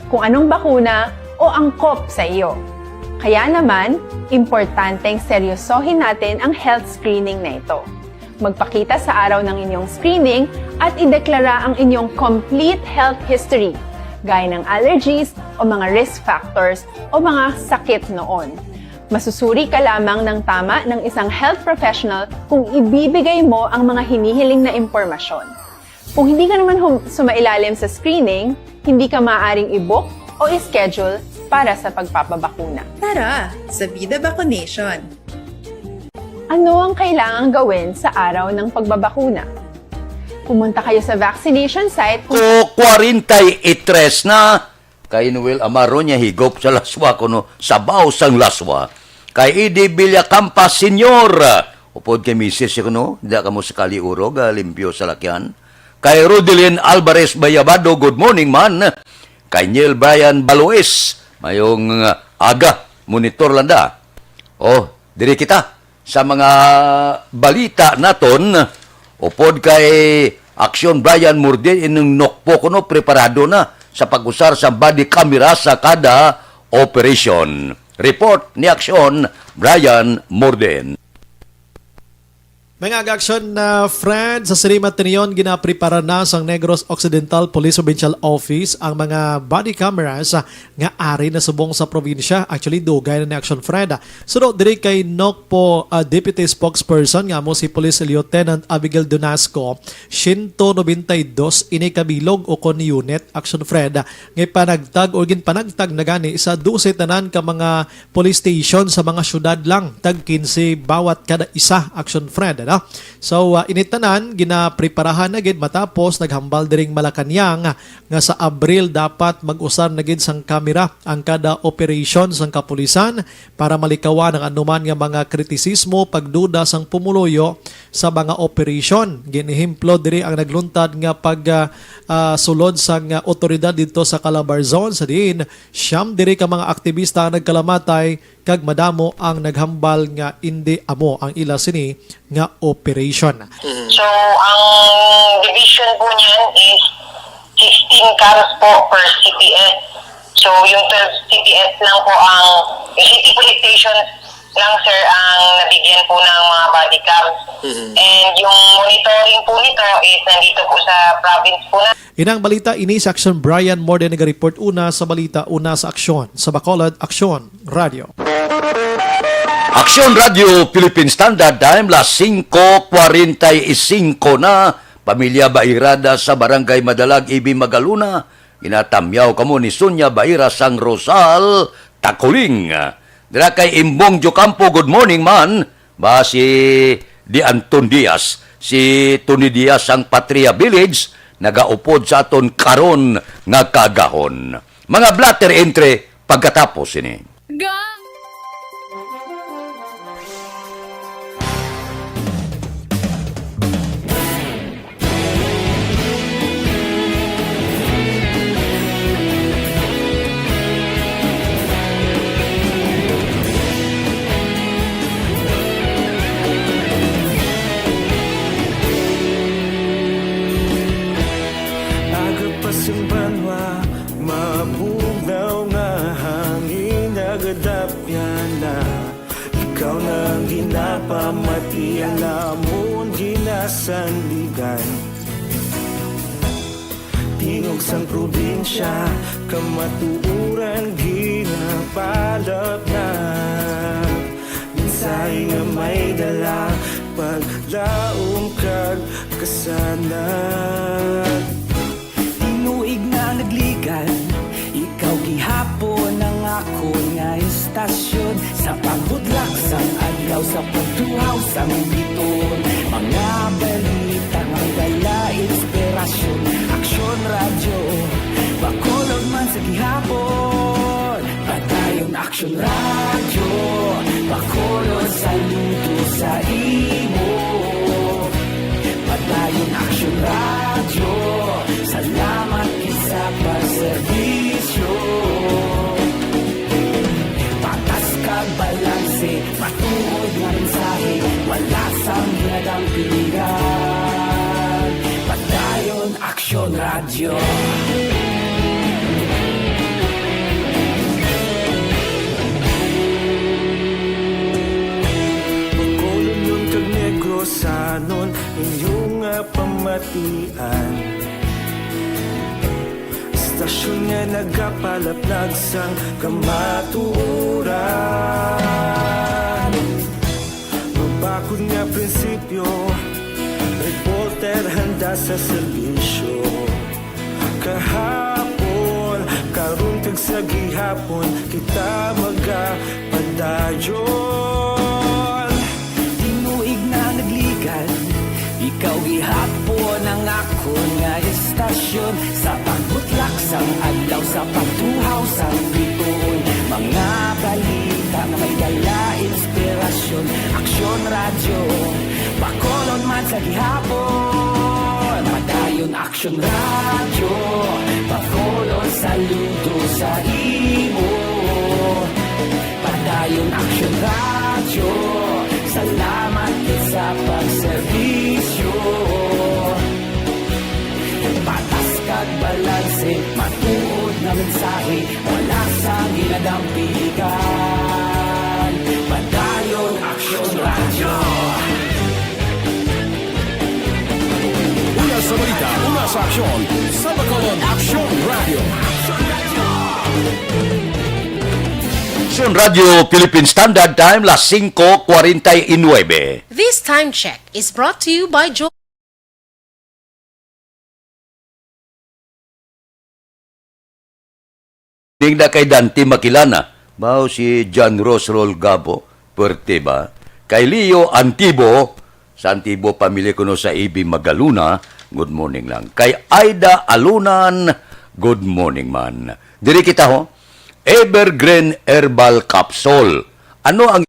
Kung anong bakuna o angkop sa iyo. Kaya naman, importanteng seryosohin natin ang health screening na ito. Magpakita sa araw ng inyong screening at ideklara ang inyong complete health history, gaya ng allergies o mga risk factors o mga sakit noon. Masusuri ka lamang ng tama ng isang health professional kung ibibigay mo ang mga hinihiling na impormasyon. Kung hindi ka naman hum- sumailalim sa screening, hindi ka maaaring i-book o i-schedule para sa pagpapabakuna. Tara sa Vida Vaccination! Ano ang kailangang gawin sa araw ng pagbabakuna? Pumunta kayo sa vaccination site kung Ko kwarenta y tres na. Kay Noel Amaro niya higop sa laswa kuno sabaw sang laswa. Kay Eddie Villacampa Senior, upod kay misis siya kuno, da kamo sakali urog, ah, limpyo sa lakyan. Kay Rodelin Alvarez Bayabado, good morning man. Kay Neil Brian Balois, mayong, ah, aga, monitor lang da. Oh, diri kita sa mga balita naton. Upod kay Aksyon Brian Murdi, ining Nokpo kuno preparado na sa pag-usar sa body camera sa kada operasyon. Report ni Aksyon Brian Murdi. Mga aga-aksyon na friend, sa sini matinion, ginaprepara na sang Negros Occidental Police Provincial Office ang mga body cameras nga ari na subong sa probinsya. Actually, dugay na ni Action Friend. Suno diri kay Nokpo, ah, Deputy Spokesperson nga amo si Police Lieutenant Abigail Donasco, siyento nobenta y dos ini ka bilog o kon unit, Action Friend, nga ipanagtag o ginpanagtag na gani sa dose tanan ka mga police station sa mga syudad lang, tag quince bawat kada isa, Action Friend, ano? So, ah, ini tanan ginapreparahan na gid matapos naghambal diring Malacañang nga sa Abril dapat mag-usar na gid sang kamera ang kada operasyon sang kapulisan para malikawan ang anuman nga mga kritisismo, pagduda sang pumuluyo sa mga operasyon. Ginehemplo diri ang nagluntad nga pag, ah, ah, sulod sang, ah, otoridad didto sa Calabarzon, sa diin siyam diri ka mga aktibista ang nagkalamatay kag madamo ang naghambal nga indi amo ang ila sini nga operation. So, ang division po niyan is sixteen cars po per C P S. So, yung twelve C P S lang po ang, yung city police station lang, sir, ang nabigyan po ng mga body cams. And yung monitoring po nito is nandito po sa province po na. Inang balita ini sa Aksyon. Brian Morde naga-report una sa balita, una sa Aksyon. Sa Bacolod, Aksyon Radio. Aksyon Radio Philippine Standard Time, las singko kwarenta y singko na. Pamilya Bairada sa Barangay Madalag, Ibi, Magalona, ginatamyaw kamo ni Sonia Baira sang Rosal, Takuling. Dira kay Imbong Jocampo, good morning man. Ba si Di Anton Diaz, si Tony Diaz sang Patria Village, nagaupod sa aton karon nga kaagahon. Mga blotter entry pagkatapos sini. Ga- Aga pa sing banwa, mabugnaw nga hangin, nagadapyan na. Ikaw na ang ginapamati, ang amon ginasandigan. Tingog sang probinsya, kamatuoran ginapalapnap. Mensahe nga may dala, paglaom kag kasanag. Tinuig na nagligan, ikaw gihapon ang akon nga istasyon. Sa pagbudlak sang adlaw, sa pagtuhaw sang biton, mga balita nga dala inspirasyon. Aksyon Radyo, Bacolod man sa gihapon. Padayon Aksyon Radyo, Bacolod, saludo sa imo. Padayon Aksyon Radyo, salamat gid sa pagserbisyo. Patas kag balanse, matuod nga mensahe, wala sang ginadampingan. Padayon Aksyon Radyo. Inyo nga pamatian, istasyon nga nagapalaplag sang kamatuoran. Mabakod nga prinsipyo, reporter handa sa serbisyo. Kahapon, karon, kag sa gihapon, kita magapadayon. Tinuig na nagligad, ikaw gihapon ang akon nga istasyon. Sa pagbutlak sang adlaw, sa pagtuhaw sang bituon, mga balita nga may dala inspirasyon. Aksyon Radyo, Bacolod man sa gihapon. Padayon Aksyon Radyo, Bacolod, saludo sa imo. Padayon Aksyon Radyo, salamat gid sa pagserbisyo. Patas kag balanse, matuod nga mensahe, wala sang ginadampigan. Padayon Aksyon Radyo. Una sa balita, una sa aksyon, sa Bacolod Aksyon Radyo. Aksyon Radyo Philippine Standard Time, las singko kwarenta y nuebe. This time check is brought to you by Jo- Ning na kay Dante Makilana, mao si John Rosrol Gabo, puwerte ba? Kay Leo Antibo, sa Antibo pamilya kuno sa A B Magaluna, good morning lang. Kay Aida Alunan, good morning man. Diri kita ho, Evergreen Herbal Capsule. Ano ang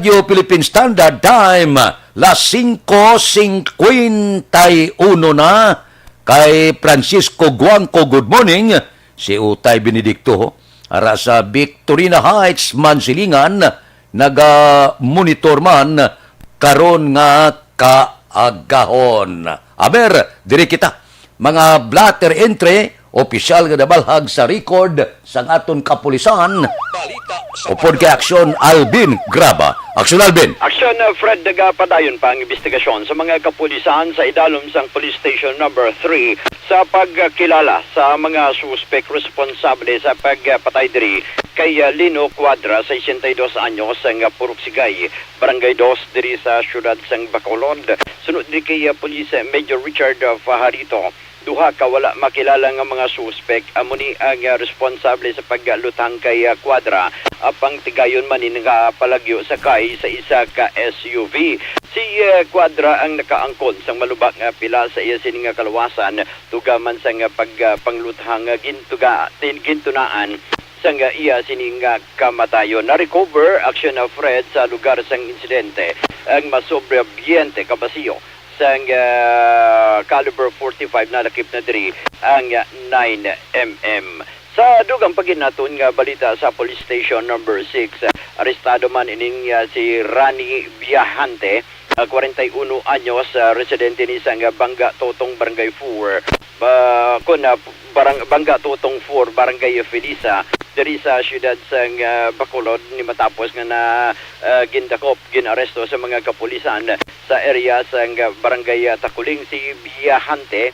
Radyo Philippine Standard Time, las singko singkwenta y uno na. Kay Francisco Guangco, good morning. Si Utay Benedicto, ara sa Victorina Heights, Mansilingan, naga-monitor man karon nga kaagahon. Aber, diri kita. Mga blotter entry, opisyal nga nabalhag sa record sang aton kapulisan. Upod kay Aksyon Alvin Graba. Aksyon Alvin. Aksyon, uh, Fred, nagapadayon pa ang investigasyon sa mga kapulisan sa idalom sang Police Station Number Three sa pagkilala sa mga suspek responsable sa pagpatay diri kay, uh, Lino Cuadra, sesenta y dos anyos, nga Purok Sigay, Barangay Dos, diri sa siyudad sang Bacolod. Sunod diri kay, uh, Police Major Richard, uh, Fajarito, duha ka wala makilala nga mga suspek amo ni ang, ah, responsable sa pagluthang kay, ah, Cuadra, apang tigayon man ni nakapalagyo sakay sa isa ka S U V. Si, ah, Cuadra ang nakaangkon sang malubak nga pila sa iya sini nga kaluwasan, tuga man sang, ah, pag, ah, pangluthang nga gintuga-, tin-, gintunaan sang, ah, iya sini nga kamatayon. Na-recover, Aksyon, ah, Fred, sa lugar sang insidente ang masobra baynte ka basiyo sang, ah, caliber forty-five. Nalakip na diri ang nine M M. Sa dugang pa gid naton nga balita sa Police Station Number Six, ah, arestado man ining, ah, si Rani Viajante, kwarenta y uno anyos, ah, residente ni sang Bangga Totong, Barangay four, ba, kun, ah, barang-, Bangga Totong four, Barangay Felisa, diri sa siyudad sang, ah, Bacolod, ni matapos nga na, ah, gindakop, gin-aresto sa mga kapulisan sa area sang, ah, Barangay, ah, Takuling si Biyahante.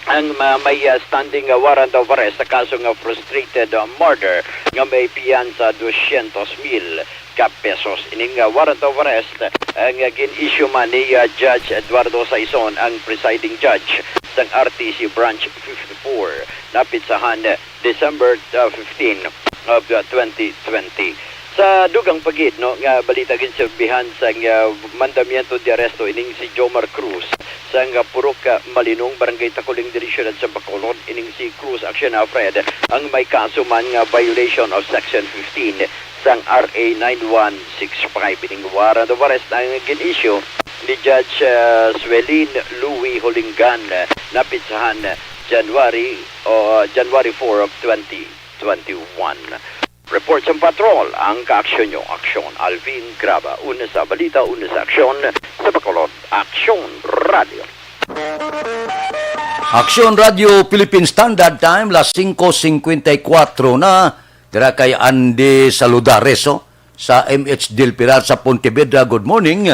Ang ma-, may, ah, standing, ah, warrant of arrest sa kaso nga frustrated, ah, murder nga may piyansa dosyentos mil ka pesos. Ining, ah, warrant of arrest, ah, nga gin-issue man ni, ah, Judge Eduardo Saison, ang presiding judge sang R T C Branch fifty-four, napitsahan December, ah, fifteen of, ah, twenty twenty. Sa dugang pa gid, no, nga balita, ginserbihan sang, ah, mandamiento de arresto ining si Jomar Cruz sang, ah, Purok, ah, Malinong, Barangay Takuling, diri siyudad sa Bacolod. Ining si Cruz Action Alfred ang may kaso man nga violation of Section fifteen sang R A nine one six five. Ining warrant of arrest ang gin-issue ni Judge, ah, Swelin Louis Holingan, ah, napitsahan, ah, January, o, ah, January four of twenty twenty-one. Report sang patrol, ang kaaksyon nyo, Aksyon. Alvin Graba, una sa balita, una sa aksyon, sa Bacolod, Aksyon Radio. Aksyon Radio Philippine Standard Time, las singko singkwenta y kuwatro na, dira kay Andy Saludares, oh, sa M H Del Pilar sa Pontevedra. Good morning.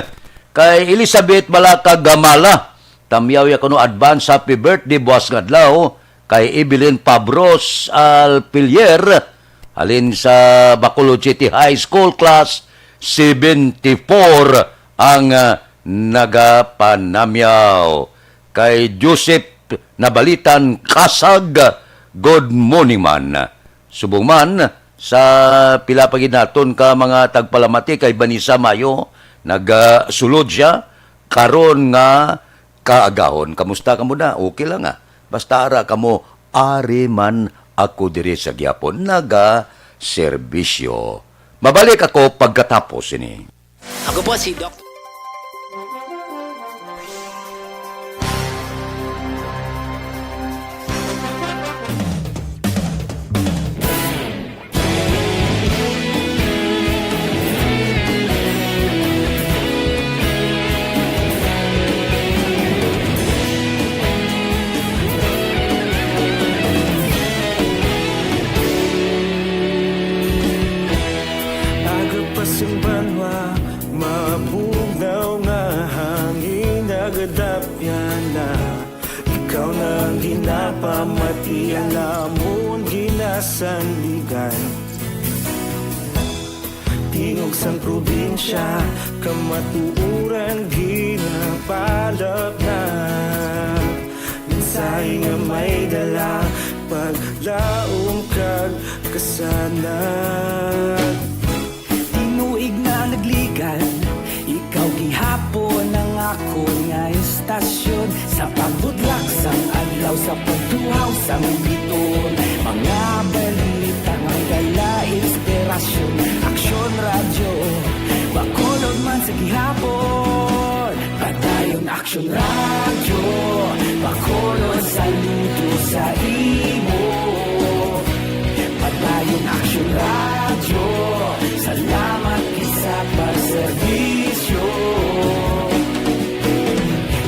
Kay Elizabeth Balaka Gamala, tamyaw ya kuno advance happy birthday buwas nga adlaw. Kay Evelyn Pabros Alpilier, halin sa Bacolod City High School, Class seventy-four, ang, ah, nagapanamyaw. Kay Joseph Nabalitan Kasag, good morning man. Subong man sa pila pa gid naton ka mga tagpalamati, kay Vanessa Mayo, nagasulod siya karon nga kaagahon. Kamusta kamo na? Okay lang, ah. Basta ara kamo, ari man ako diri sa gihapon. Nagaserbisyo. Mabalik ako pagkatapos ini. Ako po si Doc. Aga pa sing banwa, mabugnaw nga hangin, nagadapyan na. Ikaw na ang ginapamati, ang amon ginasandigan. Tingog sang probinsya, kamatuoran ginapalapnag. Mensahe nga may dala, paglaom kag kasanag. Tinuig na nagligan, ikaw gihapon ang akon nga estasyon. Sa pagbudlak sang adlaw, sa pagtuhaw sang bituon, mga balita nga dala inspirasyon. Aksyon Radyo, Bacolod man sa gihapon. Padayon Aksyon Radyo, Bacolod, saludo sa imo. Padayon Aksyon Radyo, salamat gid sa pagserbisyo.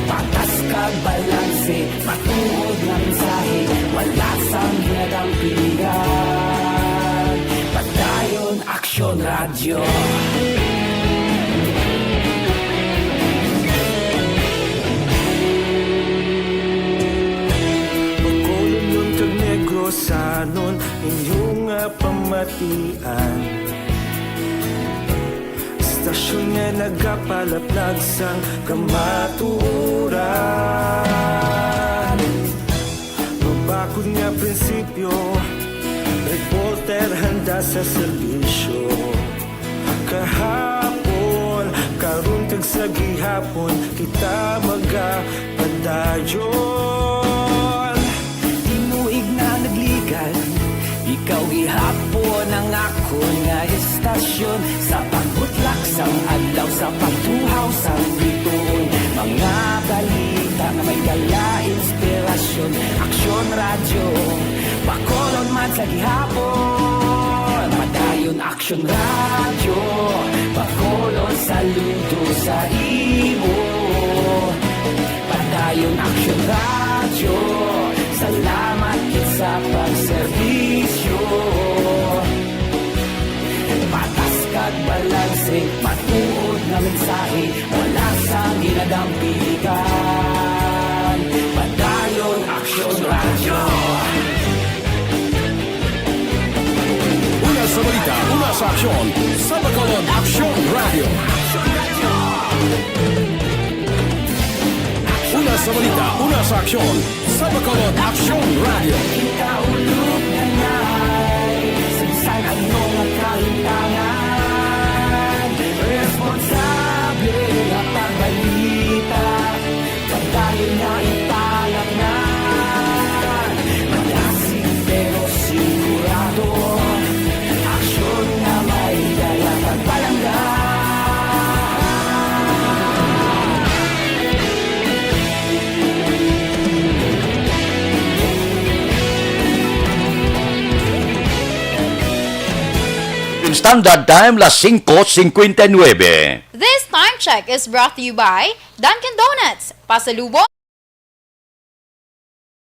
Patas kag balanse, matuod nga mensahe, wala sang ginadampigan. Padayon Aksyon Radyo. Bacolodnon kag Negrosanon, inyo nga pamatian. Estasyon nga nagapalaplag sang kamatuoran. Mabakod nga prinsipyo, reporter handa sa serbisyo. Kahapon, karon kag sa gihapon, kita magapadayon. Tinuig na nagligan, ikaw gihapon ang akon nga estasyon. Sa pagbutlak sang adlaw, sa pagtuhaw sang bituon, mga balita nga may dala inspirasyon. Aksyon Radyo, Bacolod man sa gihapon. Padayon Action Radyo, Bacolod, saludo sa imo. Padayon Action Radyo, salamat gid sa pagserbisyo. Patas kag balanse, matuod nga mensahe, wala sang ginadampigan. Padayon Action Radyo. Una sa balita, una sa aksyon, sa Bacolod Aksyon Radio. Una sa balita, una sa aksyon, sa Bacolod Aksyon Radio. Kita ulog na nai, sa bisan ano nga kahintangan, responsable nga pagbalita. Pagdayon nga ipalatnan, malasig pero sigurado. Aksyon nga may dala kag palangga. Standard Time, las singko singkwenta y nuebe. This time check is brought to you by Dunkin' Donuts. Pasalubong.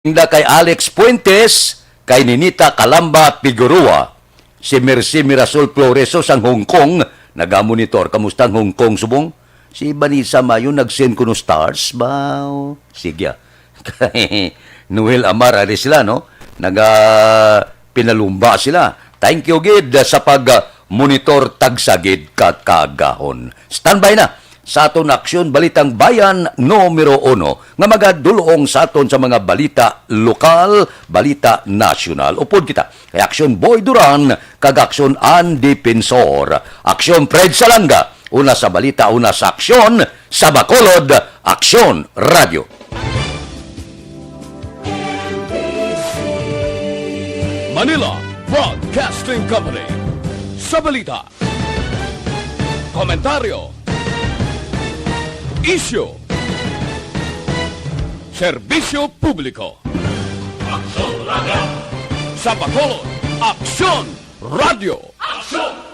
Tinda kay Alex Fuentes, kay Ninita Calamba Figueroa, si Mercy Mirasol Flores sang Hong Kong, nagamonitor. Kamusta ang Hong Kong, subong? Si Vanessa Mayo nag-send kuno stars ba? O, sige, ah. Kay Noel Amar, ari sila, no? Naga-, pinalumba sila. Thank you gid sa pag-monitor, tagsa gid ka kaagahon. Standby na sa aton Aksyon Balitang Bayan numero uno, nga magadulong sa aton sa mga balita lokal, balita nasyonal. Upod kita kay Aksyon Boy Duran kag Aksyon Ann Defensor. Aksyon Fred Salanga, una sa balita, una sa aksyon, sa Bacolod, Aksyon Radio. Manila Broadcasting Company. Sa balita, komentaryo, isyu, serbisyo publiko. Aksyon Radio. Sa Bacolod, Aksyon Radio. Aksyon